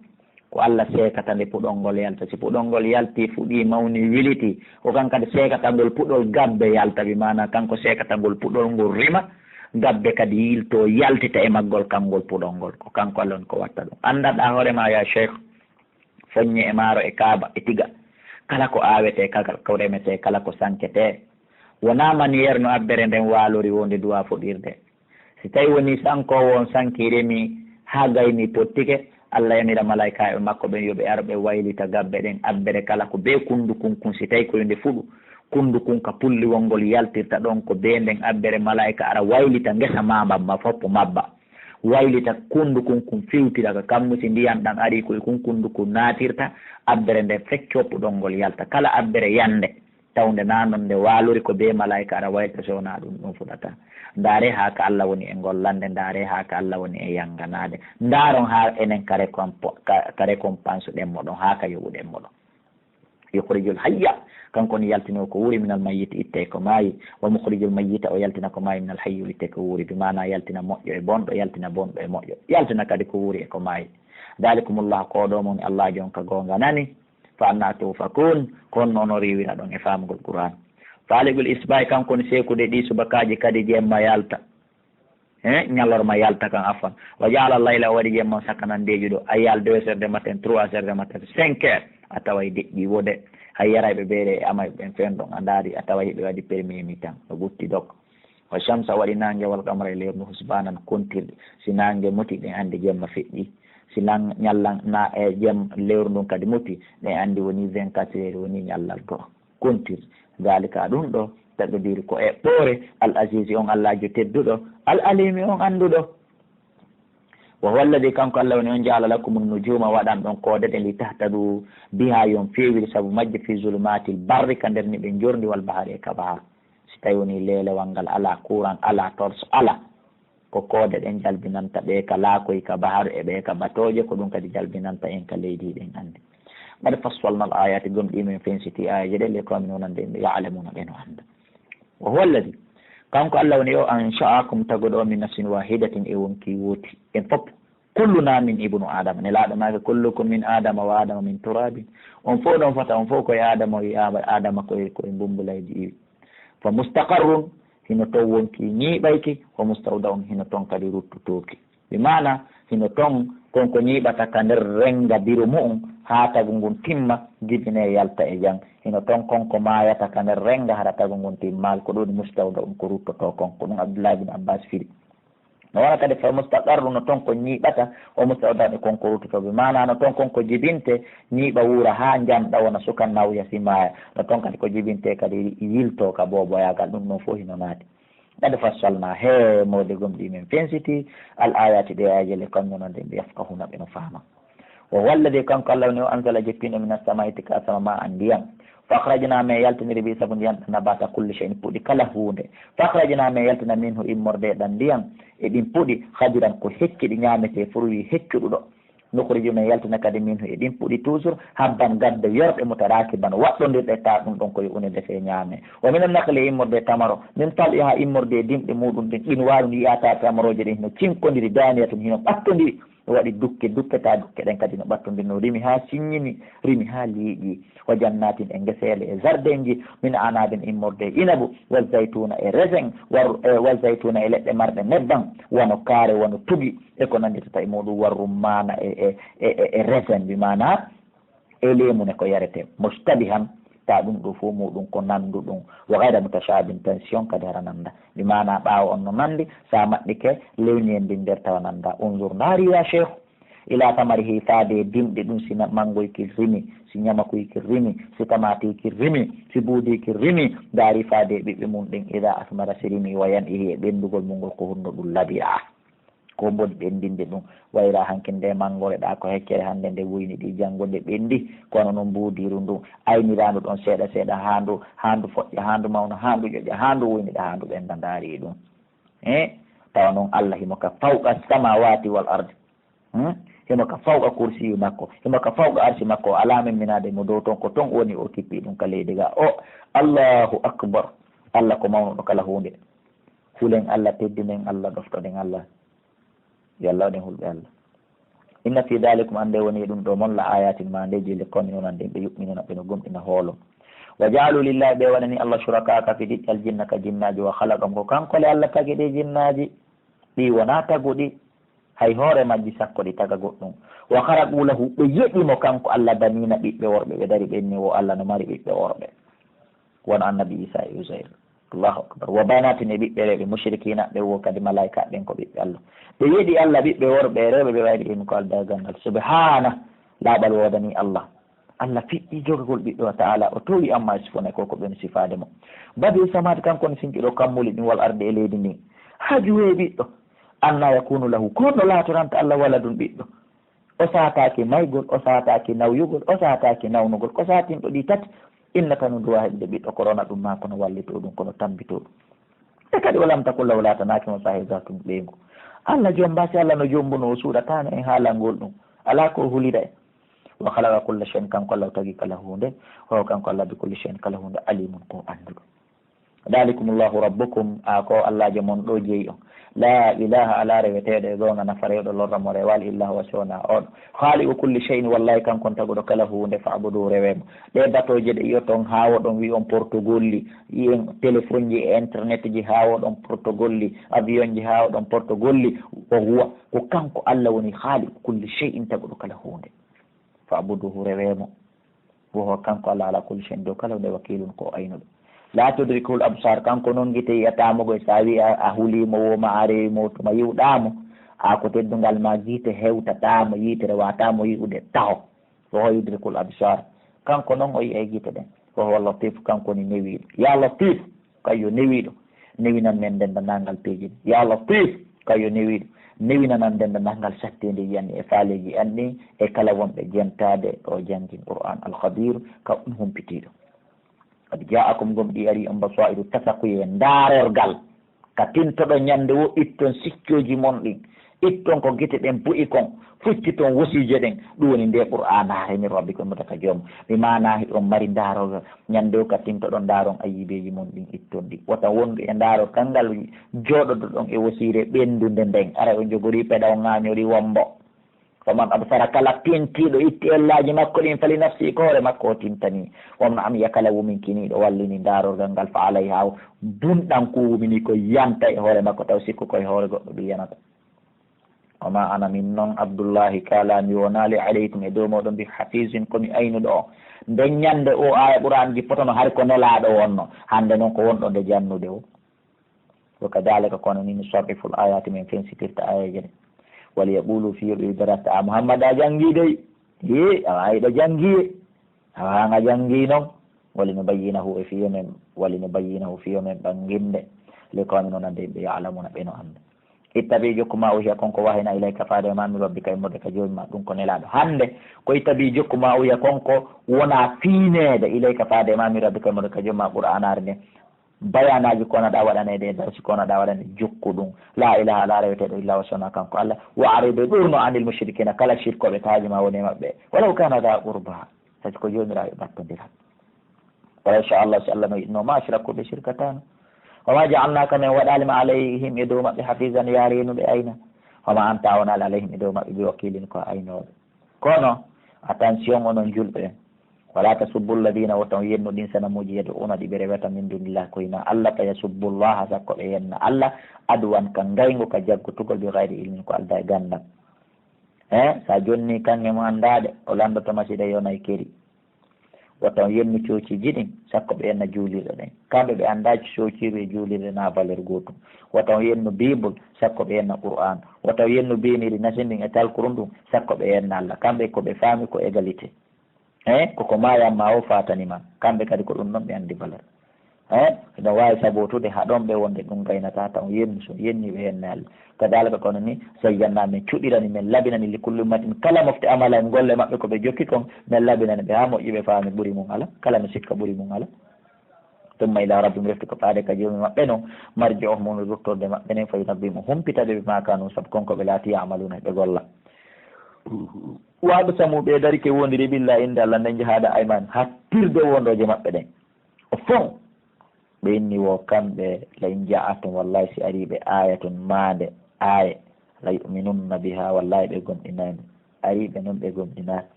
Ko Allah seekata nde puɗol ngol yalta. Si puɗol ngol yalti, fuɗi, mawni, wiliti, ko kanko kadi seekata ngol puɗol gabbe yalta, bi maana kanko seekata ngol puɗol ngol rima, gabbe kadi yilto, yaltita e maggol kanngol puɗol ngol. Ko kanko Allah on ko watta ɗum. Anndanɗaa hoore ma, ya Cheikh, foññe e maaro e kaaba e tiga. Kala ko aawetee, kala ko remetee, kala ko sanketee. Wonaa manière no abbere nden waalori wonde duwaa fuɗirde. Si tawi woni sankoowo on sanki remi haa gayni pottike, Allah yamira malaykaaɓe makko ɓen yo ɓe ar ɓe waylita gabbe ɗen abbere kala ko bee kundu kun kun. Si tawi ko yo nde fuɗu, kundu kun ka pulliwol ngol yaltirta ɗon ko bee nden abbere, malayka ara waylita ngesa maamba ma foppo mabba. Waylita kundu kun kun fiwtira ka kammu, si ndiyan ɗan ari ko e kun kundu kun naatirta, abbere nden feccoo puɗol ngol yalta. Kala abbere yande. Tawnde naa non nde waalori ko bee malaayika ara waylita so wonaa ɗum, ɗum fuɗata. Ndaaree haa ka Allah woni e ngollande, ndaaree haa ka Allah woni e yanganaade. Ndaaron haa enen ka récompo-, ka, ka récompense ɗen moɗon, haa ka yoɓuɗen moɗon. Yukhrijul hayya, kanko woni yaltinoowo ko wuuri, minal mayyiti, ittee ko maayi. Wa mukhrijul mayyita, o yaltina ko maayi, minal hayyi, o ittee ko wuuri. Bi maana yaltina moƴƴo e bonɗo, yaltina bonɗo e moƴƴo. Yaltina kadi ko wuuri e ko maayi. Dalikumullah, ko ɗo mo woni Allah jonka goonga nani. Fa anna tufakun, ko honno onon riiwiraɗon e faamugol Qur'aan? Faaligul isbaahi, kanko woni seekude ɗi subakaaji kadi jemma yalta. Eh, ñalorma yalta kan, afwan. Wa ja'ala layla, o waɗi jemma on sakanan ndeeƴuɗo. A yal deux heures de matin, trois heures de matin, cinq heures. A taway deƴƴi wode. Hay yarayɓe beere e amayɓe ɓen fen ɗon a ndaari, a taway hiɓe waɗi premier mi-temps. No ɓutti dok. Wa shamsa, o waɗi naange, wal qamara e leerndu, husbaanan, kontirɗe. Si naange muti, ɗen anndi jemma feƴƴi. Si lan-, ñallan na e jem leerndu ndun kadi muti, ɗen anndi woni vingt-quatre heures, woni ñallal go'o. Kontir. Zalika, ɗum ɗo, taqdiru ko eɓɓoore, al azizi on Allaajo tedduɗo, al alimi on annduɗo. Wa huwa alladhi, kanko Allah woni on, ja'ala lakumun nujuma, waɗan ɗon koode ɗen, li tahtadu biha, yon feewiri sabu majje, fi zulumatil barri, ka nder niɓe njordi, wal bahari, e ka baharu. Si tawi woni leelewal ngal alaa, kuran alaa, torche alaa, ko koode ɗen jalbinanta ɓe ka laakoy, ka baharu, e ɓe ka batooje, ko ɗum kadi jalbinanta en ka leydi, hiɗen anndi. Qad fassalna al ayati, gomɗii men fensiti aayeeje ɗen, li qawmin, wonande yimɓe, ya'lamuna, ɓe no annda. Wa huwa alladhi, kanko Allah woni o, ansha'akum, taguɗo on, min nafsin wahidatin, e wonkii wooti, en fop. Kulluna min ibnu Adama. Nelaaɗo maaki, "Kullukum min Adama wa Adama min turabin." On fof ɗon fota, on fof koye Adama o iwi, Adama koye, koye mbummbulaydi iwi. Fa mustaqarrun, hino ton wonki ñiiɓayki, wa mustawda'un, hino ton kadi ruttotooki. Bi maana, hino ton kon ko ñiiɓata ka nder rennga biro mu'un haa tagu ngun timma, jibinee yalta e jam. Hino ton kon ko maayata ka nder rennga hara tagu ngun timmaali, ko ɗun mustawda'un, ko ruttotoo kon. Ko ɗun Abdullahi bin Abbas firi. No wona kadi fa mustaqarru, no ton ko ñiiɓata, o mustawda'un, e kon ko ruttotoo. Bi maana no ton kon ko jibinte, ñiiɓa wuura haa njanɗa wona suka nawya si maaya. No ton kadi ko jibinte kadi yiltoo ka booboyaagal, ɗun non fof hino naati. Qad fassalna, he moodi gomɗii men fensiti, al ayati, ɗe aayeeje, li qawmin, wonande yimɓe, yafqahuna, ɓe no faama. Wa huwa alladhi, kanko Allah woni o, anzala, jippino, minas samaa'i, tika asama, ma'an, ndiyam. Fa akhrajna, men yaltiniri, bihi, sabu ndiyam ɗam, nabata kulli shay'in, puɗi kala huunde. Fa akhrajna, men yaltina, minhu, immorde e ɗam ndiyam, e ɗin puɗi, khadiran, ko hecciɗi ñaametee, fruit heccuɗuɗo. Nukhriju, men yaltina kadi, minhu, e ɗin puɗi toujours, habban, gabbe yorɗe, mutarakiban, waɗɗondirɗe, ta ɗum ɗon ko yo une defee ñaamee. Wa minan nakhli, e immorde e tamaro, min tal'iha, immorde e dimɗe muɗum ɗin, qinwanun, yi'ataa tamarooje ɗin hino cinkondiri, daniyatun, hino ɓattondiri. O waɗi dukke, dukke, ta dukke ɗen kadi no ɓattondirno. Rimi haa siññini, rimi haa liiƴi. Wa jannatin, e geseele, e zardenji, min anabin, immorde e inabu, wa zaytuna, e resen, war-, e, wa zaytuna, e leɗɗe marɗe nebban, wano kaare, wano tugi, e ko nannditata e muɗum, war rummaana, e, e, e, e, e resen, bi maana e leemu ne ko yarete, mustabihan, ta ɗum ɗo fof muɗum ko nannduɗum, wa gayra mutashabin, tension kadi hara nannda, bi maana ɓaawo on no nanndi, sa maɓɓike lewni en ndin nder tawa nannda. Unzur, ndaari ya sheikh, ila samarihi, faade e dimɗe ɗum, si na-, manngoyki rimi, si ñamakuyki rimi, si tamaatiiki rimi, si buudiiki rimi, ndaari faade e ɓiɓɓe mum ɗin, ida asmara, si rimi, wa yan'ihi, e ɓenndugol mum ngol, ko honno ɗum laɓira. Ko mbodi ɓenndinde ɗum, wayra hanki nde manngore ɗa ko heccere, hannde nde woyni ɗi, janngo nde ɓenndi, kono noon mbuudiru ndu, ayniraandu ɗon seeɗa seeɗa, haa ndu, haa ndu foƴƴa, haa ndu mawna, haa ndu ƴoƴa, haa ndu woyniɗa, haa ndu ɓennda, ndaari ɗum. E tawa noon Allah himo ka fawqa samawati wal ardi. Hmm? Himo ka fawqa kursiyu makko, himo ka fawqa arsi makko, o alaa memminaade mo dow ton, ko ton woni o kippi ɗum ka leydi ga. O, Allahu akbar. Allah ko mawnuɗo kala huunde. Hulen Allah, teddinen Allah, ɗoftoɗen Allah. Yo Allah waɗen hulɓe Allah. Inna fi dalikum, annde woni e ɗum ɗo mon, la ayatin, ma nde jille, kawmi onan ɗen ɓe yu'minuna, ɓe no gomɗina hoolo. Wa ja'alu lillahi, ɓe waɗani Allah shuraka ka fi diƴƴal, jinna ka jinnaaji, wa khalaqahum, ko kanko le Allah tagi ɗi jinnaaji, ɗi wona taguɗi, hay hoore majji sakko ɗi taga goɗɗum. Wa kharaqu lahu, ɓe yeɗi mo kanko Allah, banina, ɓiɓɓe worɓe, ɓe dari ɓe inni wo Allah no mari ɓiɓɓe worɓe. Wano annabi Isa e Uzair. Allahu akbar. Wa banatin, e ɓiɓɓe rewɓe, mushrikina ɓe wo kadi malaika ɓen ko ɓiɓɓe Allah. Ɓe yeɗi Allah ɓiɓɓe worɓe e rewɓe, ɓe wayri ɗum ko aldagal ngal. Subhana, laaɓal woodani Allah. Allah fiɗɗi jogagol ɓiɗɗo wa ta'ala, o towi amma sifone ko ko ɓen sifaade mo. Badi'u samawati, kanko woni sincuɗo kammuuli ɗin, wal ardi, e leydi ndin. Haaju he ɓiɗɗo. Anna yakunu lahu, ko honno laatoranta Allah waladun, ɓiɗɗo? O saataaki maygol, o saataaki nawyugol, o saataaki nawnugol. Ko saatinɗo ɗi tati, innata no duwa heɓde ɓiɗɗo, korona ɗum maa kono wallito ɗum, kono tambito ɗum. E kadi, walam takun lahu, laatanaaki mo sahizatun ɓeyngu. Allah jomba, si Allah no jombuno, o suuɗataano en haalangol ɗum. Alaa ko o hulira en. Wa khalaqa kulla shay'in, kanko Allah o tagi kala huunde. Wa huwa, kanko Allah, bi kulli shay'in, kala huunde, alimun, ko annduɗo. Dalikumullahu rabbukum, a ko Allaajo mon ɗo jeyi on. La ilaha, alaa reweteeɗo e goonga nafa rewɗo lorra mo rewal illa huwa, si wonaa oɗo. Khaliqu kulli shay'in, wallahi kanko on taguɗo kala huunde, fa'budu, rewe mo. Ɗe batooje ɗe iyoton haa woɗon wi on portugolli, yi'en telefonji e internet ji haa woɗon portugolli, avion ji haa woɗon portugolli, wa huwa, ko kanko Allah woni khaliqu kulli shay'in, taguɗo kala huunde. Fa'buduhu, rewe mo. Wo ho kanko Allah ala kulli shay'in, dow kala huunde, wakilun, ko o aynuɗo. La tudrikul absar, kanko noon gite yi'ataa mo, koy so a wi'i a, a hulii mo wo ma a rewi mo tuma yi'uɗaa mo, a ko teddungal ma gite hewtataa mo, yiitere waawataa mo yi'ude taho. Wo ho yudrikul absar, kanko noon o yi'ay gite ɗen. Wo ho latif, kanko woni newiiɗo. Ya latif, kayyo newiiɗo, newinan men denndanangal peeji ɗi. Ya latif, kayyo newiiɗo, newinanan denndanangal satteende yi'an e faaleeji an ɗin e kala wonɓe jentaade ɗo janngin Qur'an. Al Khabir, ka on humpitiiɗo. Qad ja'akum, gomɗii arii on, basairu, tasakuye, ndaarorgal, ka tintoɗon ñande wo, itton sikkooji mon ɗin, itton ko gite ɗen bu'i kon, fucciton wosiije ɗen. Ɗum woni nde Qur'aanaare min rabbikum, immorde ka joom. Mi maanaa hiɗon mari ndaarorgal. Ñande wo ka tintoɗon, ndaaron ayibeeji mon ɗin, itton ɗi. Wota wondu e ndaarorgal ngal jooɗodoɗon e wosiire ɓenndunde nden. Aray on jogorii peɗa, on ŋaañorii wombo. Faman absara, kala tintiiɗo itti ellaaji makko ɗin, fali nafsi, ko hoore makko o tintanii. Waman amiya, kala wuminkiniiɗo, wallini ndaarorgal ngal, fa alayha, o bunɗan ko wumini ko yanta e hoore makko, taw sikku ko e hoore goɗɗo ɗum yanata. Wa ma ana, min noon Abdullahi, kaala mi wonaali, alaykum, e dow mooɗon, bi hafizin, ko mi aynuɗo on. Nden ñande o aaya Qur'aan ji potono hari ko nelaaɗo wonno, hannde noon ko wonɗo nde jannude o. Wa kadhalika, kono ni, nusarrifu l ayati, min fensitirta aayeeje ɗe. Wali yaqulu, fii yo ɓe wi, darasta, a Muhammad, a janngi dey. Ee, awa ayɗa janngi ye. Awa nga janngi noon. Wali nubayyinahu, e fii yo men, wali nubayyinahu, fii yo men ɓannginde. Li qawmin, wonande yimɓe, ya'lamuna, ɓe no annda. Ittabi, jokku, ma uhiya, kon ko wahayna, ilayka, faade ma, min rabbika, immorde ka Joomi ma, ɗum ko nelaaɗo. Hannde, ko ittabi, jokku, ma uhiya, kon ko wona fiineede, ilayka, faade ma, min rabbika, immorde ka Joomi ma, Qur'aanaare nden. Bayaanaaji ko wonaa ɗaa waɗaneede e darsi ko wonaa ɗaa waɗaneede, jokku ɗum. Laa ilaaha, alaa reweteeɗo illa huwa, so wonaa kanko Allah. Wa a'rid, ɓurno, anil mushrikina, kala shirkooɓe, taaji ma woni e maɓɓe. Walaw kaana dhaa qurbaa, hay so ko joomiraaɓe ɓattondiral. Walaw shaa Allah, si Allah no yiɗno, maa ashrakuu, ɓe shirkataano. Wa maa ja'alnaaka, min waɗaali ma, alayhim, e dow maɓɓe, hafiizan, yo a reenuɓe ayna. Wa ma anta, a wonaali, alayhim, e dow maɓɓe, bi wakiilin, ko aynooɗo. Kono, attention, onon julɓe, wala tasubbu alladina, wota on yennu ɗin sanamuuji, yad'una, ɗi ɓe rewata, min dunillah, ko hinaa Allah, fa yasubbu Allaha, sakko ɓe yenna Allah, adwan, ka ngayngu, ka jaggutugol, bi gayri ilmin, ko aldaa e ganndal. He, sa jonni kaŋŋe mo anndaade, o lanndoto ma si ɗe yonay keri. Wota on yennu coociiji ɗin, sakko ɓe yenna juulirɗe ɗen. Kamɓe ɓe anndaa coociiru e juulirɗe na valeur gootum. Wota on yennu Bible, sakko ɓe yenna Qur'aan. Wota on yennu biiniri nasin ɗin e talkuru ndun, sakko ɓe yenna Allah. Kamɓe ko ɓe faami ko égalité. He, ko ko maayan ma o faatani ma. Kamɓe kadi ko ɗun ɗon ɓe anndi valeur. He, no waawi sabootude haɗon ɓe wonde ɗun gaynataa taw yennu, so yenni ɓe yenne Allah. Kadaalika kono ni, zayyannaa, men cuɗirani, men labinani, li kulli ummatin, kala mofte, amalahum, golle maɓɓe ko ɓe jokki kon, men labinani ɓe haa moƴƴi ɓe faami ɓuri mun alaa, kala no sikka ɓuri mun alaa. Summa ilaa rabbihim, refti ko faade ka Joomi maɓɓe non, marji'uhum, woni ruttorde maɓɓe nden, fa yunabbihim, o humpita ɓe, bimaa kaanu, sabu kon ko ɓe laati, ya'maluuna, ɓe golla. Wa aqsamu, ɓe darike wondiri, billaahi, innde Allah nden, jahada aymaanihim, hattirde wondooje maɓɓe ɗen. O fon, ɓe inni wo kamɓe, la in ja'athum, wallahi si ari ɓe ayatun maande, aaye, la yu'minunna biha, wallahi ɓe gomɗinani. Ari ɓe non ɓe gomɗinani.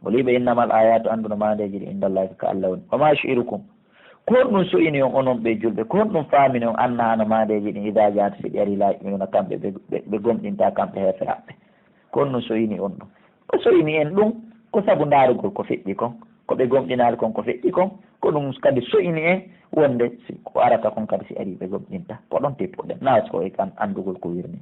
O li ɓe innamal ayatu, annduno maandeji ɗi indallahi ko ka Allah woni. Wa ma yash'irukum, ko honɗum so'ini on onon ɓe julɓe? Ko honɗum faamini on annaha no maandeji ɗin idha ja'at, si ɗi ari, la yu'minuna, kamɓe ɓe, ɓe, ɓe gomɗinta kamɓe heeferaɓe? Ko honɗum so'ini on ɗum? Ko so'ini en ɗum, ko sabu ndaarugol ko feƴƴi kon, ko ɓe gomɗinaali kon ko feƴƴi kon, ko ɗum kadi so'ini en wonde si ko arata kon kadi si ari ɓe gomɗinta. Ko ɗon teppuɗen, naati ko e kan anndugol ko wirni.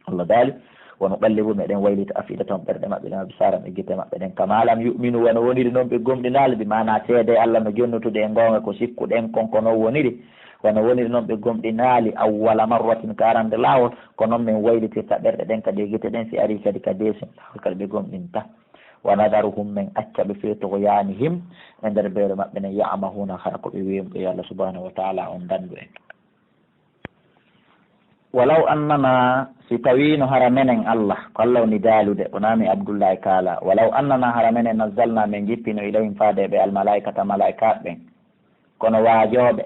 Allah daali, "Wa nuqallibu, meɗen waylita, afidatahum, ɓerɗe maɓɓe ɗen, absarahum, e gite maɓɓe ɗen, kama lam yu'minu, wano woniri non ɓe gomɗinaali, bi maana seede Allah no jonnutude e goonga ko sikkuɗen kon ko non woniri, wano woniri non ɓe gomɗinaali, awwala marratin, ka arande laawol, ko non men waylitirta ɓerɗe ɗen kadi e gite ɗen, si ari kadi ka deesin laawol kadi ɓe gomɗinta." Wa nadharuhum, men acca ɓe, fi tughyanihim, e nder beere maɓɓe nden, ya'mahuna, hara ko ɓe weemuɓe. Yo Allah subhanahu wa ta'ala on dandu en. Walaw annana, si tawiino hara menen Allah, ko Allah woni daalude, wonaa mi Abdullahi kaala, walaw annana, hara menen, nazzalna, men jippino, ilayhim, faade e ɓe, almalaikata, malaikaaɓe ɓen, kono waajooɓe,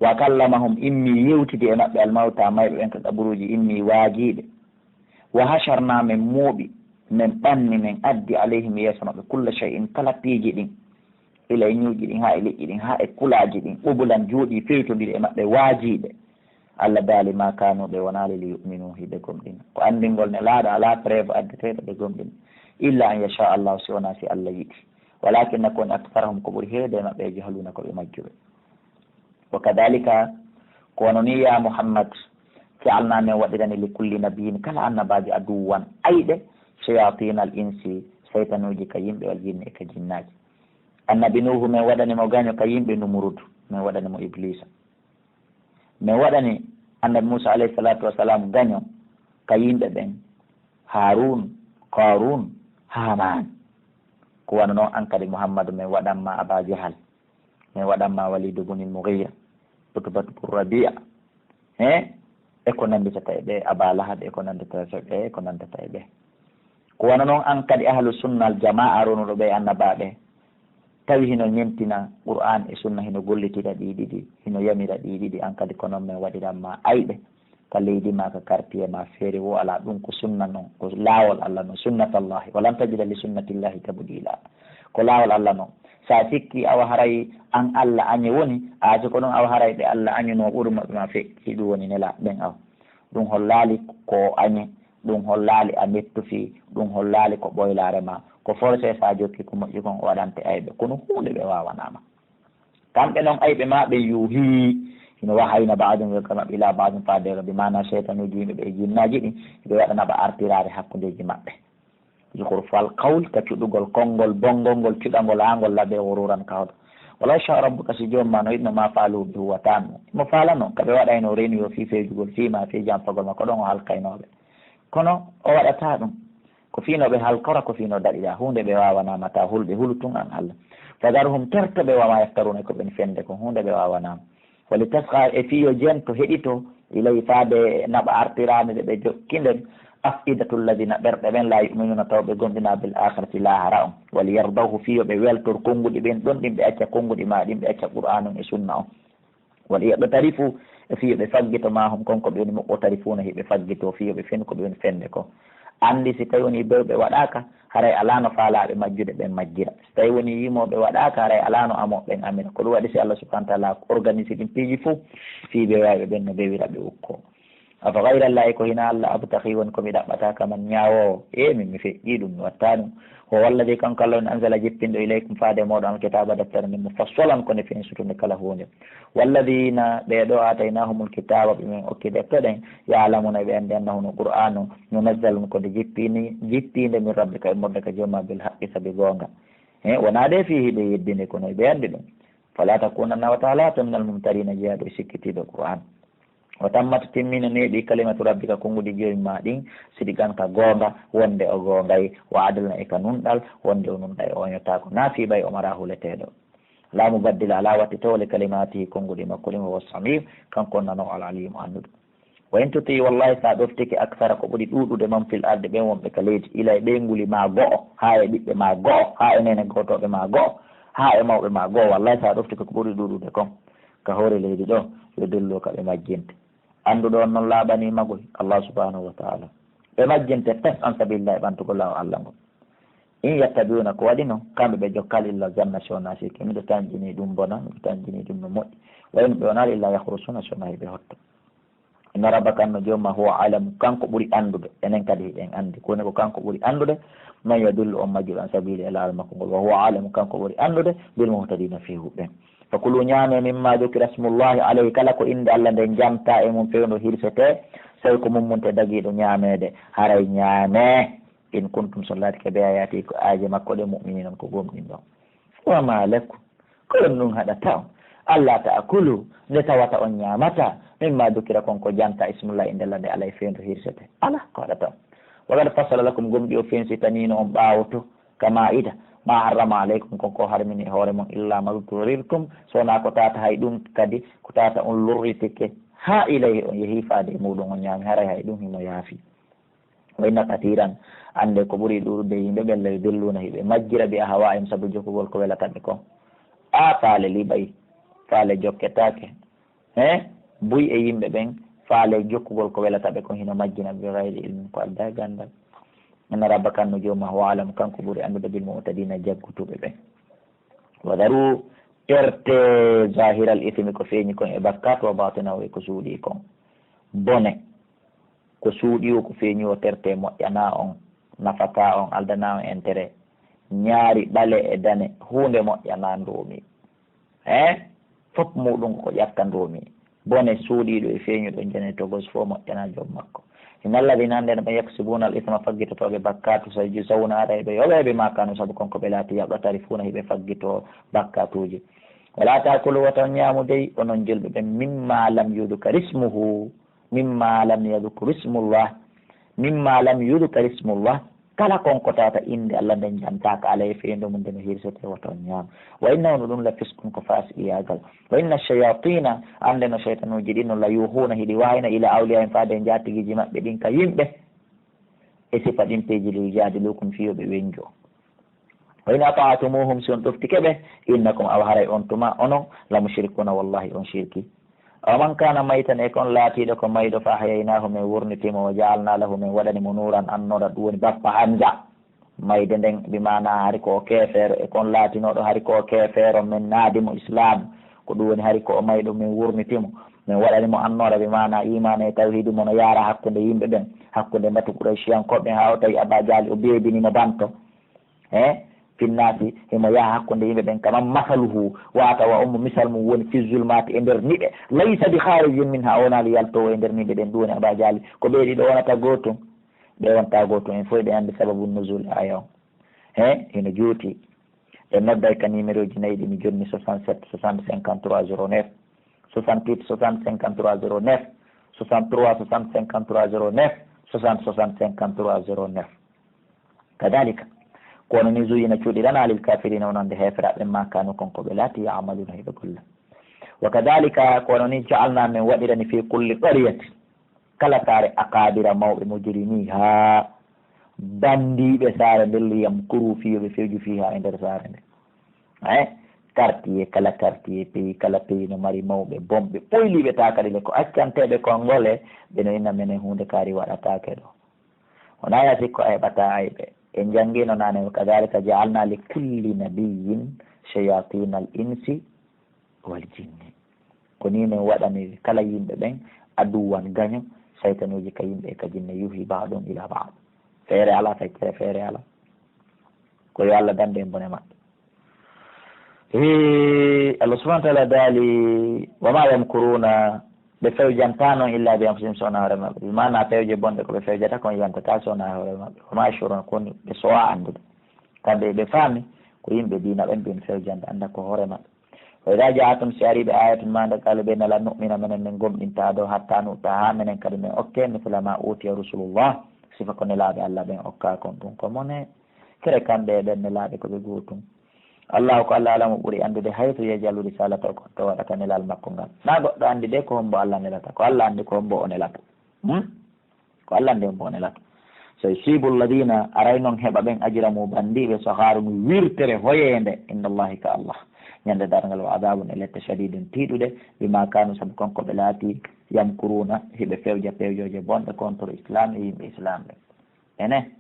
wa kallamahum, immii yewtidi e maɓɓe, almawta, mayɓe ɓen ka qaburuuji, immii waajiiɓe, wa hasharna, men mooɓi, men ɓanni, men addi, alayhim, yeeso maɓɓe, kulla shay'in, kala piiji ɗin, ila e ñuuƴi ɗin, haa e liƴƴi ɗin, haa e kulaaji ɗin, qubulan, jooɗii fewtondiri e maɓɓe, waajiiɓe. Allah daali, ma kaanu, ɓe wonaali, li yu'minu, hiɓe gomɗina. Ko anndingol nelaaɗo, alaa preuve addeteeɗo ɓe gomɗina. Illa an yasha Allah, si wonaa si Allah yiɗi. Walakinna, ko woni, aktharahum, ko ɓuri heewde e maɓɓe, yajhaluuna, ko ɓe majjuɓe. Wa kadhalika, ko wano ni, ya Muhammad, ja'alna, men waɗirani, li kulli nabiyyin, kala annabaajo, aduwwan, ayɓe, shayatina al insi, saytanuuji ka yimɓe, wal jinni, e ka jinnaaji. Annabi Nuuhu, men waɗani mo gaño ka yimɓe, Numurud, men waɗani mo Ibliisa. Men waɗani annabi Muusa alayhi salatu wasalam gaño ka yimɓe ɓen, Haarun, Qaarun, Haamaan. Ko wano non an kadi Muhammadu, men waɗan ma Aba Jahal, men waɗan ma Walidu bunil Mughira, Utbatu bun Rabi'a, he? E ko nannditata e ɓe, Aba Lahab, e ko nannditata e ɓe, e ko nannditata e ɓe. Ko wano non an kadi ahlu sunna al jamaa ronuɗo ɓe annabaaɓe, tawi hino ñentina Qur'aan e sunna, hino gollitira ɗi ɗiɗi, hino yamira ɗi ɗiɗi, an kadi ko non men waɗiran ma ayɓe. Ka leydi ma, ka quartier ma, feere wo alaa. Ɗum ko sunna non, ko laawol Allah non, sunnatallahi, walan tajida li sunnatillahi tabdila. Ko laawol Allah non. Sa sikki awa haray an Allah añe woni, a si ko ɗum awa haray ɓe Allah añunoo ɓuri maɓɓe ma feƴƴi, ɗum woni nelaaɓe ɓen awa. Ɗum hollaali ko añe, ɗum hollaali a mettufi, ɗum hollaali ko ɓoylaare ma. Ko forcé sa jokki ko moƴƴi kon o waɗante ayɓe. Kono huunde ɓe waawanaama. Kamɓe non ayɓe ma ɓen yuuhii, hino wahayna ba'dun ilaa ba'din, faade bi maana seytanuuji yimɓe ɓe e jinnaaji ɗin, ɓe waɗana ɓe artiraare hakkundeeji maɓɓe. Zukhrufal qawl, ka cuɗugol konngol bonngol ngol, cuɗangol haa ngol laɓe, ghururan, ka hoto. Walaw shaa rabbuka, si Joom ma no yiɗno, ma faaluhu, ɓe huwataano. Mo faalano, ka ɓe waɗayno reni yo fii feejugol, fii ma, fii janfagol ma, ko ɗon o halkaynooɓe. Kono o waɗataa ɗum. Ko fii no ɓe halkora, ko fii no daɗira. Huunde ɓe waawanaama, taa hul ɓe, hulu tun an Allah. Fadharhum, terto ɓe, wa ma yaftaruna, ko ɓen fende kon, huunde ɓe waawanaama. Wali tasgha, e fii yo jento, heɗito, ilay, faade naɓa artiraande nde ɓe jokki nden, afidatu alladhina, ɓerɗe ɓen, la yu'minuna, taw ɓe gomɗinaa, bil akhirati, laahara on. Wali yardawhu, fii yo ɓe weltor konnguɗi ɓen ɗon, ɗin ɓe acca konnguɗi ma ɗin, ɓe acca Qur'aanun e sunna on. Wali yaqtarifu, Fii yo ɓe faggito ma hum kon ko ɓe woni muqtarifuuna, hiɓe faggito fii yo ɓe fendu ko ɓe woni fende ko. Anndi si tawi woni bewɓe waɗaaka, haray alaa no faalaaɓe majjude ɓen majjira. Si tawi woni yimooɓe waɗaaka, haray alaa no amooɓe ɓen amira. Ko ɗum waɗi si Allah subhanahu wa ta'ala organisi ɗin piiji fow, fii bewayɓe ɓen no bewira ɓe ukko. Afa ghayra Allahi, ko hino Allah, abtaghi woni ko mi ɗaɓɓata, hakaman ñaawoowo, e min mi feƴƴii ɗum, mi wattaa ɗum. Huwa alladhi, kanko Allah woni, anzala jippinɗo, ilaykum faade e mooɗon, alkitaaba deftere nden, mufassalan ko nde fensutunde kala huunde. Walladhina, ɓee ɗoo, aataynahumul kitaaba, ɓe min okki defte ɗen, ya'lamuna, ɓe anndi, annahu no Qur'aanu, munazzalun ko nde jippini, jippiinde min rabbika, immorde ka Jooma, bil haqqi sabi goonga. He, wonaa de fii hiɓe yeddinde, kono ɓe anndi ɗum. Fala takunanna, wata laatu, minal mumtariina, jeyaaɗo e sikkitiiɗo Qur'aan. Wa tammat, timmina, neeɓi, kalimatu rabbika, konguɗi Joomi maa ɗin, sidqan, ka goonga, wonde o goongay, wa adlan, e ka nunɗal, wonde o nunɗay, o oñotaako, naa fii ɓay o maraa huleteeɗo. La mubaddila, alaa wattitoowo, li kalimaatihi, konguɗi makko ɗin, wa huwa samii'u, kanko on nanoowo, al aliimu, annduɗo. Wa in tuti, wallahi, si a ɗoftike, akthara, ko ɓuri ɗuuɗude, man fil ardi, ɓen wonɓe ka leydi, ila e ɓeyngu maa go'o, haa e ɓiɓɓe maa go'o, haa e neene gootooɓe maa go'o, haa e mawɓe maa go'o, wallahi, si a ɗoftike ko ɓuri ɗuuɗude kon ka hoore leydi ɗoo, yudilluka, ɓe majjinte. Annduɗo on non laaɓanii magol, Allah subhanahu wa ta'ala. Ɓe majjinte fes an sabilillahi, ɓantugol laawol Allah ngol. In yattabi'una, ko waɗi non, kamɓe ɓe jokkaali illa zanna, si wonaa sikki. Miɗo tanjini ɗum bona, miɗo tanjini ɗum no moƴƴi. Wa in ɓe wonaali illa yakhrusuuna, si wonaa hiɓe hotto. Inna rabbaka, anno Jooma, huwa a'lamu, kanko ɓuri anndude. Enen kadi hiɗen anndi. Ko woni ko kanko ɓuri anndude, man yadillu, on majjuɗo an sabili e laawol makko ngol. Wa huwa a'lamu, kanko ɓuri anndude, bil muhtadina, feewuɓe ɓen. Fa kulu, ñaamee, mimma dukira smullahi alayhi, kala ko innde Allah nden jantaa e mum fewndo hirsetee, so tawi ko mummunte dagiiɗo ñaameede, haray ñaamee. In kuntum, so on laatike, bi ayati, ko aaje makko ɗe, mu'minin, on ko gomɗinɗo. Wa ma lakum, ko honɗum haɗata on, alla ta'kulu, nde tawata on ñaamata, mimma dukira, kon ko jantaa, ismullahi, innde Allah nde, alayhi, fewndo hirsetee. Alaa ko haɗata on. Wa qad fassala lakum, gomɗii o fensitaniino on ɓaawo to, ka maa'ida, ma harrama alaykum, kon ko harmini e hoore mon, illa ma durirtum, so wonaa ko tawata hay ɗum kadi, ko tawata on lorritike, haa ilayhi, on yehii faade e muuɗum, on ñaami, haray hay ɗum himo yaafi. Wa inna kathiran, annde ko ɓuri ɗuuɗude yimɓe ɓen, la yudilluuna, hiɓe majjira, bi ahwaa'ihim, sabu jokkugol ko welata ɓe kon. A faale liɓay, faale jokketaake. He, buy e yimɓe ɓen, faale jokkugol ko welata ɓe kon, hino majjina ɓe, bi ghayri ilmin, ko aldaa e ganndal. Inna rabbaka, anno Jooma, huwa a'lamu, kanko ɓuri anndude, bil mu'tadina, jaggutuɓe ɓen. Wa dharu, terte, zahiral ithmi, ko feeñi kon e bakkaatu, wa batinahu, e ko suuɗii kon. Bone, ko suuɗii o, ko feeñi o, terte, moƴƴanaa on, nafataa on, aldanaa on intérêt. Ñaari ɓale e dane, huunde moƴƴanaa ndoomi. He? Fop muuɗum ko ƴatta ndoomi. Bone suuɗiiɗo e feeñuɗo, jane togos, fof moƴƴanaa joom makko. Inna alladhina, annde ɓe, yaksibuna al ithma, faggitotooɓe bakkaatu, sayujzawna, aray ɓe yoɓee, bima kanu, sabu kon ko ɓe laati, yaqtarifuna, hiɓe faggitoo bakkaatuuji. Wala taakulu, wata on ñaamu dey, onon julɓe ɓen, mimma lam yudkar ismuhu, mimma lam yudkar ismullah, mimma lam yudkar ismullah, kala kon ko tawata innde Allah nden jantaaka alayhi, fewndo mum nden no hirsetee, wata on ñaam. Wa innahu, no ɗum, la fiskun, ko faasiqiyaagal. Wa inna shayatina, annde no shaytanuuji ɗin no, la yuhuna, hiɗi wahina, ila awliyaihim, faade e njaatigiiji maɓɓe ɗin ka yimɓe, e sifa ɗin peeji, li yujadilukum, fii yo ɓe wenjo. Wa in ata'tumuhum, si on ɗoftike ɓe, innakum, awa haray on tuma, onon, la mushrikuna, wallahi on shirki. Aw man kana maytan, e kon laatiiɗo ko mayɗo, fa ahyaynahu, min wurniti mo, wa ja'alna lahu, min waɗani mo, nuran, annora, ɗum woni bappa hanja. Mayde nden, bi maana hari ko o keefeero, e kon laatinooɗo hari ko o keefeero, min naadi mo Islaam, ko ɗum woni hari ko o mayɗo, min wurniti mo, min waɗani mo annora, bi maana iimaana e tawhiidi mo no yaara hakkunde yimɓe ɓen, hakkunde mbatu Qurayshiyankooɓe ɓen, haa o tawi Abaa Jahli o beebini mo banto. He, finnaasi, himo yaha hakkunde yimɓe ɓen, kaman masaluhu, wata wa ummu, misal mum woni, fi zulmaati, e nder niɓe, laysa bi khaarijin minha, o wonaali yaltoowo e nder niɓe ɗen, ɗum woni Abaa Jahli. Ko ɓe ɗiɗo wonata gootum? Ɓe wonta gootum, en fof eɗen anndi sababu nuzul aaya on. He, hino juuti. En nodday ka numéro ji nayi ɗi mi jonni, soixante-sept soixante cinquante-trois zéro neuf, soixante-huit soixante cinquante-trois zéro neuf, soixante-trois soixante cinquante-trois zéro neuf, soixante soixante cinquante-trois zéro neuf. Kadhalika, ko hono ni, zuyyina, cuuɗiranaa, lil kaafiriina, wonande heeferaaɓe, maa kaanuu, kon ko ɓe laati, ya'maluuna, hiɓe golla. Wa kadhalika, ko hono ni, ja'alnaa, min waɗirani, fii kulli qaryatin, kala saare, akaabira, mawɓe, mujrimiihaa, banndiiɓe saare nden, liyamkuruu, fii yo ɓe feeju, fiihaa, e nder saare nden. Eh? Quartier, kala quartier, pays, kala pays no mari mawɓe bonɓe ɓoyliiɓe taakadi le. Ko accanteeɓe konngole, ɓe no inna menen huunde kaari waɗataake ɗo. Wonaa ya sikko a heɓataa ayɓe. En njanngiino naane, "Wa kadhalika ja'alna li kulli nabiyyin shayatina al insi wal jinni." Ko nii men waɗaniri kala yimɓe ɓen aduwan gaño, saytanuuji ka yimɓe e ka jinne, yuhi ba'dun ila ba'd. Feere alaa, feccere feere alaa. Ko yo Allah dandu en bone maɓɓe. Hee, Allah subhanahu wa ta'ala daali, "Wa ma yamkuruna," ɓe fewjantaa non, "illa bi anfusihim," so wonaa hoore maɓɓe. Bi maana pewje bonɗe ko ɓe fewjata kon yantataa so wonaa hoore maɓɓe. "Wa ma yash'uruna," ko woni ɓe so'aa anndude. Kamɓe ɓe faami ko yimɓe diina ɓen ɓe fewjande, annda ko hoore maɓɓe. "Wa idha ja'athum," si ari ɓe, "ayatun," maande, "qalu," ɓe inna, "lan nu'mina," menen men gomɗintaa ɗo, "hatta nu'ta," haa menen kadi men okke, "mithla ma utiya rusulullah," sifa ko nelaaɓe Allah ɓen okkaa kon. Ɗum ko mone. Kere kamɓe e ɓen nelaaɓe ko ɓe gootun. Allahu ko Allah alamu ɓuri anndude haythu yaj'alu risalatahu, ko to waɗata nelal makko ngal. Na goɗɗo anndi de ko hombo Allah nelata, ko Allah anndi ko hombo o nelata. Hmm? Ko Allah anndi hombo o nelata. So yusibu alladhina, aray non heɓa ɓen ajramu bandiiɓe, sagharun wirtere hoyeende, inda Allahi ka Allah. Ñande darngal wa adabun e lette shadidun tiiɗuɗe, bima kanu sabu kon ko ɓe laati, yamkuruna hiɓe fewja fewjooje bonɗe contre Islam e yimɓe Islam ɓe. Ene,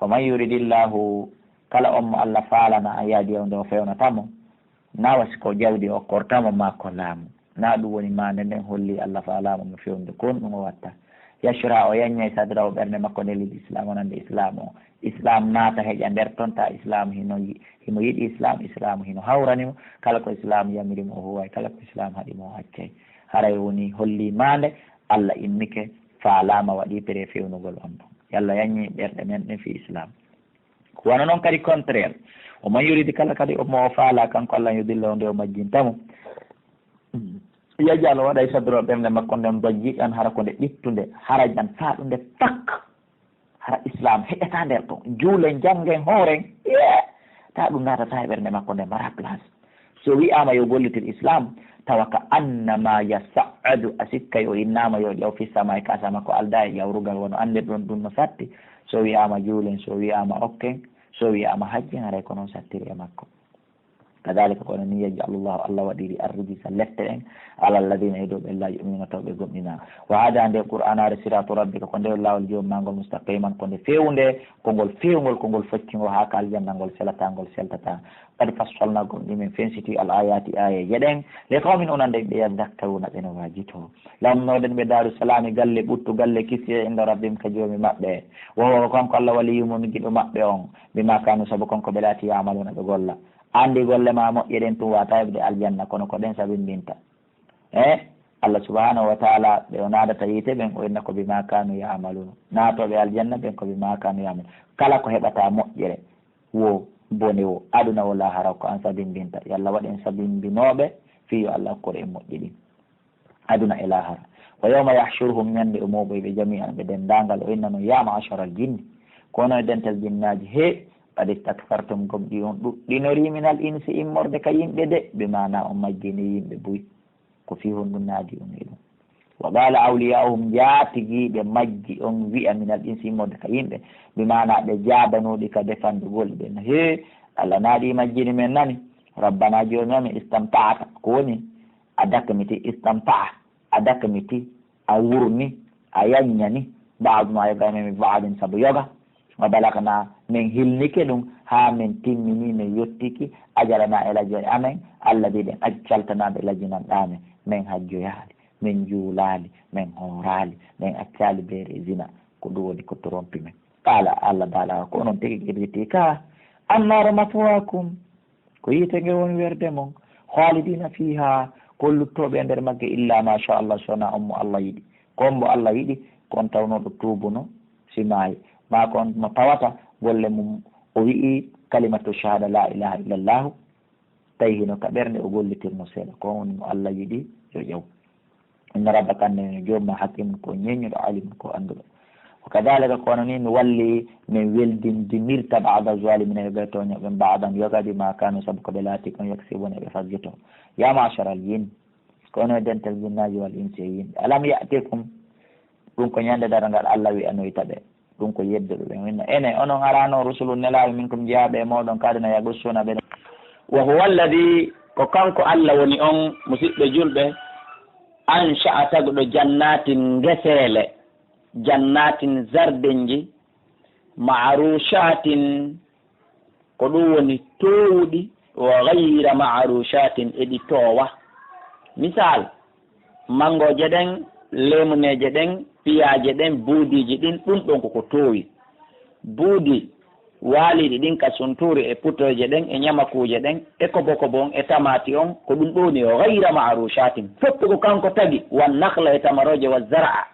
faman yuridillahu, kala on mo Allah faalana an yahdiyahu nde o fewnata mo, na wasi ko jawdi o korta mo ma ko laamu. Na ɗum woni maande nden holli Allah faalaa mo mo fewnude ko on ɗum o watta. Yashra o yaññay sadrahu ɓernde makko nde lil Islam o nande Islam o. Islam naata heƴa nder ton ta Islam hino yi-, himo yiɗi Islam, Islam hino hawrani mo. Kala ko Islam yamiri mo o huway, kala ko Islam haɗi mo o accay. Haray woni holli maande Allah immike faalaama waɗi pere fewnugol on ɗon. Yalla yaññi ɓerɗe men ɗen fi Islam. Ko wano non kadi contraire. O man yuridi kala kadi o mo o faala kanko Allah yudilla o nde o majjinta mo. Yajal o waɗay sadro ɓernde makko nden dojji ɗan hara ko nde ɓittunde, harajan faaɗunde tak. Hara Islam heƴata nder ton. Juulen, janngen, hooren. Yee. Ta ɗum naatata e ɓernde makko nden mara place. So wi'aama yo gollitir Islam, tawa ka annama yas'adu, a sikkay o innaama yo ƴaw fi sama e ka sama ko alda e ƴawrugal wano anndirɗon ɗum no satti. So wi'aama juulen, so wi'aama okken, so wi'aama hajjen, haray ko non sattiri e makko. Kadhalika ko non ni yaj'alu Allahu, Allah waɗiri arrijisa lette ɗen ala alladhina e dow ɓe la yu'minuna taw ɓe gomɗina. Wa hada nde Qur'anare siratu rabbika ko nde lawol joom ma ngol mustaqiman ko nde fewnde, ko ngol fewngol, ko ngol foccingol haa ka aljanna ngol selata, ngol seltata. Qad fassalna, gomɗi men fensiti, al ayati, ayeeje ɗen, li qawmin, onon ɗen ɓe, yadhakkaruna, ɓe no waajito. Law nooɗen ɓe Daaru Salaami galle ɓuttu, galle kisiyee, inda rabbihim, ka Joomi maɓɓe. Wa huwa, ko kanko Allah, waliyuhum, woni giɗo maɓɓe on, bima kanu, sabu kanko ɓe laati, ya'maluna, ɓe golla. Anndi golle ma moƴƴe ɗen tun waata heɓde aljanna, kono ko ɗen sabimbinta. E Allah subhanahu wa ta'ala, ɓe o naadata yiite ɓen, o inna ko bima kanu ya'maluna. Naatooɓe aljanna ɓen ko bima kanu ya'maluna. Kala ko heɓata moƴƴere, wo bone wo, aduna wo laahara, ko an sabimbinta. Yo Allah waɗ en sabimbinooɓe fii yo Allah okkor en moƴƴi ɗin, aduna e laahara. Wa yawma yahshuruhum, ñande o mooɓoy ɓe jami'an ɓe denndaangal, o inna non, ya ma'sharal jinni, ko onon e dental jinnaaji, he, qad istakfartum, gomɗii on ɗuɗɗinorii, minal insi, immorde ka yimɓe de, bi maana on majjini yimɓe buy. Ko fii honɗum naadi on e ɗum? Wa qala awliya'uhum, njaatigiiɓe majji on wi'a, minal insi, immorde ka yimɓe, bi maana ɓe jaabanuɗi ka defandugol ɓe. Hee, Allah naadi majjini men nani. Rabbana, Joomi amen, istamta'ta, ko woni a dakmiti, istamta'a, a dakmiti, a wurni, a yaññani, ba'duna, yoga amen, min ba'din, sabu yoga. Wa balagna, men hilnike ɗum, haa men timmini, men yottiki, ajalana, elajol amen, alladi ɗen aj-, caltanaɓe lajinan ɗamen, men hajjoyaali, men juulaali, men hooraali, men accaali beere e zina, ko ɗum woni ko torompi men. Qala, Allah daala, ko onon tigi qirriti ka, annaru maswaakum, ko yiite nge woni werde mon, khalidina fiha, ko luttooɓe e nder magge, illa ma sha Allah, so wonaa on mo Allah yiɗi. Ko on mo Allah yiɗi, ko on tawnooɗo tuubuno, si maayi. Maa ko on mo tawata golle mum, o wi'i kalimatu shahada la ilaha illallahu, tawi hino ka ɓernde o gollitirno seeɗa. Ko on woni mo Allah yiɗi, yo ƴew. Inna rabbaka, anne no joom ma, hakimun ko ñeññuɗo, alimun ko annduɗo. Wa kadhalika, ko wano ni mi walli, min weldindinirta ba'da zalimina, yoga e tooñooɓe, ba'dan yoga, bima kanu, sabu ko ɓe laati kon, yaksibuna, ɓe faggito. Ya ma'sharal jinn, ko onon e dental jinnaaji wal insi e yimɓe. Alam ya'tikum, ɗum ko ñande darngal Allah wi'anoyta ɓe. Ɗum ko yedduɓe ɓe. Winna, ene, onon araano rusulun nelaaɓe minkum jeyaaɓe e mooɗon, ka aduna, yaqussuna ɓe. Wa huwa alladhi Ko kanko Alla woni on, musiɓɓe julɓe, ansha'a tagɗo jannaatin ngeseele, jannaatin zardenji, ma'arushaatin, ko ɗum woni toowuɗi, wa gayra ma'arushaatin, e ɗi toowa. Misaal, manngooje ɗen, leemuneeje ɗen, piyaaje ɗen, buudiiji ɗin, ɗum ɗon koko toowi. Buudi waaliiɗi ɗin ka suntuuri e putooje ɗen e ñamakuuje ɗen e kobokobo on e tamaati on, ko ɗum ɗo woni gayra ma'arushaatin. Fof ko kanko tagi, wa nakhla e tamarooje, wa zara'a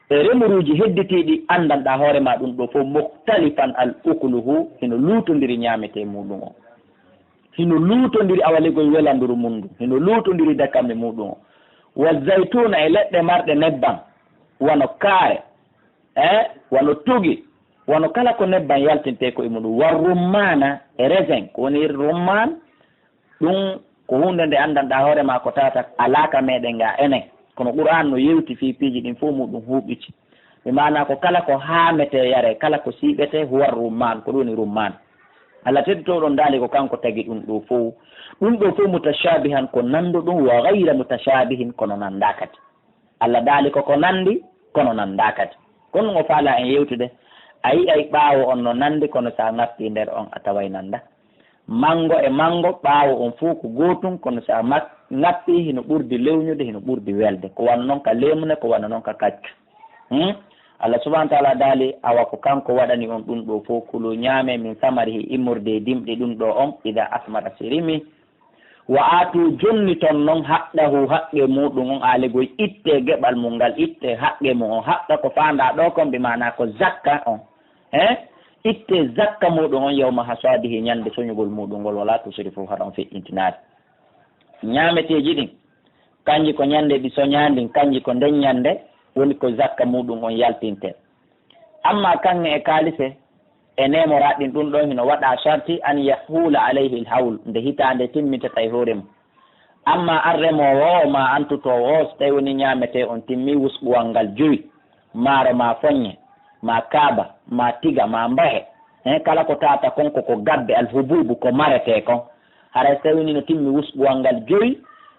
e remuruuji hedditiiɗi, anndanɗaa hoore maa ɗum ɗo fof, mukhtalifan al ukluhu, hino luutondiri ñaametee muuɗum on. Hino luutondiri awalegoy welanduru mum ndun. Hino luutondiri dakame muuɗum on. Wa zaytuuna e leɗɗe marɗe nebban, wano kaare, eh, wano tugi, wano kala ko nebban yaltintee ko e muɗum. Wa rummaana e raisin, ko woni rummaan, ɗum ko huunde nde anndanɗaa hoore maa ko tawata alaa ka meɗen ga enen. Kono Qur'aan no yewti fii piiji ɗin fof muɗum huuɓiti. Ɓe maanaa ko kala ko haametee yaree, kala ko siiɓetee, huwa rummaan, ko ɗum woni rummaan. Alla teddotooɗo on daali ko kanko tagi ɗum ɗo fow. Ɗum ɗo fow mutashaabihan ko nannduɗum, wa gayra mutashaabihin kono nanndaa kadi. Alla daali ko ko nanndi kono nanndaa kadi. Kono ɗum o faalaa en yewtude, a yi'ay ɓaawo on no nanndi kono so a ŋappii nder on a taway nannda. Manngo e manngo ɓaawo on fow ko gootum kono so a mak-, ŋappii hino ɓurdi lewñude, hino ɓurdi welde. Ko wano non ka leemune, ko wano non ka kaccu. Hmm? Alla subhaanahu wa ta'aalaa daali, awa ko kanko waɗani on ɗum ɗo fow, kulu ñaame, min samarihi immorde e dimɗi ɗum ɗo on, idaa asmara si rimi. Wa aatu jonni ton non haqqahu haqqe muuɗum on, aalegoy itte geɓal mum ngal, itte haqqe mum on, haqqa ko faandaa ɗo kon, bi maanaa ko zakka on. Eh? Itte zakka muuɗum on yawma hasaadihi ñande soñugol muuɗum ngol, wala tusrifu hara on feƴƴintinaade. Ñaameteeji ɗin, kanji ko ñande ɗi soñaa ndin, kanji ko nden ñande woni ko zakka muuɗum on yaltintee. Amma kaŋŋe e kaalise e neemoraaɗi ɗin, ɗum ɗon hino waɗaa sarti an yahuula alayhi alhawl, nde hitaande timmitata e hoore mum. Amma an remoowo o, maa an tutoowo o, so tawi woni ñaametee on timmi wusɓuwal ngal jowi, maaro maa foññe, maa kaaba, maa tiga, maa mbahe, he kala ko tawata kon ko, ko gabbe alhubuubu, ko maretee kon. Haray so tawi woni no timmi wusɓuwal ngal jowi,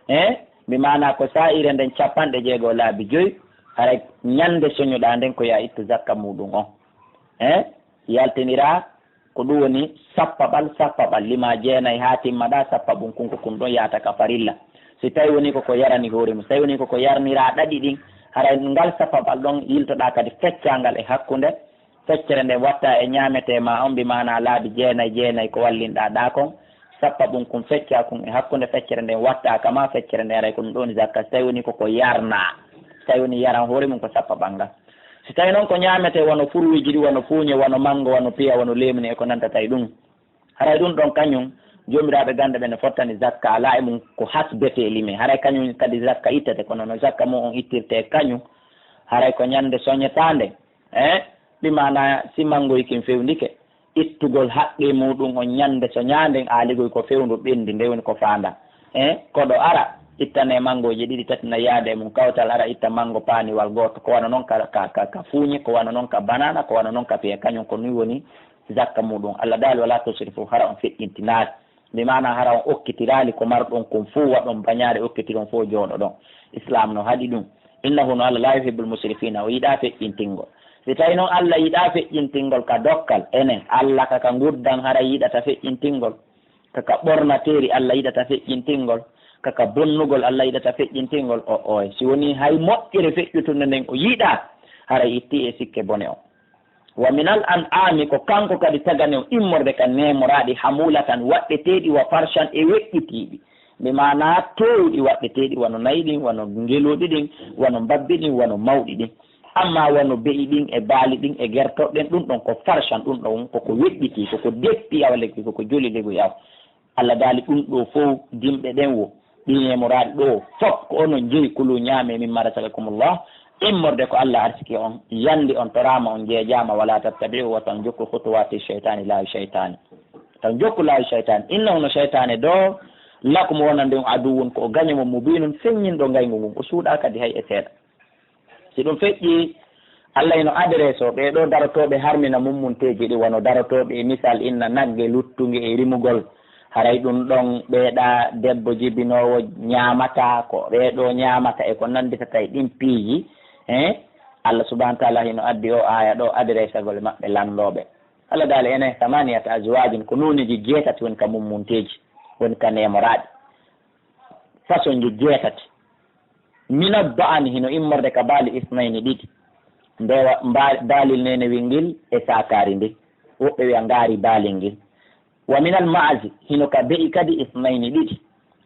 he, bi maanaa ko saa'ire nden cappanɗe jeego laabi jowi, haray ñande soñuɗaa nden ko yo a ittu zakka muuɗum on. He, yaltiniraa ko ɗum woni sappaɓal, sappaɓal, limaa jeenay haa timmaɗaa, sappaɓun kun ko kun ɗon yaata ka farilla. Si tawi woni ko ko yarani hoore mum, si tawi woni ko ko yarniraa ɗaɗi ɗin, haray ngal sappaɓal ɗon yiltoɗaa kadi feccaangal e hakkunde, feccere nden watta e ñaametee maa on, bi maanaa laabi jeenay, jeenay ko wallinɗaa ɗaa kon, sappaɓun kun feccaa kun e hakkunde, feccere nden watta ka maa, feccere nden haray ko ɗum ɗon woni zakka, si tawi woni ko ko yarnaa, si tawi woni yaran hoore mum ko sappaɓal ngal. Si tawi non ko ñaametee wano furuuji ɗi, wano fuuñe, wano manngo, wano piya, wano leemune e ko nantata e ɗum, haray ɗum ɗon kañum, joomiraaɓe gannde ɓen no fottani zakka, alaa e mum ko hasbetee limee. Haray kañum kadi zakka ittete, kono no zakka mum on ittirtee kañum, haray ko ñande soñetaande. Eh, bi maanaa si manngoy kin fewndike, ittugol haqqe muuɗum on ñande soñaa nden, aaligoy ko fewndu ɓenndi, nde woni ko faandaa. Eh, koɗo ara, ittanee manngooje ɗiɗi, tati, nayi yaade e mum, kawtal ara itta manngo paaniwal gooto, ko wano non ka, ka, ka, ka fuuñe, ko wano non ka banaana, ko wano non ka piya, kañum ko nii woni zakka muuɗum. Alla daali, "Walaa tusrifu, hara on feƴƴintinaali." Bi maanaa hara on okkitiraali ko marɗon kon fow, waɗon bañaare, okkitiron fow jooɗoɗon. Islaam no haɗi ɗum. Innahu no Alla laa yuhibbul musrifiina, o yiɗaa feƴƴintingol. Si tawi non Alla yiɗaa feƴƴintingol ka dokkal, enen, Alla ka ka nguddan haray yiɗata feƴƴintingol? Ka ka ɓornateeri Alla yiɗata feƴƴintingol? Ka ka bonnugol Alla yiɗata feƴƴintingol? O, oy, si woni hay moƴƴere feƴƴutunde nden o yiɗaa, haray ittii e sikke bone on. Wa minal an'aami, ko kanko kadi tagani on immorde ka neemoraaɗi, hamuulatan, waɗɗeteeɗi, wa farshan, e weƴƴitiiɗi. Bi maanaa toowuɗi waɗɗeteeɗi, wano nayi ɗin, wano ngeluuɗi ɗin, wano mbabbi ɗin, wano mawɗi ɗin. Amma wano be'i ɗin, e baali ɗin, e gertoɗe ɗen, ɗum ɗon ko farshan, ɗum ɗon koko weƴƴitii, koko deppi awa lekki, koko joli legoy awa. Alla daali ɗum ɗo fow, dimɗe ɗen wo, ɗi neemoraaɗi ɗo, fop ko onon jeyi, kulu ñaame, mimmaa razaqakumullah, immorde ko Alla arsiki on, yandi on, toraama on, jeejaama, walaa tattabi'u, wata on jokku, khutuwaati shaytaani, laawi shaytaani. Tan jokku laawi shaytaani. Innahu no shaytaane do, lakum wonande on aduwwun ko o gaño mo, mubiinun feññinɗo ngayngu ngun, o suuɗaa kadi hay e seeɗa. Si ɗum feƴƴii, Alla ino adresse o ɓee ɗoo darotooɓe harmina mummunteeji ɗi, wano darotooɓe e misal inna nagge, luttunge e rimugol. Haray ɗum ɗon ɓeeɗa debbo jibinoowo ñaamata ko ɓeeɗo ñaamata e ko nannditata e ɗin piiji. Eh? Allah subhanahu wa taala hino addi o aaya ɗo adiray sagol maɓɓe lanndooɓe. Allah daali ene samaniyata azwajin ko nuuneji jeetati woni ka mummunteeji, woni ka neemoraaɗi. Façon ji jeetati. Mina ba'ani hino immorde ka baali isnayni ɗiɗi. Ndewa mba-, baalil neenewil ngil e saakaari ndin. Woɓɓe wi'a ngaari baalil ngil. Wa minal ma'azi hino ka be'i kadi isnayni ɗiɗi.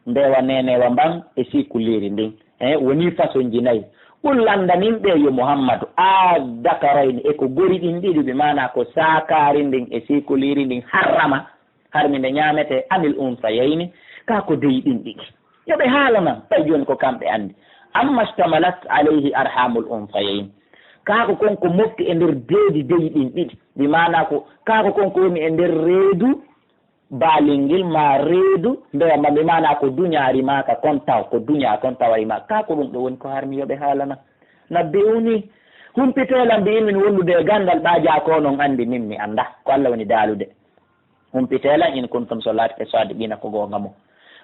Ndewa neenewa mban e siikuliiri ndin. Eh, woni façon ji nayi. Qul lanndanin ɓe yo Muhammadu, a dakarayni e ko gori ɗin ɗiɗi, bi maana ko saakaari ndin e siikuliiri ndin harrama. Harmi nde ñaamete, amil unsayayni, kaa ko dey ɗin ɗiɗi. Yo ɓe haalanan, ɓay jooni ko kamɓe anndi. Amma shtamalat alayhi arhamul unsayayni. Kaa ko kon ko mofti e nder deedi dey ɗin ɗiɗi. Bi maanaa ko, kaa ko kon ko woni e nder reedu baalil ngil maa reedu ndewa ma, bi maanaa ko duñaari maa ka kon taw, ko duñaa kon tawari maa. Kaa ko ɗum ɗo woni ko harmi yo ɓe haalanan. Nabbi'uni, humpitee lan bi ilmin wondude e ganndal ɓaa jaa ko onon anndi min mi annda. Ko Allah woni daalude. Humpitee lan in kuntum so laatike sadiqina ko goonga mo.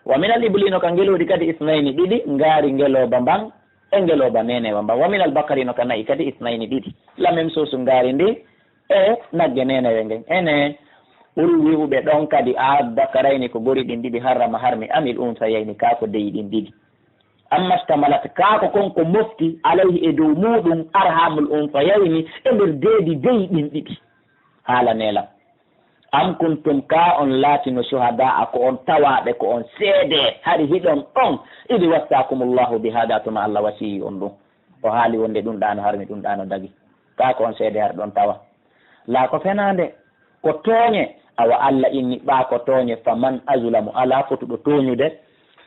Wa minal ibli no ka ngelooɗi kadi isnayni ɗiɗi, ngaari ngelooba mban e ngelooba neenewa mban. Wa minal bakari no ka na'i kadi isnayni ɗiɗi. La même chose ngaari ndi e nagge neenewe ngen. Ene, qul wi'u ɓe ɗon kadi a dakarayni ko gori ɗin ɗiɗi harrama harmi amil unsayayni kaa ko deyi ɗin ɗiɗi. Amma shtamalat kaa ko kon ko mofti alayhi e dow muuɗum arhamul unsayayni e nder deedi deyi ɗin ɗiɗi. Haalanee lan. Am kuntum kaa on laatino shuhada'a ko on tawaaɓe ko on seede hari hiɗon ɗon idi wassakumullahu bi hada tuma Allah wasiyii on ɗum. O haali wonde ɗum ɗaano harmi ɗum ɗaano dagi. Kaa ko on seede hari ɗon tawa. Laa ko fenaande. Ko tooñe, awa Alla inni ɓaa ko tooñe, fa man azlamu, alaa fotuɗo tooñude,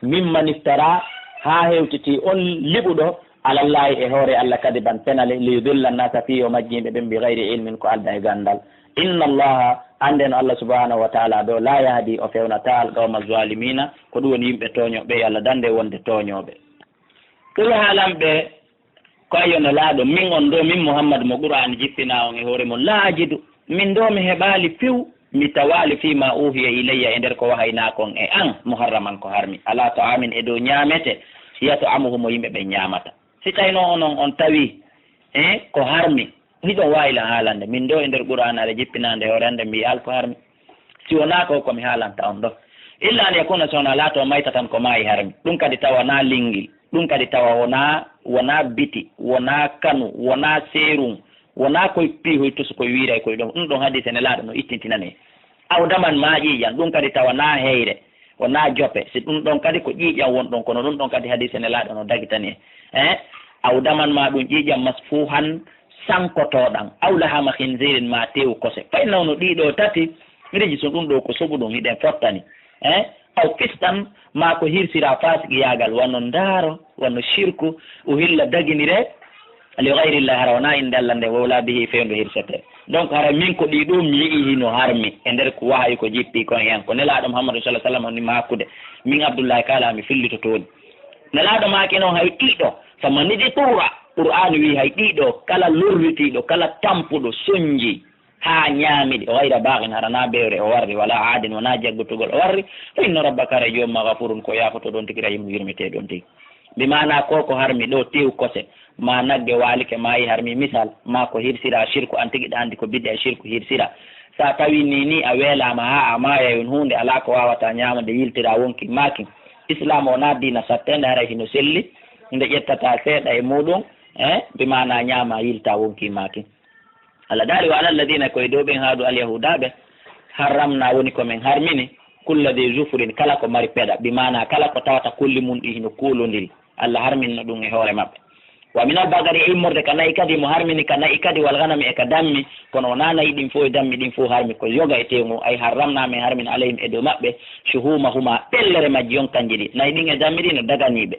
mimman iftara, haa hewtiti on liɓuɗo, alallahi e hoore Alla kadiban penale, liyudilla nasa fii yo majji yimɓe ɓen bi gayri ilmin ko alda e ganndal. Inna Allaha, annden Alla subhanahu wa taala ɗo, laa yahdi o fewnataa alqawma zalimina, ko ɗum woni yimɓe tooñooɓe, yo Alla dande wonde tooñooɓe. Ko yo haalan ɓe. Ko ayo nelaaɗo, min on ɗo, min Muhammad mo Qur'aan jippinaa on e hoore mon, laa ajidu, min ɗo mi heɓaali few, mi tawaali fii maa uuhiya ilayya e nder ko wahaynaa kon e an, muharraman ko harmi, alaa ta'aamin e dow ñaamete, yat'amuhu mo yimɓe ɓen ñaamata. Si taynoo onon on tawii, eh, ko harmi, hiɗon waawi lan haalande, min ɗo e nder Qur'aana aɗa jippinaande hoore an, mi wi'aali ko harmi. Si wonaa ko, ko mi haalanta on ɗo. Illa an yakuna, si wonaa laatoo maytatan ko maayi harmi. Ɗum kadi tawa naa linngil. Ɗum kadi tawa wonaa, wonaa biti, wonaa kanu, wonaa seerum, wonaa koy piihoy tosu koy wiiray koy ɗon. Ɗum ɗon hadiise nelaaɗo no ittintinane. Aw daman maa ƴiiƴan, ɗum kadi tawa naa heyre, wonaa jope. Si ɗum ɗon kadi ko ƴiiƴan won ɗon, kono ɗum ɗon kadi hadiise nelaaɗo no dagitani. Eh? Aw daman maa ɗum ƴiiƴan masfuuhan sankotooɗan. Aw lahama khinzirin maa teewu kose. Fay nawno ɗii ɗoo tati, riji sun ɗum ɗoo ko soɓu ɗum hiɗen fottani. Eh? Aw fisqan, maa ko hirsiraa faasiqiyaagal, wano ndaaro, wano shirku, uhilla daginire, li gayrillah, hara wonaa innde Alla nden, wawla bihi, fewndo hirsetee. Donc, hara min ko ɗii ɗoo mi yi'i hino harmi, e nder ko wahayu ko jippi kon e an, ko Nelaaɗo Muhammadu sallallahu alaihi wasallam woni maakude, min Abdullahi kaala mi fillitotooni. Nelaaɗo maaki non hay ɗii ɗoo, faman idturra, Qur'aanu wi'i hay ɗii ɗoo, kala lorritiiɗo, kala tampuɗo, sonji, haa ñaami ɗi, gayra baagin, hara naa bewre o warri, wala aadin, wonaa jaggutugol o warri, fa inna rabbaka, hara joom maa, gafurun, ko yaafotooɗo on tigi, rahiimun, yurmeteeɗo on tigi. Bi maanaa ko ko harmi ɗoo, teew kose, maa nagge waalike, maa yi harmi, misal, maa ko hirsiraa shirku, an tigi ɗa anndi ko bid'a e shirku hirsiraa. Sa tawi ni ni a weelaama haa a maaya, yon huunde alaa ko waawataa ñaamande, yiltiraa wonki maakin. Islaam o naa diina satteende, haray hino selli, nde ƴettataa seeɗa e muuɗum, eh, bi maanaa ñaamaa, yiltaa wonki maakin. Allah daali, wa alal ladina, ko e dow ɓen haadu alyahuudaaɓe, harramna, woni ko men harmini, kulla dhi zufrin, kala ko mari peɗa, bi maana kala ko tawata kolli mun ɗi hino kuulondiri, Allah harminno ɗum e hoore maɓɓe. Wa minal bagari, e immorde ka na'i kadi, mo harmini ka na'i kadi, wal ganami, e ka dammi, kono wonaa na'i ɗin fow e dammi ɗin fow harmi, ko yoga e teewu ngun, ay harramna, men harmini alayhim, e dow maɓɓe, shuhumahuma, ɓellere majji on kanji ɗi, na'i ɗin e dammi ɗin no daganii ɓe.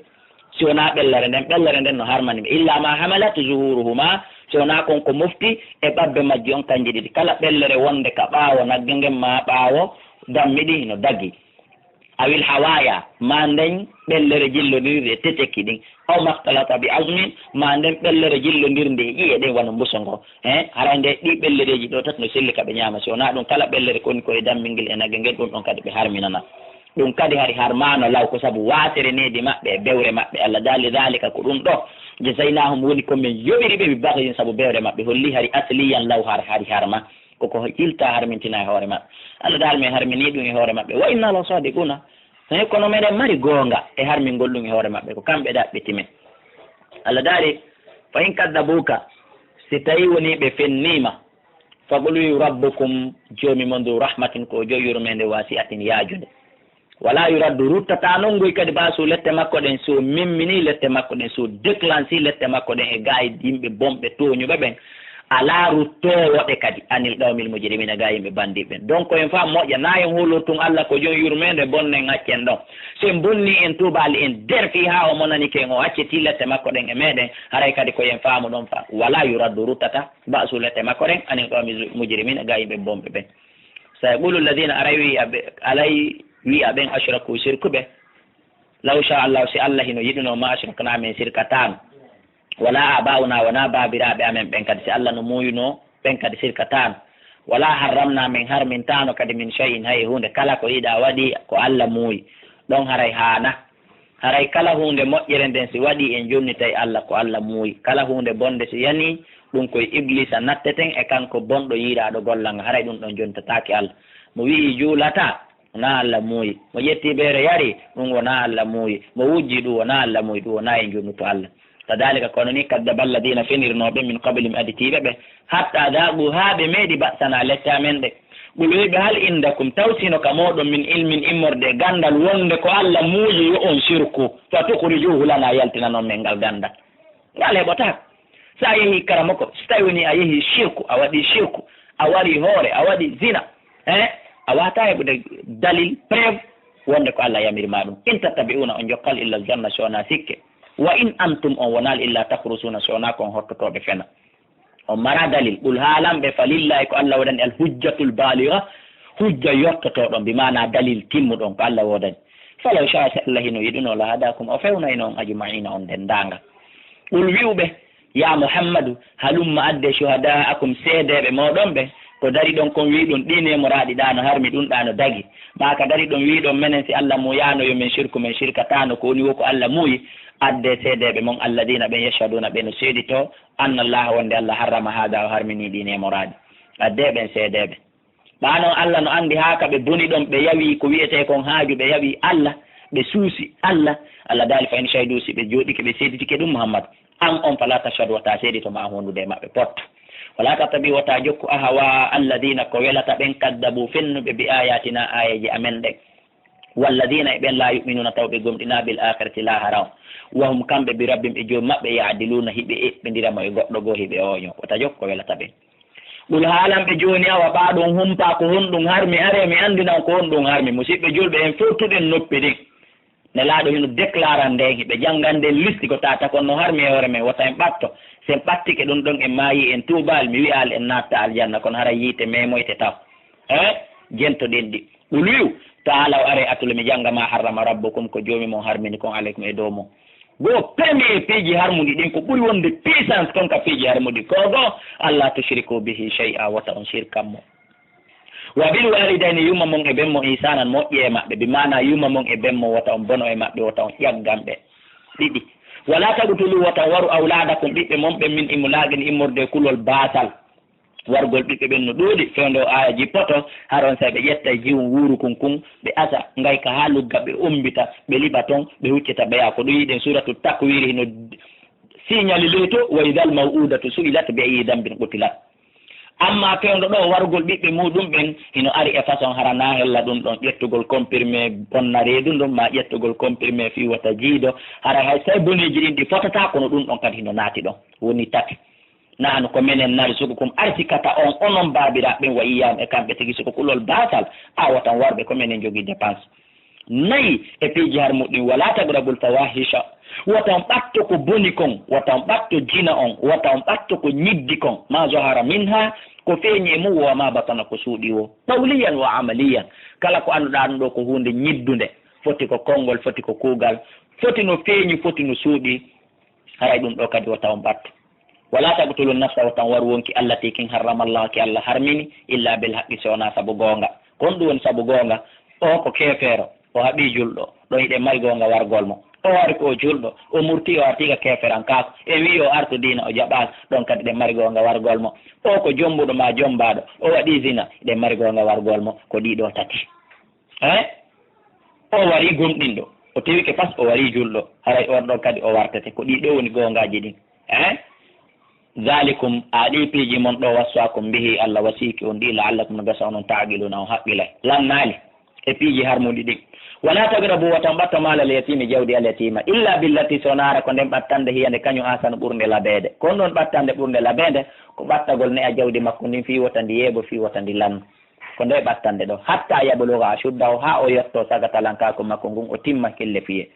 Si wonaa ɓellere nden, ɓellere nden no harmani ɓe. Illa ma hamalat zuhuruhuma, si wonaa kon ko mofti e ɓabbe majji on kanji ɗiɗi. Kala ɓellere wonde ka ɓaawo nagge ngen maa ɓaawo dammi ɗin hino dagi. Awil hawaya, maa nden ɓellere jillondirde e teteki ɗin. Aw maxtalata bi azmin, maa nden ɓellere jillondirde e ƴi'e ɗen wano mbuso ngo. He, haray nde ɗii ɓellereeji ɗoo tati no selli ka ɓe ñaama. Si wonaa ɗum, kala ɓellere ko woni ko e dammi ngel e nagge ngen, ɗum ɗon kadi ɓe harminana. Ɗum kadi hari harmaano law ko sabu waasere needi maɓɓe e bewre maɓɓe. Allah daali, "Daalika, ko ɗum ɗo, jazaynahum, woni ko men yoɓiri ɓe, bi baghyin, sabu bewre maɓɓe." Holli hari asliyan law har, hari harma, ko ko yilta harmintina e hoore maɓɓe. Allah daali, "Men harmini ɗum e hoore maɓɓe." "Wa inna la sadiquna." He, kono meɗen mari goonga e harmingol ɗum e hoore maɓɓe, ko kamɓe ɗaɓɓiti men. Allah daali, "Fa in kaddabuka," si tawi woni ɓe fenniima, "faqul, wi'u, rabbukum, joomi mon, du rahmatin, ko o joomi yurmeende, wasi'atin, yaajunde. Wala yuraddu, ruttata non ngoy kadi, ba'su, lette makko ɗen, so memmini lette makko ɗen, so déclenchi lette makko ɗen e gaa e yimɓe bonɓe tooñuɓe ɓen, alaa ruttoowo ɗe kadi, anil qawmil mujrimina, gaa yimɓe bandiiɓe ɓen." Donc, en faa moƴƴa, na en hoolortun Allah ko joomi yurmeende, bonnen accen ɗon. So en bonni, en tuubaali, en derfi haa o monanike en, o acciti lette makko ɗen e meɗen, haray kadi ko en faamu ɗon fa. Wala yuraddu, ruttata, ba'su, lette makko ɗen, anil qawmi mujrimina, gaa yimɓe bonɓe ɓen. Sayaqulu alladhina, aray wi'a ɓe, alay wi'a ɓen, ashraku, sirkuɓe, law sha Allah, si Allah hino yiɗuno, ma ashrakna, men sirkataano. Wala aba'una, wona baabiraaɓe amen ɓen kadi, si Allah no muuyuno, ɓen kadi sirkataano. Wala harramna, men harmintaano kadi, min shay'in, hay huunde kala ko yiɗa waɗi ko Allah muuyi. Ɗon haray haana. Haray kala huunde moƴƴere nden si waɗii en jonnitay Allah ko Allah muuyi. Kala huunde bonnde si yanii, ɗum koye Ibliisa natteten e kanko bonɗo yiɗaaɗo gollal ngal. Haray ɗum ɗon jonntataake Allah. Mo wi'i juulataa, wonaa Allah muuyi. Mo ƴettii beere yari, ɗum wonaa Allah muuyi. Mo wujjii, ɗum wonaa Allah muuyi. Ɗum wonaa en jonnutu Allah. Kadaalika, kono ni, kaddaba alladina fenirnooɓe min qablihim aditiiɓe ɓe, hatta daaqu, haa ɓe meeɗi ba'sana, lette amen ɗe. Qul, wi'ɓe, hal indakum, taw sino ka mooɗon, min ilmin, immorde e ganndal, wonde ko Allah muuyi yo on sirku, fa tukhrijuhu lana, yaltinanon men ngal ganndal. Ngal heɓotaako. So a yehii karamoko, so tawi woni a yehii sirku, a waɗii sirku, a warii hoore, a waɗii zina, eh, a waawataa heɓude dalil, preuve, wonde ko Allah yamiri ma ɗum. In tattabi'una, on jokkaali illa zanna, so wonaa sikke. Wa in antum, on wonaali illa takhrusuuna, so wonaa ko on hottotooɓe fena. On maraa dalil. Qul, haalan ɓe, falillahi, ko Allah woodani al hujjatul baligha, hujja yottotooɗon, bi maana dalil timmuɗon, ko Allah woodani. Falaw shaa, si Allah hino yiɗuno, la hadaakum, o fewnayno on ajma'iina, on denndaangal. Qul, wi'u ɓe, yaa Muhammadu, halumma, adde, shuhada'akum, seedeeɓe mooɗon ɓe, ko dariɗon kon wi'uɗon ɗii neemoraaɗi ɗaa no harmi, ɗum ɗaa no dagi. Maa ka dariɗon wi'uɗon menen si Allah muuyaano yo men sirku, men sirkataano, ko woni wo ko Allah muuyi, adde seedeeɓe mon, alladina, ɓen, yashhaduna, ɓe no seeditoo, anna Allaha, wonde Allah, harrama haada, o harminii ɗii neemoraaɗi. Addee ɓen seedeeɓe. Ɓaa non Allah no anndi haa ka ɓe boni ɗon, ɓe yawi ko wi'etee kon haaju, ɓe yawi Allah, ɓe suusi Allah. Allah daali, fa in shahidu, si ɓe jooɗike, ɓe seeditike ɗum, Muhammad, an on, fala tashhad, wota seedito ma hondude e maɓɓe, potto. Wala tattabi, wota jokku, ahwa alladina, ko welata ɓen, kaddabu, fennuɓe, bi ayatina, aayeeje amen ɗen. Walladina, e ɓen, la yu'minuna, taw ɓe gomɗinaa, bil akhirati, laahara on. Wa hum, kamɓe, bi rabbihim, e Joomi maɓɓe, ya'diluuna, hiɓe eɓɓindira mo e goɗɗo goo, hiɓe ooñoo. Wota jokku ko welata ɓen. Qul, haalan ɓe jooni, awa ɓaa ɗum humpaa ko honɗum harmi, aree mi anndina on ko honɗum harmi. Musiɓɓe julɓe, en fowtuɗen noppi ɗin. Nelaaɗo hino déclarande, hiɓe janngande listi ko tata kon no harmi e hoore men, wota en ɓatto. Si en ɓattike ɗum ɗon, en maayii, en tuubaali, mi wi'aali en naatta aljanna, kono haray yiite meemoyte taw. Eh? Jento ɗen ɗi. Qul, wi'u, taalaw, aree atule mi jannga, ma harrama rabbukum, ko Joomi mon harmini kon, alaykum, e dow mon. Goo, premier piiji harmuɗi ɗin, ko ɓuri wonde puissance kon ka piiji harmuɗi, ko goo, alla tushriku bihi shay'a, wota on shirkan mo. Wa bil walidayni, yumma mon e ben mo, ihsanan, moƴƴee e maɓɓe, bi maana yumma mon e ben mo, wota on bono e maɓɓe, wota on ƴaggan ɓe. Ɗiɗi. Wala taqtulu, wota on waru, awladakum, ɓiɓɓe mon ɓen, min imlaqin, immorde e kulol baasal. Wargol ɓiɓɓe ɓen no ɗuuɗi, fewndo o aaya jippoto, har on say ɓe ƴetta e jiwun wuurukun kun, ɓe asa, ngayka haa lugga, ɓe ombita, ɓe liɓa ton, ɓe huccita ɓeya. Ko ɗum yiɗen suuratu Takwiri hino siñali ley to, "Wa idal maw'udatu su'ilat bi ayyi dambin qutilat." Amma fewndo ɗo wargol ɓiɓɓe muɗum ɓen hino ari e façon hara na hella ɗum ɗon, ƴettugol comprimé bonna reedu ndun, ma ƴettugol comprimé fii wota jiido, hara hay say boneeji ɗin ɗi fotata, kono ɗum ɗon kadi hino naati ɗon. Woni tati. Nahnu, ko menen, narzuqukum, arsikata on, onon baabiraaɓe ɓen, wa iyyahum, e kamɓe tigi, suko kulol baasal, a watan warɓe ko menen jogii dépense. Nayi, e piiji harmuɗi ɗin, wala taqrabul fawahisha, wata on ɓatto ko boni kon, wata on ɓatto jina on, wata on ɓatto ko ñiddi kon, ma zahara minha, ko feeñi e mum, wa ma batana, ko suuɗi wo, qawliyan wa amaliyan, kala ko annduɗaa ɗum ɗo ko huunde ñiddunde, foti ko konngol, foti ko kuugal, foti no feeñi, foti no suuɗi, haray ɗum ɗo kadi wata on ɓatto. Wala taqtulu nafsa, wata on waru wonki, allati, kin, harrama Allah, ki Allah harmini, illa bil haqqi, si wonaa sabu goonga. Ko honɗum woni sabu goonga? O ko keefeero. O haɓii julɗo, ɗon hiɗen mari goonga wargol mo. O wari ko o julɗo, o murtii, o artii ka keeferankaaku. En wi'i o artu diina, o jaɓaaka, ɗon kadi hiɗen mari goonga wargol mo. O ko jombuɗo maa jombaaɗo, o waɗii zina, hiɗen mari goonga wargol mo. Ko ɗii ɗoo tati. Eh? O warii gomɗinɗo, o tewike fas, o warii julɗo. Haray on ɗon kadi o wartete. Ko ɗii ɗoo woni goongaaji ɗin. Eh? Zalikum, a ɗii piiji mon ɗoo, waswaakum bihi, Allah wasiiki on ɗii, la'allakum, no gasa onon, ta'qiluuna, on haqqilay. Lannaali e piiji harmuɗi ɗin. Wala taqrabu, wata on ɓatto maalal yatiimi, jawdi al yatiima, illa billati, so naara ko nden ɓattande, hiya, nde kañum, ahsanu, ɓurnde labeede. Ko on ɗon ɓattande ɓurnde labeede, ko ɓattagol ne'a jawdi makko ndin fii wota ndi yeebo, fii wota ndi lanno. Ko nde ɓattande ɗoo. Hatta yabluga ashuddahu, haa o yotto sagatalankaaku makko ngun, o timma kille fiye.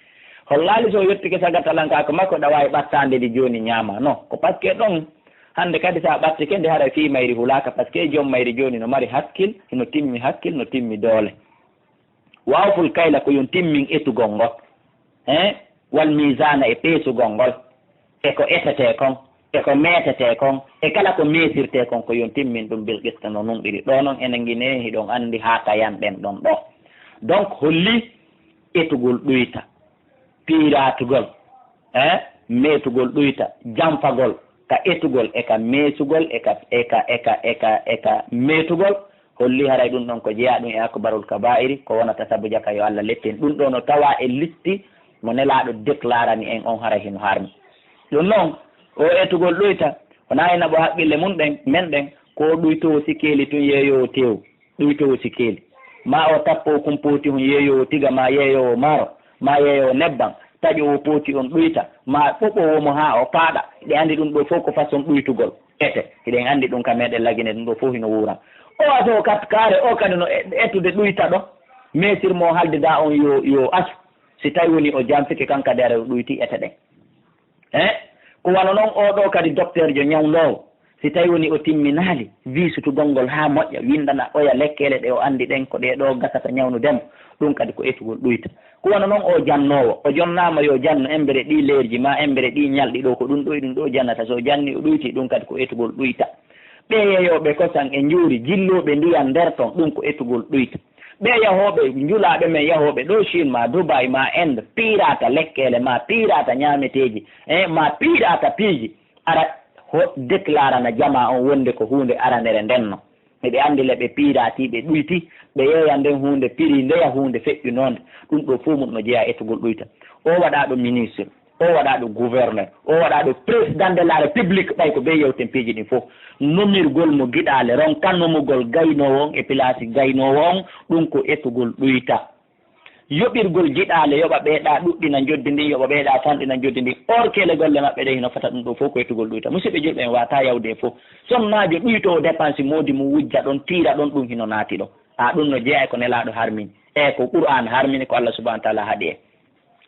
Hollaali so o yottike sagatalankaaku makko, ɗa waawi ɓattaande ndi jooni ñaama. Non, ko parce que ɗon, hannde kadi so a ɓattike ndi, haray fii mayri hulaaka, parce que jom mayri jooni no mari hakkil, hino timmi hakkil, no timmi doole. Wa awful kayla, ko yo on timmin etugol ngol. Hein? Wal miizaana, e peesugol ngol. E ko etetee kon, e ko meetetee kon, e kala ko meesirtee kon, ko yo on timmin ɗum bil qisti, no nunɗiri. Ɗoo non enen nginee, hiɗon anndi haa tayan ɗen ɗon ɗoo. Donc, holli etugol ɗuyta, piiratugol, eh, meetugol ɗuyta, janfagol ka etugol, e ka meesugol, e ka, e ka, e ka, e ka, e ka meetugol, holli haray ɗum ɗon ko jeyaa ɗum e akbarul kabaa'iri, ko wonata sabu jaka yo Allah leptin. Ɗum ɗoo no tawaa e listi mo Nelaaɗo déclarani en on, haray hino harmi. Ɗum non, o etugol ɗuyta, wonaa e naɓo haqqille mun ɗen, men ɗen, ko ɗuytoowo sikeeli tun, yeeyoowo teewu, ɗuytoowo sikeeli. Maa o tappoowo kun pooti hun, yeeyoowo tiga, maa yeeyoowo maaro, maa yeeyoowo nebban, taƴoowo pooti on ɗuyta, maa ɓoɓoowo mo haa o paaɗa. Hiɗen anndi ɗum ɗoo fow ko façon ɗuytugol. Ete, hiɗen anndi ɗum ka meɗen Lagine, ɗum ɗoo fow hino wuura. O ato kat kaare, o kadi no e-, etude ɗuyta ɗo. Meesir mo haldidaa on yo, yo asu. Si tawi woni o janfike kan kadi, ara o ɗuyti ete ɗen. Eh? Ko wano non oo ɗoo kadi dokteerjo ñawndoowo. Si tawi woni o timminaali, wiisutugol ngol haa moƴƴa, winndana oya lekkeele ɗe o anndi ɗen, ko ɗee ɗoo gasata ñawnude mo. Ɗum kadi ko etugol ɗuyta. Ko wano non oo jannoowo, o jonnaama yo jannu embere ɗii leerji maa embere ɗii ñalɗi ɗoo, ko ɗum ɗoo e ɗum ɗoo jannata. So o janni o ɗuyti, ɗum kadi ko etugol ɗuyta. Ɓee yeeyooɓe kosan e njuuri, jillooɓe ndiyan nder ton, ɗum ko etugol ɗuyta. Ɓee yahooɓe, njulaaɓe men yahooɓe ɗoo Chine maa Dubai maa Inde, piirata lekkeele maa piirata ñaameteeji, eh, maa piirata piiji, ara ho-, déclarana jamaa on wonde ko huunde aranere ndenno. Miɓe anndi le ɓe piiratii, ɓe ɗuyti, ɓe yeeya nden huunde piri ndeya huunde feƴƴunoonde. Ɗum ɗoo fow mun no jeyaa etugol ɗuyta. O waɗaa ɗo ministre, o waɗaa ɗo gouverneur, o waɗaa ɗo président de la république, ɓay ko ɓe yewten piiji ɗin fow. Nomirgol mo giɗaale, ronka nomugol gaynoowo on e pilaasi gaynoowo on, ɗum ko etugol ɗuyta. Yoɓirgol giɗaale, yoɓa ɓeeɗa ɗuɗɗina njoddi ndin, yoɓa ɓeeɗa fanɗina njoddi ndin. Or que le golle maɓɓe ɗe hino fota, ɗum ɗoo fow ko etugol ɗuyta. Musidɓe julɓe, en waawataa yawde en fow. Sonnaajo ɗuytoowo dépense moodi mum wujja ɗon, tiira ɗon, ɗum hino naati ɗon. A ɗum no jeyaa e ko Nelaaɗo harmini. E ko Qur'aan harmini, ko Allah subhanahu wa ta'ala haɗi en.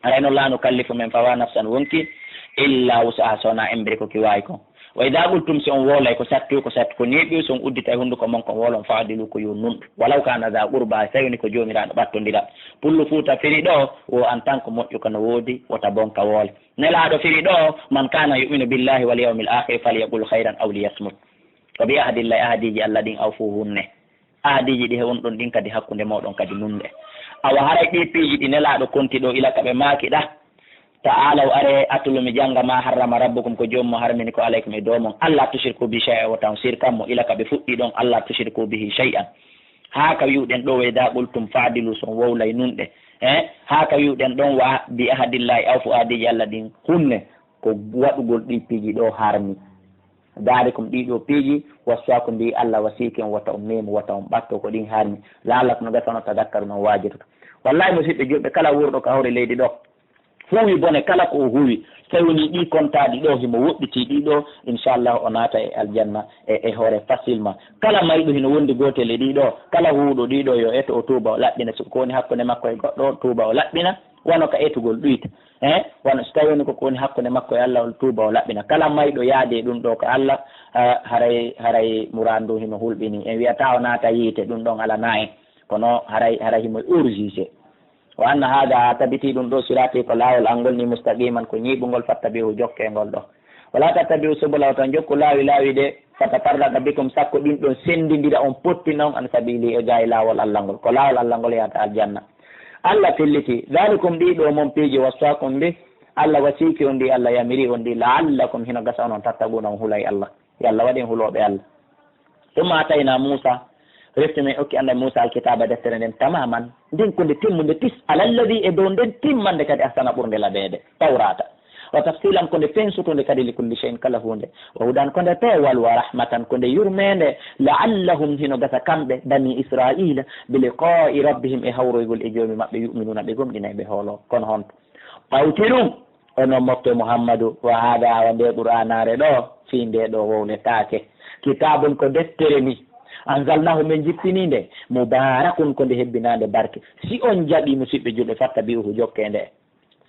Haray non, laa nukallifu, men fawaa, nafsan, wonki, illa wus'aha, so wonaa embere ko ki waawi kon. Wa idha qultum, si on wowlay, ko sattu, ko sattu, ko neeɓi, so on udditay hunnduko mon kon wowlon, fa'dilu, ko yo nunɗu. Walaw kana dha qurba, so tawi woni ko joomiraaɗo ɓattondiral. Pullo Fuuta firi ɗoo, wo en tant que moƴƴuka no woodi, wota bonka woole. Nelaaɗo firi ɗoo, man kana yu'minu billahi wal yawmil akhir falyaqul khayran aw liyasmut. Wa bi ahdillahi, ahadiiji Allah ɗin, awfu, hunne. Ahadiiji ɗi heɓon ɗon ɗin kadi hakkunde mooɗon kadi nunɗe. Awa haray ɗii piiji ɗi Nelaaɗo konti ɗoo, ila ka ɓe maaki ɗa, ta'aalaw, aree, atlu, mi jannga, maa harrama rabbukum, ko joomum harmini ko alaykum e dow mon, alla tushriku bihi shay'an, wota on sirkan mo, ila ka ɓe fuɗɗi ɗon, alla tushriku bihi shay'an. Haa ka wi'uɗen ɗoo, wa idha qultum fa'dilu, so on wowlay nunɗe. Eh? Haa ka wi'uɗen ɗon, wa bi ahdillahi awfu, ahadiiji Alla ɗin hunne, ko waɗugol ɗii piiji ɗoo harmi. Daalikum, ɗii ɗoo piiji, waswaakum bihi, Alla wasiiki on, wota on meemu, wota on ɓatto, ko ɗin harmi. La'allakum, no gasa on, tadakkaruuna, on waajitoto. Wallahi, musiɓɓe julɓe, kala wuurɗo ka hoore leydi ɗoo, huuwi bone kala ko o huuwi, so tawi wonii ɗii kontaaɗi ɗoo, himo woɗɗitii ɗii ɗoo, inchallah o naata e aljanna e, e hoore facilement. Kala mayɗo hino wondi gootel e ɗii ɗoo, kala huuɗo ɗii ɗoo yo eto o tuuba o laɓɓina, so ko woni hakkunde makko e goɗɗo o tuuba o laɓɓina, wano ka etugol ɗuyta. Eh, wano so tawi woni ko ko woni hakkunde makko e Allah, o tuuba o laɓɓina. Kala mayɗo yaade e ɗum ɗoo ka Allah, ah, haray, haray muraadu ndu hino hulɓinii. En wi'ataa o naata yiite, ɗum ɗon alanaa en. Kono haray, haray himo urgise. Wa anna haadha, tabiti ɗum ɗoo, siraati, ko laawol an ngol ni, mustaqiman, ko ñiiɓungol, fattabi'uhu, jokkee ngol ɗoo. Wala tattabi'u subula, wota on jokku laawi laawi ɗe, fatafarraqa bikum, sakko ɗin ɗon senndindira on, pottina on, an sabili, e gaa e laawol Allah ngol. Ko laawol Allah ngol yahata aljanna. Allah filliti, "Dhalikum, ɗii ɗoo mon piiji, wasaakum bih, Allah wasiiki on ɗi, Allah yamiri on ɗi, la'allakum, hino gasa onon, tattaquuna, on hulay Allah." Yo Allah waɗen hulooɓe Allah. Thumma aataynaa Muusaa, refti men okki Annabi Muusaa alkitaaba, deftere nden, tamaman, nden ko nde timmunde tis, alalladhii, e dow nden timmande kadi, ahsana, ɓurnde laɓeede, Tawraata. Wa tafsilan, ko nde fensutunde kadi, li kulli shay'in, kala huunde. Wa hudan, ko nde peewal, wa rahmatan, ko nde yurmeende, la'allahum, hino gasa kamɓe, banii Israa'iila, bi liqaa'i rabbihim, e hawroygol e Joomi maɓɓe, yu'minuuna, ɓe gomɗinay, ɓe hooloo. Kono honto? Ɓawti ɗum, onon mofte Muhammadu, wa haadaa, awa nde Qur'aanaare ɗoo, fii nde ɗoo wowletaake. Kitaabun, ko deftere ni, anzalnaahu, men jippinii nde, mubaarakun, ko nde hebbinaande barke. Si on jaɓii, musiɓɓe julɓe, fattabi'uuhu, jokkee nde.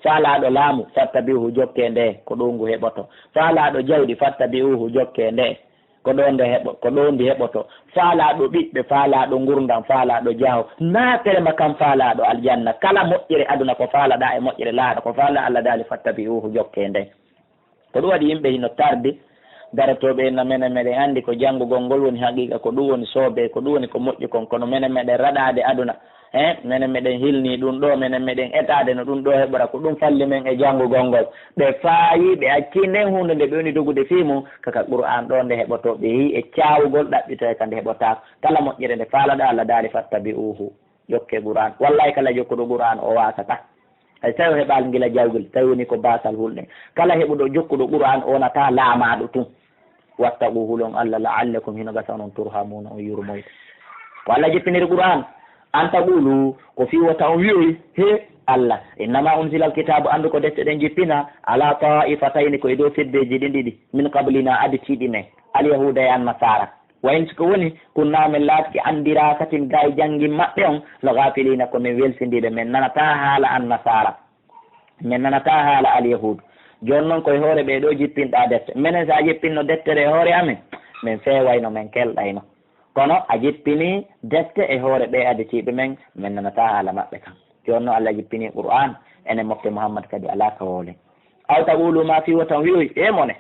Faalaaɗo laamu, fattabi'uuhu, jokkee nde, ko ɗo ngu heɓoto. Faalaaɗo jawdi, fattabi'uuhu, jokkee nde, ko ɗo nde heɓo-, ko ɗo ndi heɓoto. Faalaaɗo ɓiɓɓe, faalaaɗo ngurndan, faalaaɗo jaaho, naatere ma kan, faalaaɗo aljanna. Kala moƴƴere aduna ko faalaɗaa e moƴƴere laakhira, ko faalaɗaa, Allah daali, fattabi'uuhu, jokkee nde. Ko ɗum waɗi yimɓe hino tardi, darotooɓe na menen meɗen anndi ko janngugol ngol woni haqiiqa, ko ɗum woni soobee, ko ɗum woni ko moƴƴi kon, kono menen meɗen raɗaade aduna. He, menen meɗen hilnii ɗum ɗoo, menen meɗen etaade no ɗum ɗoo heɓora, ko ɗum falli men e janngugol ngol. Ɓe faayii, ɓe accii nden huunde nde ɓe woni dogude fii mum, ka ka Qur'aan ɗoo nde heɓotoo, ɓe yi'i e caawugol, ɗaɓɓitoya ka nde heɓotaako. Kala moƴƴere nde faalaɗaa, Allah daali, "Fattabi'uuhu." Jokkee Qur'aan. Wallahi, kala jokkuɗo Qur'aan o waasataa. Hay tawi o heɓaali ngila jawgel, tawi woni ko baasal hulɗen. Kala heɓuɗo jokkuɗo Qur'aan o wonataa laamaaɗo tun. Wattaquu, hulon Allah, la'allakum, hino gasa onon, turhamuuna, on yurmoyte. Ko Allah jippiniri Qur'aan, an taqulu, ko fii wota on wi'oy, he Allah, innama unzila alkitaabu, anndu ko defte ɗen jippina, ala taifatayni, ko e dow feddeeji ɗin ɗiɗi, min qablina, aditiiɗi men, alyahuuda e annasaara. Wa in, si ko woni, kunna, men laatike, an diraasatin, gaa e janngin maɓɓe on, la gaafiliina, ko men welsindiiɓe, men nanataa haala annasaara, men nanataa haala alyahuudu. Jooni non, ko e hoore ɓee ɗoo jippinɗaa defte. Menen, si a jippinno deftere e hoore amen, men feewayno, men kelɗayno. Kono a jippinii defte e hoore ɓee aditiiɓe men, men nanataa haala maɓɓe kan. Jooni non, Allah jippinii Qur'aan, enen mofte Muhammad kadi alaa ka wowlen. Aw taqulu, maa fii wota on wi'oy, e mone,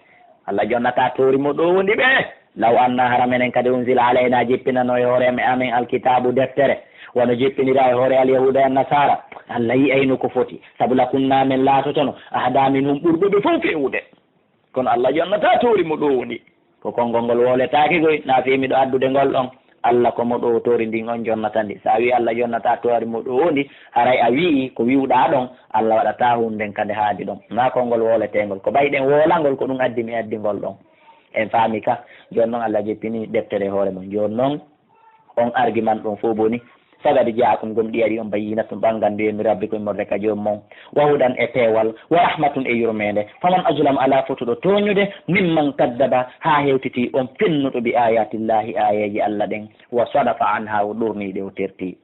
Allah jonnataa toori mo ɗo woni ɓe. Law anna, hara menen kadi, unzila alayna, jippinano e hoore amen alkitaabu, deftere, wano jippinira e hoore alyahuuda e annasaara. Allah yi'ayno ko foti, sabu lakunna, men laatotono, ahda minhum, ɓurɓe ɓe fow feewude. Kono Allah jonnataa toori mo ɗo woni. Ko konngol ngol wowletaake koy, na fii miɗo addude ngol ɗon. Allah ko mo ɗo toori ndin on jonnata ndi. So a wi'i Allah jonnataa toori mo ɗo ndi, haray a wi'i ko wi'uɗaa ɗon, Allah waɗataa huunde nden ka nde haadi ɗon. Na konngol wowleteengol. Ko ɓayɗen wowlangol, ko ɗum addi mi addi ngol ɗon. En faami ka? Jooni non Allah jippini deftere e hoore mum. Jooni non on argument ɗon fow boni. Faqad jaa'akum, gomɗii arii on, bayyinatun, ɓanngandu, min rabbikum, immorde ka Joomi mon, wa hudan, e peewal, wa rahmatun, e yurmeende. Faman azlamu, alaa fotuɗo tooñude, mimman kaddaba, haa hewtitii on fennuɗo, bi aayaatillaahi, aayeeje Allah ɗen, wa sadafa anhaa, o ɗornii ɗe, o tertii.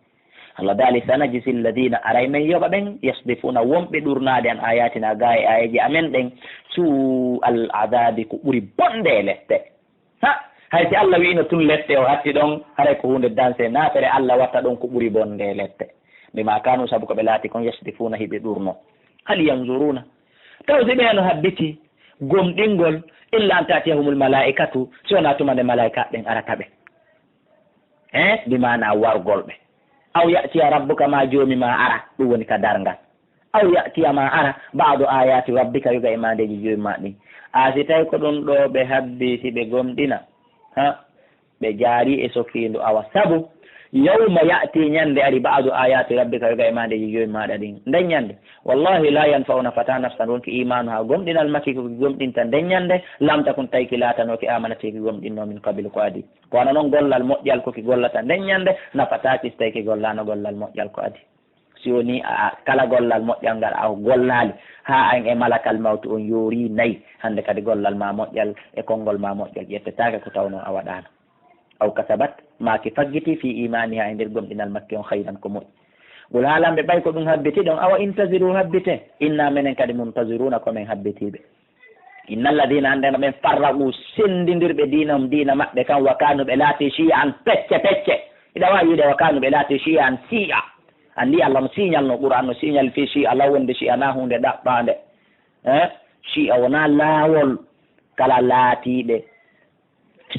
Allah daali, sanajzi alladiina, aray men yoɓa ɓen, yasdifuuna, wonɓe ɗurnaade, an aayaatinaa, gaa e aayeeje amen ɗen, suu al adaabi, ko ɓuri bonde e lette. Ha, hay si Allah wi'ino tun lette o hatti ɗon, haray ko huunde danse, naafere Allah watta ɗon ko ɓuri bonde e lette. Bimaa kaanu, sabu ko ɓe laati kon, yasdifuuna, hiɓe ɗurno. Hal yanzuruuna, taw si ɓe no habbiti gomɗingol, illa an ta'tiyahumul malaa'ikatu, si wonaa tuma nde malaa'ika ɓen arata ɓe. He, bi maana wargol ɓe. Aw ya'tiya rabbuka, maa Joomi maa ara, ɗum woni ka darngal. Aw ya'tiya, maa ara, ba'du aayaati rabbika, yoga e maandeeji Joomi maa ɗin. A si tawi ko ɗum ɗo ɓe habbi, si ɓe gomɗina, ha, ɓe jaari e sokiindu, awa sabu, yawma ya'ti, ñande ari, ba'du aayaati rabbika, yoga e maandeeji Joomi maaɗa ɗin. Nden ñande, wallahi, laa yanfa'u, nafataa, nafsan, wonki iimaanuhaa, gomɗinal makki ko ki gomɗinta nden ñande, lam takun, tawi ki laatanooki, aamanat, ki gomɗinno, min qablu, ko adii. Ko wano non gollal moƴƴal ko ki gollata nden ñande, nafataaki si tawi ki gollaano gollal moƴƴal ko adii. Si wonii a, a, kala gollal moƴƴal ngal a gollaali, haa an e malakal mawti on yoorii nayi, hannde kadi gollal maa moƴƴal e konngol maa moƴƴal ƴettetaake ko tawnoo a waɗaano. Aw kasabat, maa ki faggitii fii iimaanihaa e nder gomɗinal makki on khayran ko moƴƴi. Ngol haalamɓe ɓay ko ɗum habbiti ɗon, awa intaziru habbite, inna menen kadi muntaziruuna ko men habbitiiɓe. Inna alladina, annde no ɓen farraqu senndindirɓe diinahum diina maɓɓe kan, wa kanu ɓe laati shi'an pecce pecce. Hiɗa waawi wiide wa kanu ɓe laati shi'an si'a. Anndi Allah no siñalno Qur'an no siñal fii shi'a law wonde shi'a na huunde ɗaɓɓaande. Eh? Shi'a wona laawol kala laatiiɓe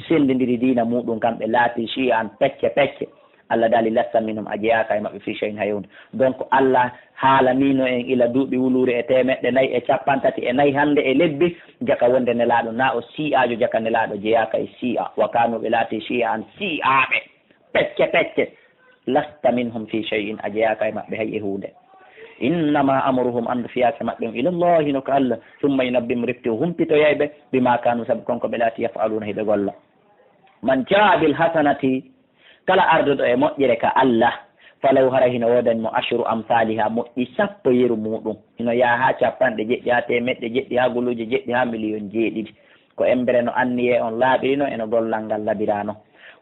senndindiri diina muɗum kan ɓe laati shi'an pecce pecce. Allah daali, "Lasta minhum, a jeyaaka e maɓɓe fii shay'in hay huunde." Donc, Allah haalaniino en ila duuɓi wuluure e teemeɗɗe nayi e cappanɗe tati e nayi hannde e lebbi, jaka wonde Nelaaɗo na o sii'aajo, jaka Nelaaɗo jeyaaka e sii'a. Wa kaanu, ɓe laati shii'an, sii'aaɓe, pecce pecce. "Lasta minhum fii shay'in, a jeyaaka e maɓɓe hay e huunde." "Innama amruhum, anndu fiyaake maɓɓe on, ilallahi, no ka Allah. Summa yunabbihum, refti o humpitoyay ɓe, bima kaanu, sabu kon ko ɓe laati, yaf'aluuna, hiɓe golla." "Man jaa bil hasanati," kala arduɗo e moƴƴere ka Allah, "falahu," hara hino woodani mo, "ashru amthaliha," moƴƴi sappo yeru muɗum. Hino yaha haa cappanɗe jeɗɗi, haa teemeɗɗe jeɗɗi, haa guluuje jeɗɗi, haa miliyon jeeɗiɗi. Ko embere no anniyee on laaɓirino e no gollal ngal labirano.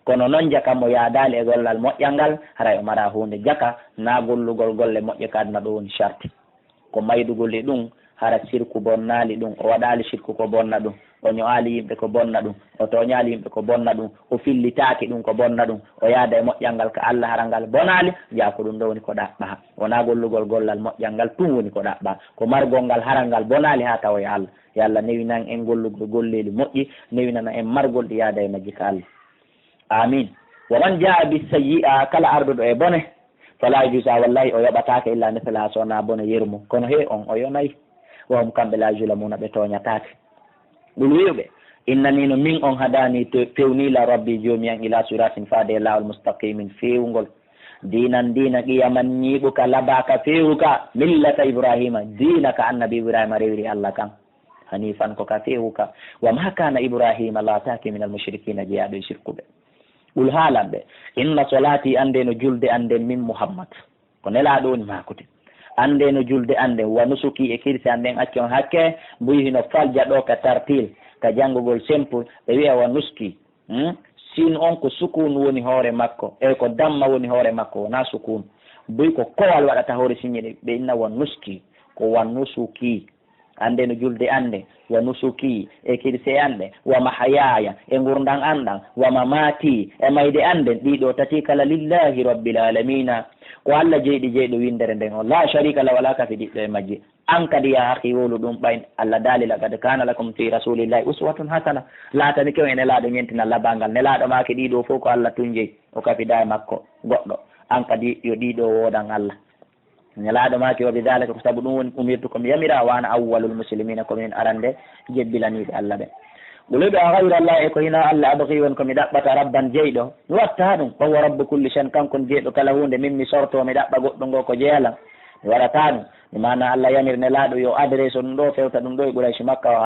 Kono non, jaka mo yaadaali e gollal moƴƴal ngal, haray o mara huunde. Jaka na gollugol golle moƴƴe ka aduna ɗo woni sharti. Ko maydugol e ɗum, hara sirku bonnaali ɗum, o waɗaali sirku ko bonna ɗum, o ño'aali yimɓe ko bonna ɗum, o tooñaali yimɓe ko bonna ɗum, o fillitaaki ɗum ko bonna ɗum, o yaada e moƴƴal ngal ka Allah, hara ngal bonaali, jaa ko ɗum ɗo woni ko ɗaɓɓaa. Wonaa gollugol gollal moƴƴal ngal tun woni ko ɗaɓɓaa, ko margol ngal hara ngal bonaali haa tawoya Allah. Yo Allah newinan en gollugol golleeli moƴƴi, newinana en margol ɗi yaada e majji ka Allah. Amin. "Wa man jaa bi sayyi'a," kala arduɗo e bone, "fala yujza," wallahi o yoɓataake, "illa mithlaha," so wonaa bone yeru mum. Kono he on o yonay. "Wa hum," kamɓe, "la yuzlamuna," ɓe tooñataake. Qul, wi'u ɓe, "Innani," no min on, "hadani," to-, "fewnii la Rabbi," joomi an, "ila siratin," faade e laawol, "mustaqimin," feewngol. "Diinan," diina, "qiyaman," ñiiɓuka, "labaaka," feewuka, "millata Ibrahima," diina ka annabi Ibrahima rewiri Allah kan. "Hanifan," ko ka feewuka. "Wa ma kana Ibrahima," laataake, "minal mushrikina," jeyaaɗo e sirkuɓe. Qul, haalan ɓe, "Inna solati," annde no julde an nden min Muhammad, ko Nelaaɗo woni maakude. "Annde no julde an nden, wa nusuki," e kirse an nden, acce on hakke, mbuy hino falja ɗo ka tartil, ka janngugol simple, ɓe wi'a "wa nuski." Hmm? Siin on ko sukuun woni hoore makko, e ko damma woni hoore makko, wonaa sukuun. Buy ko kowal waɗata hoore siñe ɗe, ɓe inna "wa nuski," ko "wa nusuki." Annde no julde an nden, "wa nusuki," e kirse an ɗen, "wa mahayaya," e ngurndan an ɗan, "wa mamati," e mayde an nden, ɗiɗo tati kala, "lillahi rabbil alamina," ko Allah jeyɗi jeyɗo winndere nden on, "la sharika lahu," alaa kafidiɗɗo e majji. An kadi, yaa akhi, wowlu ɗum ɓay. Allah daali, "Laqad kana lakum fi rasulillahi uswatun hasana." Laatanike on e Nelaaɗo ñentinal labangal. Nelaaɗo maaki ɗiɗo fof ko Allah tun jeyi, o kafida e makko goɗɗo. An kadi yo ɗiɗo woodan Allah. Nelaaɗo maaki, "Wa bidhalika," ko sabu ɗum woni, "umirtu," ko mi yamira, "wa ana awwalul muslimina," ko min arande jebbilaniiɓe Allah ɓe. Qul, wi'u ɓe, "A ghayra Allah," e ko hinaa Allah, "abghi," woni ko mi ɗaɓɓata, "rabban," jeyɗo, mi watta ɗum, "wa huwa rabbu kulli shay'in," kanko woni jeyɗo kala huunde, min mi sorto, mi ɗaɓɓa goɗɗo ngo ko jeyalam, mi waɗata ɗum. Mi maana Allah yamir Nelaaɗo yo adresse ɗum ɗo, fewta ɗum ɗo e Quraysh Makka o,